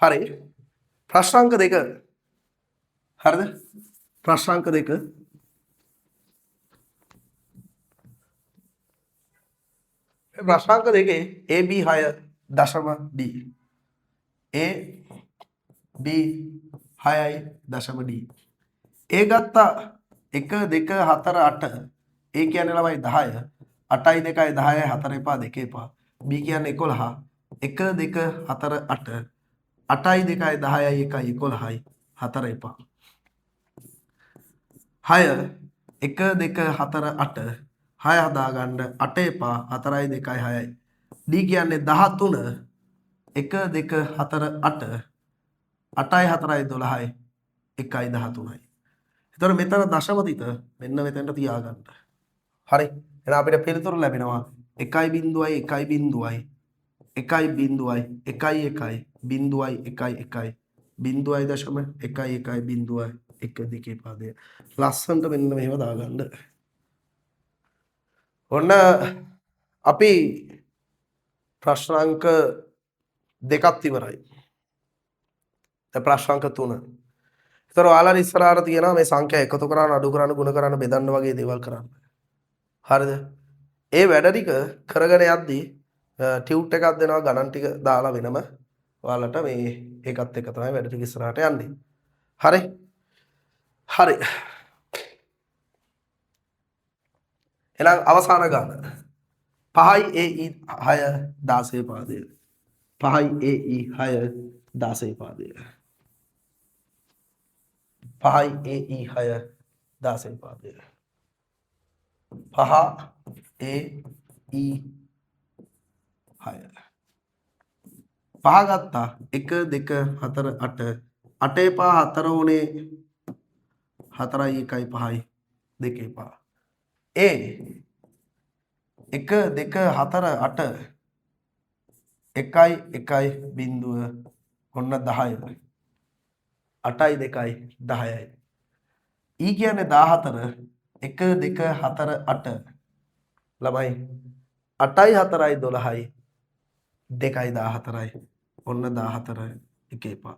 Speaker 1: හරි. ප්‍රශ්න අංක 2. හරිද? ප්‍රශ්න අංක 2. මේ ප්‍රශ්න අංක දෙකේ AB 6 දශම D. A B 6යි දශම D. A ගත්තා 1 2 4 8. A කියන්නේ ළමයි 10. 8යි 2යි 10යි 4 එපා 2 එපා. B කියන්නේ 11. 1 2 4 8. 8යි 2යි 10යි 1යි 11යි 4 එපා. 6 1 2 4 8. 6 හදාගන්න 8 එපා 4යි 2යි 6යි. D කියන්නේ 13 1 2 4 8 8යි 4යි 12යි 1යි 13යි. එතකොට මෙතන දශම තිත මෙන්න මෙතනට තියාගන්න. හරි. එහෙනම් අපිට පිළිතුරු ලැබෙනවා 1.0 1.0 1.0 1 1 0 1 1 0.1 1 0 1 2 පාදය. ලස්සනට මෙන්න මෙහෙම දාගන්න. ඔන්න අපි ප්‍රශ්න අංක දෙකක් ඉවරයි. දැන් ප්‍රශ්න අංක 3. ඒතර ඔයාලා ඉස්සරහට තියෙනවා මේ සංඛ්‍යා එකතු කරන්න, අඩු කරන්න, ගුණ කරන්න, බෙදන්න වගේ දේවල් කරන්න. හරිද? ඒ වැඩ ටික කරගෙන යද්දී ටියුට් එකක් දෙනවා ගණන් ටික දාලා වෙනම ඔයාලට මේ ඒකත් එක්ක තමයි වැඩ ටික ඉස්සරහට යන්නේ. හරි? හරි. එහෙනම් අවසාන ගාන 5යි AE 6 16 පාදය. 5යි AE 6 16 පාදය. 5යි AE 6 16 පාදය. 5 AE 6. පහ ගත්තා 1 2 4 8 8 5 4 උනේ 4යි 1යි 5යි 2 5. A 1 2 4 8 1යි 1යි බිංදුව ඔන්න 10යි. 8යි 2යි 10යි. E කියන්නේ 14 1 2 4 8 ළමයි 8යි 4යි 12යි 2යි 14යි ඔන්න 14 එක එපා.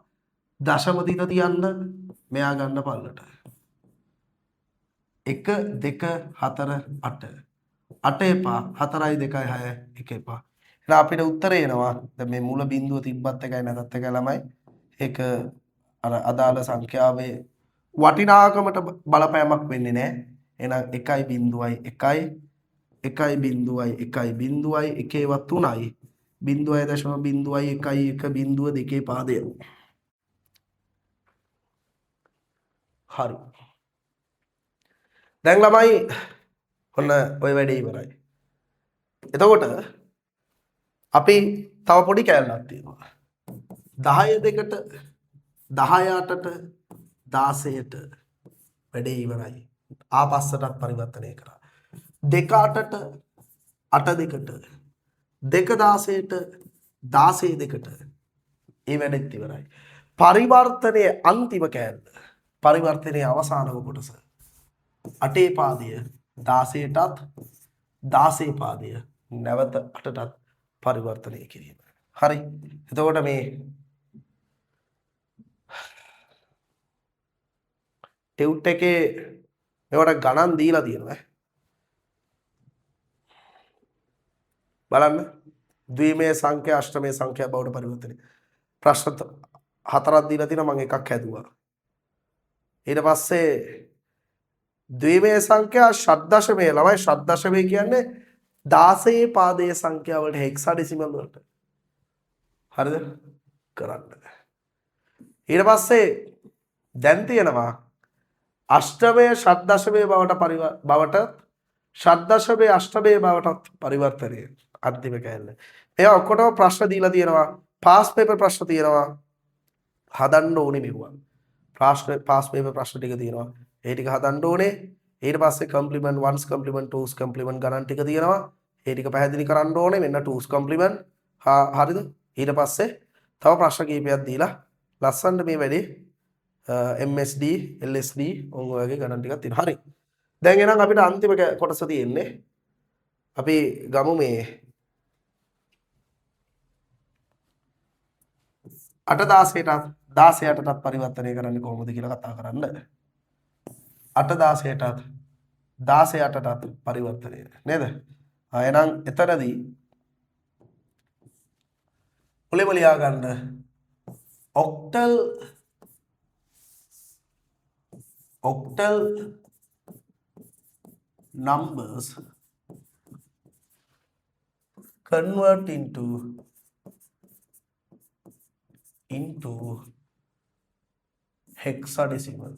Speaker 1: දශම තිත තියන්න මෙයා ගන්න පල්ලට. 1 2 4 8 8 එපා 4යි 2යි 6යි 1 එපා. එහෙනම් අපිට උත්තරේ එනවා දැන් මේ මුල බිඳුව තිබ්බත් එකයි නැතත් එකයි ළමයි. ඒක අර අදාළ සංඛ්‍යාවේ වටිනාකමට බලපෑමක් වෙන්නේ නැහැ. එහෙනම් 1යි බිඳුවයි 1යි 1යි බිඳුවයි 1යි බිඳුවයි එකේවා 3යි 0.0 1 1 බිඳුව 2 පාදය. හරි. දැන් ළමයි ඔන්න ඔය වැඩේ ඉවරයි. එතකොට අපි තව පොඩි කෑල්ලක් තියෙනවා. 10 දෙකට 10 8ට 16ට වැඩේ ඉවරයි. ආපස්සටත් පරිවර්තනය කරා. 2 8ට 8 දෙකට 2 16ට 16 දෙකට ඒ වැඩෙත් ඉවරයි. පරිවර්තනයේ අන්තිම කෑල්ල. පරිවර්තනයේ අවසානම කොටස. 8 පාදය 16ටත් 16 පාදය නැවත 8ටත් පරිවර්තනය කිරීම. හරි. එතකොට මේ ටියුට් එකේ මේවට ගණන් දීලා තියෙනවා. බලන්න ද්විමය සංඛ්‍යා අෂ්ටමය සංඛ්‍යා බවට පරිවර්තනය. ප්‍රශ්න හතරක් දීලා තියෙනවා මම එකක් හැදුවා. ඊට පස්සේ ද්විමය සංඛ්‍යා ෂඩ්දශමය ළමයි ෂඩ්දශමය කියන්නේ 16 පාදයේ සංඛ්‍යා වලට හෙක්සාඩෙසිමල් වලට. හරිද? කරන්න. ඊට පස්සේ දැන් තියෙනවා අෂ්ටමය ෂඩ්දශමය බවට ෂඩ්දශමය අෂ්ටමය බවටත් පරිවර්තනය. අන්තිම කෑල්ල. මේවා ඔක්කොටම ප්‍රශ්න දීලා තියෙනවා. පාස් පේපර් ප්‍රශ්න තියෙනවා. හදන්න ඕනේ මෙවුවා. ප්‍රශ්න පාස් පේපර් ප්‍රශ්න ටික තියෙනවා. ඒ ටික හදන්න ඕනේ. ඊට පස්සේ කම්ප්ලිමන්ට් 1's complement 2's complement ගණන් ටික තියෙනවා. ඒ ටික පැහැදිලි කරන්න ඕනේ. මෙන්න 2's complement. හරිද? ඊට පස්සේ තව ප්‍රශ්න කීපයක් දීලා ලස්සනට මේ වැඩේ MSD LSD ඔන් ඔය වගේ ගණන් ටිකක් තියෙනවා. හරි. දැන් එහෙනම් අපිට අන්තිම කොටස තියෙන්නේ. අපි ගමු මේ 8 16ටත් 16 8ටත් පරිවර්තනය කරන්නේ කොහොමද කියලා කතා කරන්න. 8 16ටත් 16 8ටත් පරිවර්තනය නේද? එහෙනම් එතනදී මුලින්ම ලියා ගන්න octal numbers convert into hexadecimal.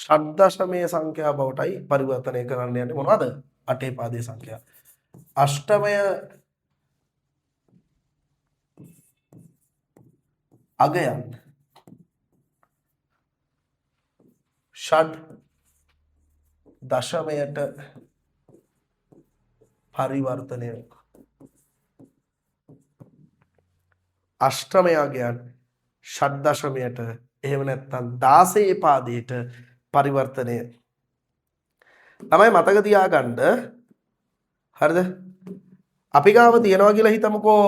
Speaker 1: ෂඩ්දශමයේ සංඛ්‍යා බවටයි පරිවර්තනය කරන්න යන්නේ. මොනවද? අටේ පාදයේ සංඛ්‍යා. අෂ්ටමය අගයන් ෂඩ් දශමයට පරිවර්තනය. අෂ්ටමය අගයන් ෂඩ් දශමයට, එහෙම නැත්නම් 16 පාදයට පරිවර්තනය. ළමයි මතක තියාගන්න. හරිද? අපි ගාව තියනවා කියලා හිතමුකෝ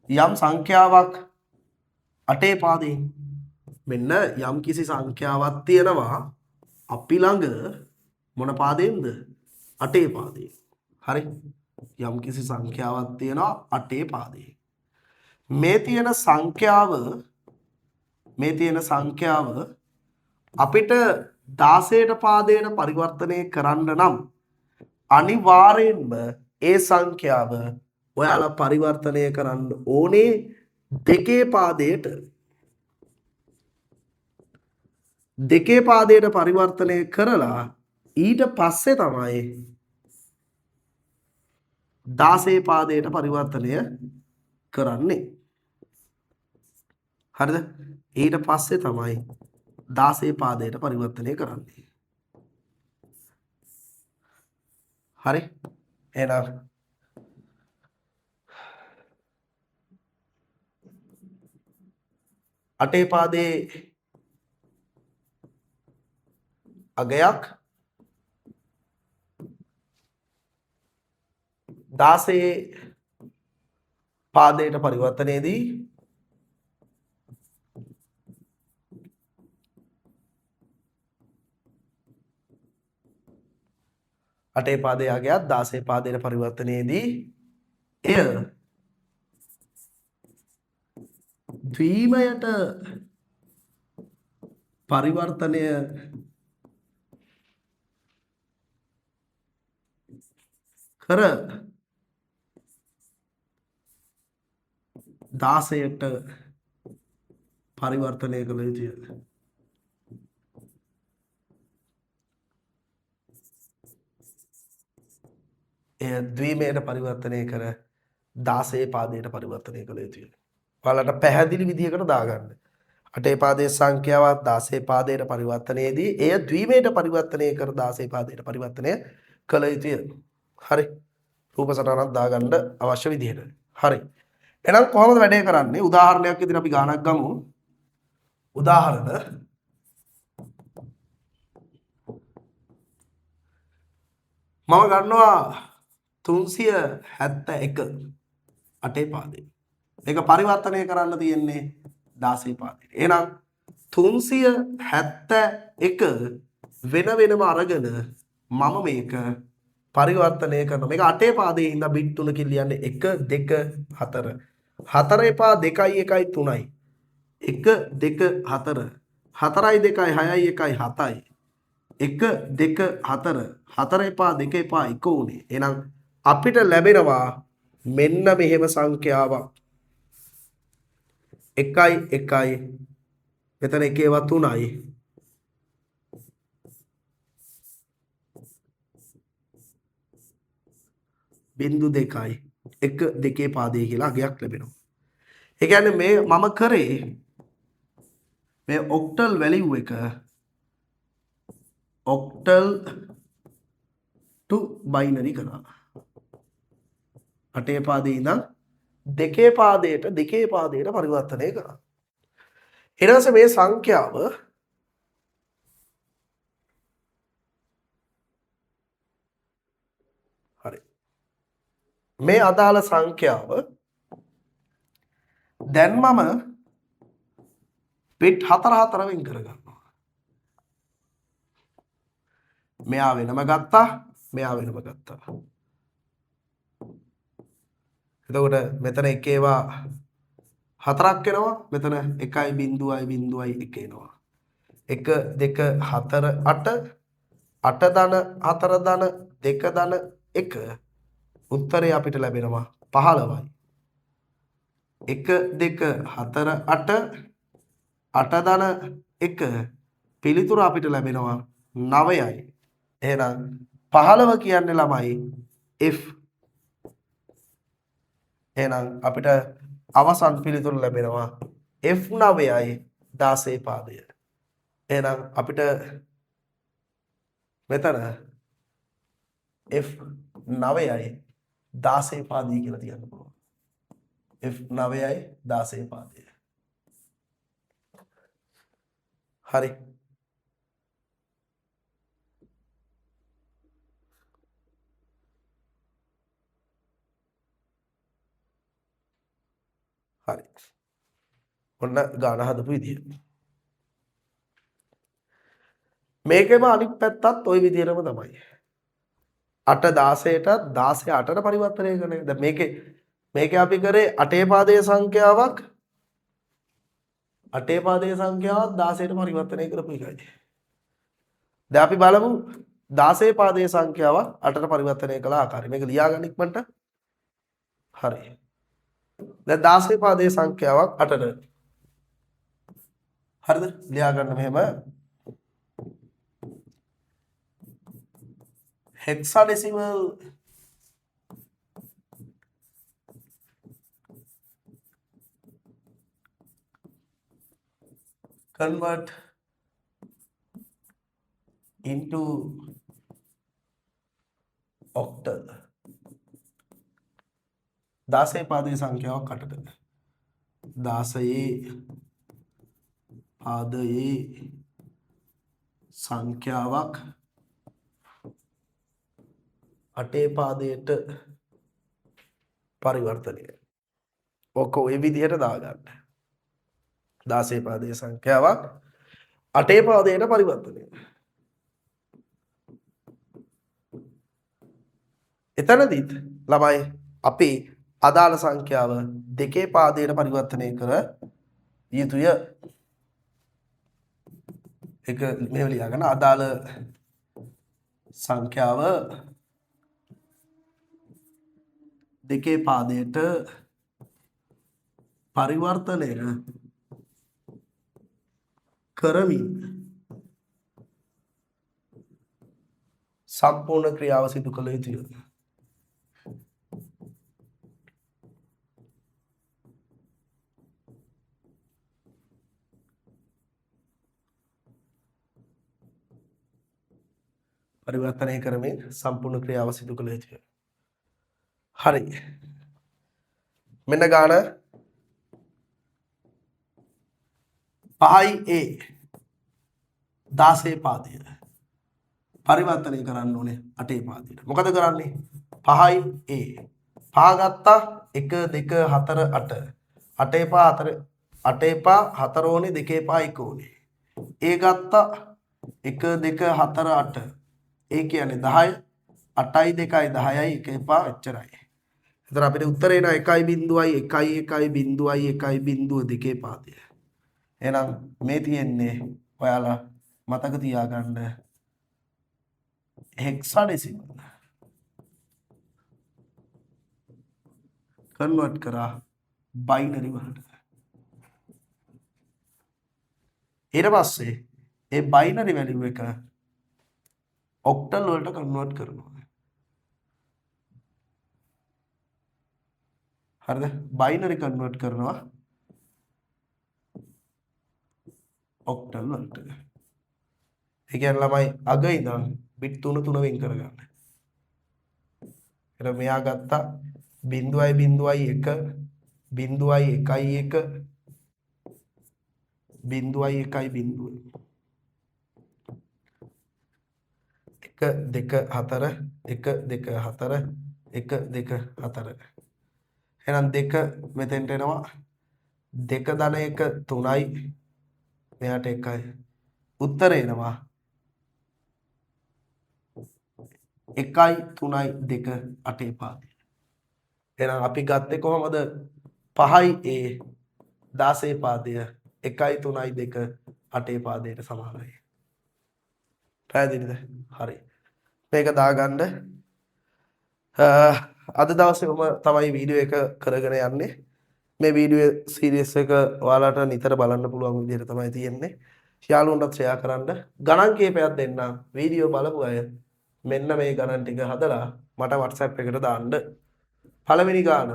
Speaker 1: යම් සංඛ්‍යාවක් අටේ පාදයෙන්. මෙන්න යම් කිසි සංඛ්‍යාවක් තියෙනවා අපි ළඟ මොන පාදයෙන්ද? අටේ පාදයෙන්. හරි? යම් කිසි සංඛ්‍යාවක් තියෙනවා අටේ පාදයෙන්. මේ තියෙන සංඛ්‍යාව, මේ තියෙන සංඛ්‍යාව අපිට 16ට පාදයට පරිවර්තනය කරන්න නම් අනිවාර්යෙන්ම ඒ සංඛ්‍යාව ඔයාලා පරිවර්තනය කරන්න ඕනේ දෙකේ පාදයට. දෙකේ පාදයට පරිවර්තනය කරලා ඊට පස්සේ තමයි 16 පාදයට පරිවර්තනය කරන්නේ. හරිද? ඊට පස්සේ තමයි 16 පාදයට පරිවර්තනය කරන්නේ. හරි? එහෙනම් අටේ පාදයේ අගයක් 16 පාදයට පරිවර්තනයේදී අටේ පාදයේ අගයක් 16 පාදයට පරිවර්තනයේදී එය ද්විමයට පරිවර්තනය කර 16ට පරිවර්තනය කළ යුතුය. එය ද්විමයට පරිවර්තනය කර 16 පාදයට පරිවර්තනය කළ යුතුය. ඔයාලට පැහැදිලි විදිහකට දාගන්න. අටේ පාදයේ සංඛ්‍යාවත් 16 පාදයට පරිවර්තනයේදී එය ද්විමයට පරිවර්තනය කර 16 පාදයට පරිවර්තනය කළ යුතුය. හරි. රූප සටහනක් දාගන්න අවශ්‍ය විදිහට. හරි. එහෙනම් කොහොමද වැඩේ කරන්නේ? උදාහරණයක් විදිහට අපි ගානක් ගමු. උදාහරණ මම ගන්නවා 371 අටේ පාදේ. මේක පරිවර්තනය කරන්න තියෙන්නේ 16 පාදයට. එහෙනම් 371 වෙන වෙනම අරගෙන මම මේක පරිවර්තනය කරනවා. මේක අටේ පාදයේ හින්දා බිට් තුනකින් ලියන්නේ 1 2 4. 4 එපා 2යි 1යි 3යි. 1 2 4. 4යි 2යි 6යි 1යි 7යි. 1 2 4. 4 එපා 2 එපා 1 උනේ. එහෙනම් අපිට ලැබෙනවා මෙන්න මෙහෙම සංඛ්‍යාවක්. 1යි 1යි මෙතන එක ඒවා 3යි. බිංදු 2යි 1 2 පාදයේ කියලා අගයක් ලැබෙනවා. ඒ කියන්නේ මේ මම කරේ මේ ඔක්ටල් වැලියු එක ඔක්ටල් ටු බයිනරි කරා. අටේ පාදයේ ඉඳන් දෙකේ පාදයට දෙකේ පාදයට පරිවර්තනය කරා. ඊට පස්සේ මේ සංඛ්‍යාව හරි. මේ අදාළ සංඛ්‍යාව දැන් මම බිට් 4 4 වෙන් කරගන්නවා. මෙයා වෙනම ගත්තා, මෙයා වෙනම ගත්තා. එතකොට මෙතන එක ඒවා 4ක් එනවා, මෙතන එකයි බිංදුවයි බිංදුවයි එක එනවා. 1 2 4 8, 8 ධන 4 ධන 2 ධන 1 උත්තරේ අපිට ලැබෙනවා 15යි. 1 2 4 8, 8 ධන 1 පිළිතුර අපිට ලැබෙනවා 9යි. එහෙනම් 15 කියන්නේ ළමයි F. එහෙනම් අපිට අවසන් පිළිතුර ලැබෙනවා F9යි 16 පාදය. එහෙනම් අපිට මෙතන F9යි 16 පාදය කියලා තියන්න පුළුවන්. F9යි 16 පාදය. හරි. හරි. ඔන්න ගාන හදපු විදිය. මේකෙම අනිත් පැත්තත් ওই විදිහටම තමයි. 8 16ට 16 8ට පරිවර්තනය කරන එක. දැන් මේකේ අපි කරේ 8 පාදයේ සංඛ්‍යාවක් 8 පාදයේ සංඛ්‍යාවක් 16ට පරිවර්තනය කරපු එකයි. දැන් අපි බලමු 16 පාදයේ සංඛ්‍යාවක් 8ට පරිවර්තනය කළ ආකාරය. මේක ලියා ගන්න ඉක්මනට. හරි. දැන් 16 පාදයේ සංඛ්‍යාවක් 8ට. හරිද? ලියා ගන්න මෙහෙම. Hexadecimal convert into octal. 16 පාදයේ සංඛ්‍යාවක් 8ට. 16 පාදයේ සංඛ්‍යාවක් 8 පාදයට පරිවර්තනය. ඔක ඔය විදිහට දාගන්න. 16 පාදයේ සංඛ්‍යාවක් 8 පාදයට පරිවර්තනය. එතනදිත් ළමයි අපි අදාළ සංඛ්‍යාව 2 පාදයට පරිවර්තනය කර යුතුය. ඒක මෙහෙම ලියා ගන්න. අදාළ සංඛ්‍යාව 2 පාදයට පරිවර්තනය කරමින් සම්පූර්ණ ක්‍රියාව සිදු කළ යුතුය. පරිවර්තනය කරමින් සම්පූර්ණ ක්‍රියාව සිදු කළ යුතුය. හරි. මෙන්න ගාන 5 A 16 පාදය පරිවර්තනය කරන්න ඕනේ 8 පාදයට. මොකද කරන්නේ? 5 A පහ ගත්තා 1 2 4 8. 8 පහ 4 8 පහ 4 ඕනේ 2 පහ 1 ඕනේ. A ගත්තා 1 2 4 8. ඒ කියන්නේ 10 8යි 2යි 10යි 1 පහ එච්චරයි. එතන අපිට උත්තරේ එනවා එකයි බිංදුවයි එකයි එකයි බිංදුවයි එකයි බිංදුව දෙකේ පාදය. එහෙනම් මේ තියෙන්නේ ඔයාලා මතක තියාගන්න හෙක්සාඩෙසිමල් කන්වර්ට් කරා බයිනරි වලට. ඊට පස්සේ ඒ බයිනරි වැලියු එක ඔක්ටල් වලට කන්වර්ට් කරනවා. හරිද? බයිනරි කන්වර්ට් කරනවා ඔක්ටල් වලට. ඒ කියන්නේ ළමයි අග ඉඳන් බිට් තුන තුන වෙන් කරගන්න. එහෙනම් මෙයා ගත්තා බිංදුවයි බිංදුවයි එක බිංදුවයි එකයි එක බිංදුවයි එකයි බිංදුව. 1 2 4 1 2 4 1 2 4. එහෙනම් 2 මෙතෙන්ට එනවා. 2 ධන 1 3යි මෙයාට 1යි. උත්තරේ එනවා 1යි 3යි 2 8 පාදය. එහෙනම් අපි ගත්තේ කොහොමද? 5යි A 16 පාදය 1යි 3යි 2 8 පාදයට සමානයි. පැහැදිලිද? හරි. මේක දාගන්න. අද දවසේ මම තමයි වීඩියෝ එක කරගෙන යන්නේ. මේ වීඩියෝ සීරීස් එක ඔයාලට නිතර බලන්න පුළුවන් විදිහට තමයි තියෙන්නේ. යාළුවන්ටත් ෂෙයා කරන්න. ගණන් කීපයක් දෙන්නම්. වීඩියෝ බලපු අය මෙන්න මේ ගණන් ටික හදලා මට WhatsApp එකට දාන්න. පළවෙනි ගාන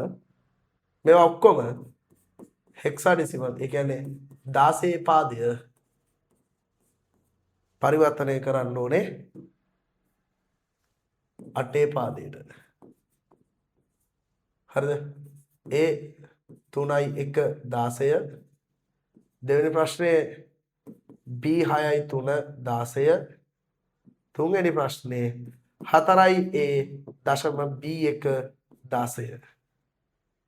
Speaker 1: මේවා ඔක්කොම හෙක්සාඩෙසිමල්, ඒ කියන්නේ 16 පාදය පරිවර්තනය කරන්න ඕනේ 8 පාදයට. හරිද? ඒ 3යි 1 16. දෙවෙනි ප්‍රශ්නේ B 6යි 3 16. තුන්වෙනි ප්‍රශ්නේ 4යි A දශම B 1 16.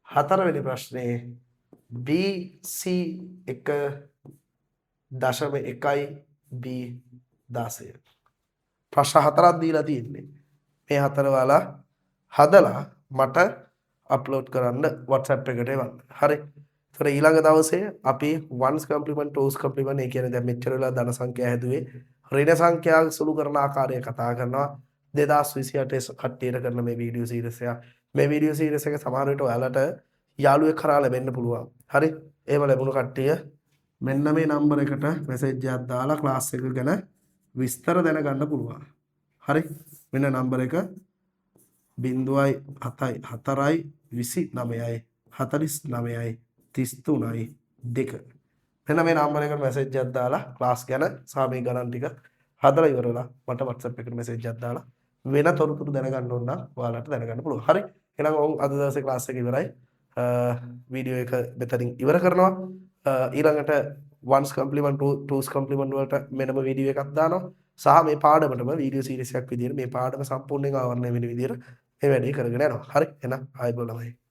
Speaker 1: හතරවෙනි ප්‍රශ්නේ B C 1 දශම 1යි B 16. ප්‍රශ්න හතරක් දීලා තියෙන්නේ. මේ හතර ඔයාලා හදලා මට අප්ලෝඩ් කරන්න, WhatsApp එකට එවන්න. හරි. ඒතර ඊළඟ දවසේ අපි ones complement, twos complement, ඒ කියන්නේ දැන් මෙච්චර වෙලා ධන සංඛ්‍යා හැදුවේ, ඍණ සංඛ්‍යා සුළු කරන ආකාරය කතා කරනවා. 2028 කට්ටියට කරන මේ වීඩියෝ සීරීස් එක. මේ වීඩියෝ සීරීස් එක සමහර විට ඔයාලට යාළුවෙක් කරා ලැබෙන්න පුළුවන්. හරි. එහෙම ලැබුණු කට්ටිය මෙන්න මේ නම්බර් එකට මැසේජ් එකක් දාලා ක්ලාස් එක ගැන විස්තර දැනගන්න පුළුවන්. හරි. මෙන්න නම්බර් එක 0.74 29යි 49යි 33යි 2. මෙන්න මේ නම්බර් එකට මැසේජ් එකක් දාලා ක්ලාස් ගැන සහ මේ ගණන් ටික හදලා ඉවර වෙලා මට WhatsApp එකට මැසේජ් එකක් දාලා වෙන තොරතුරු දැනගන්න ඕන නම් ඔයාලට දැනගන්න පුළුවන්. හරි. එහෙනම් ඔවුන් අද දවසේ ක්ලාස් එක ඉවරයි. වීඩියෝ එක මෙතනින් ඉවර කරනවා. ඊළඟට ones complement, twos complement වලට වෙනම වීඩියෝ එකක් දානවා. සහ මේ පාඩමටම වීඩියෝ සීරීස් එකක් විදියට මේ පාඩම සම්පූර්ණයෙන් ආවරණය වෙන විදියට මේ වැඩේ කරගෙන යනවා. හරි. එහෙනම් ආයෙ බලමු.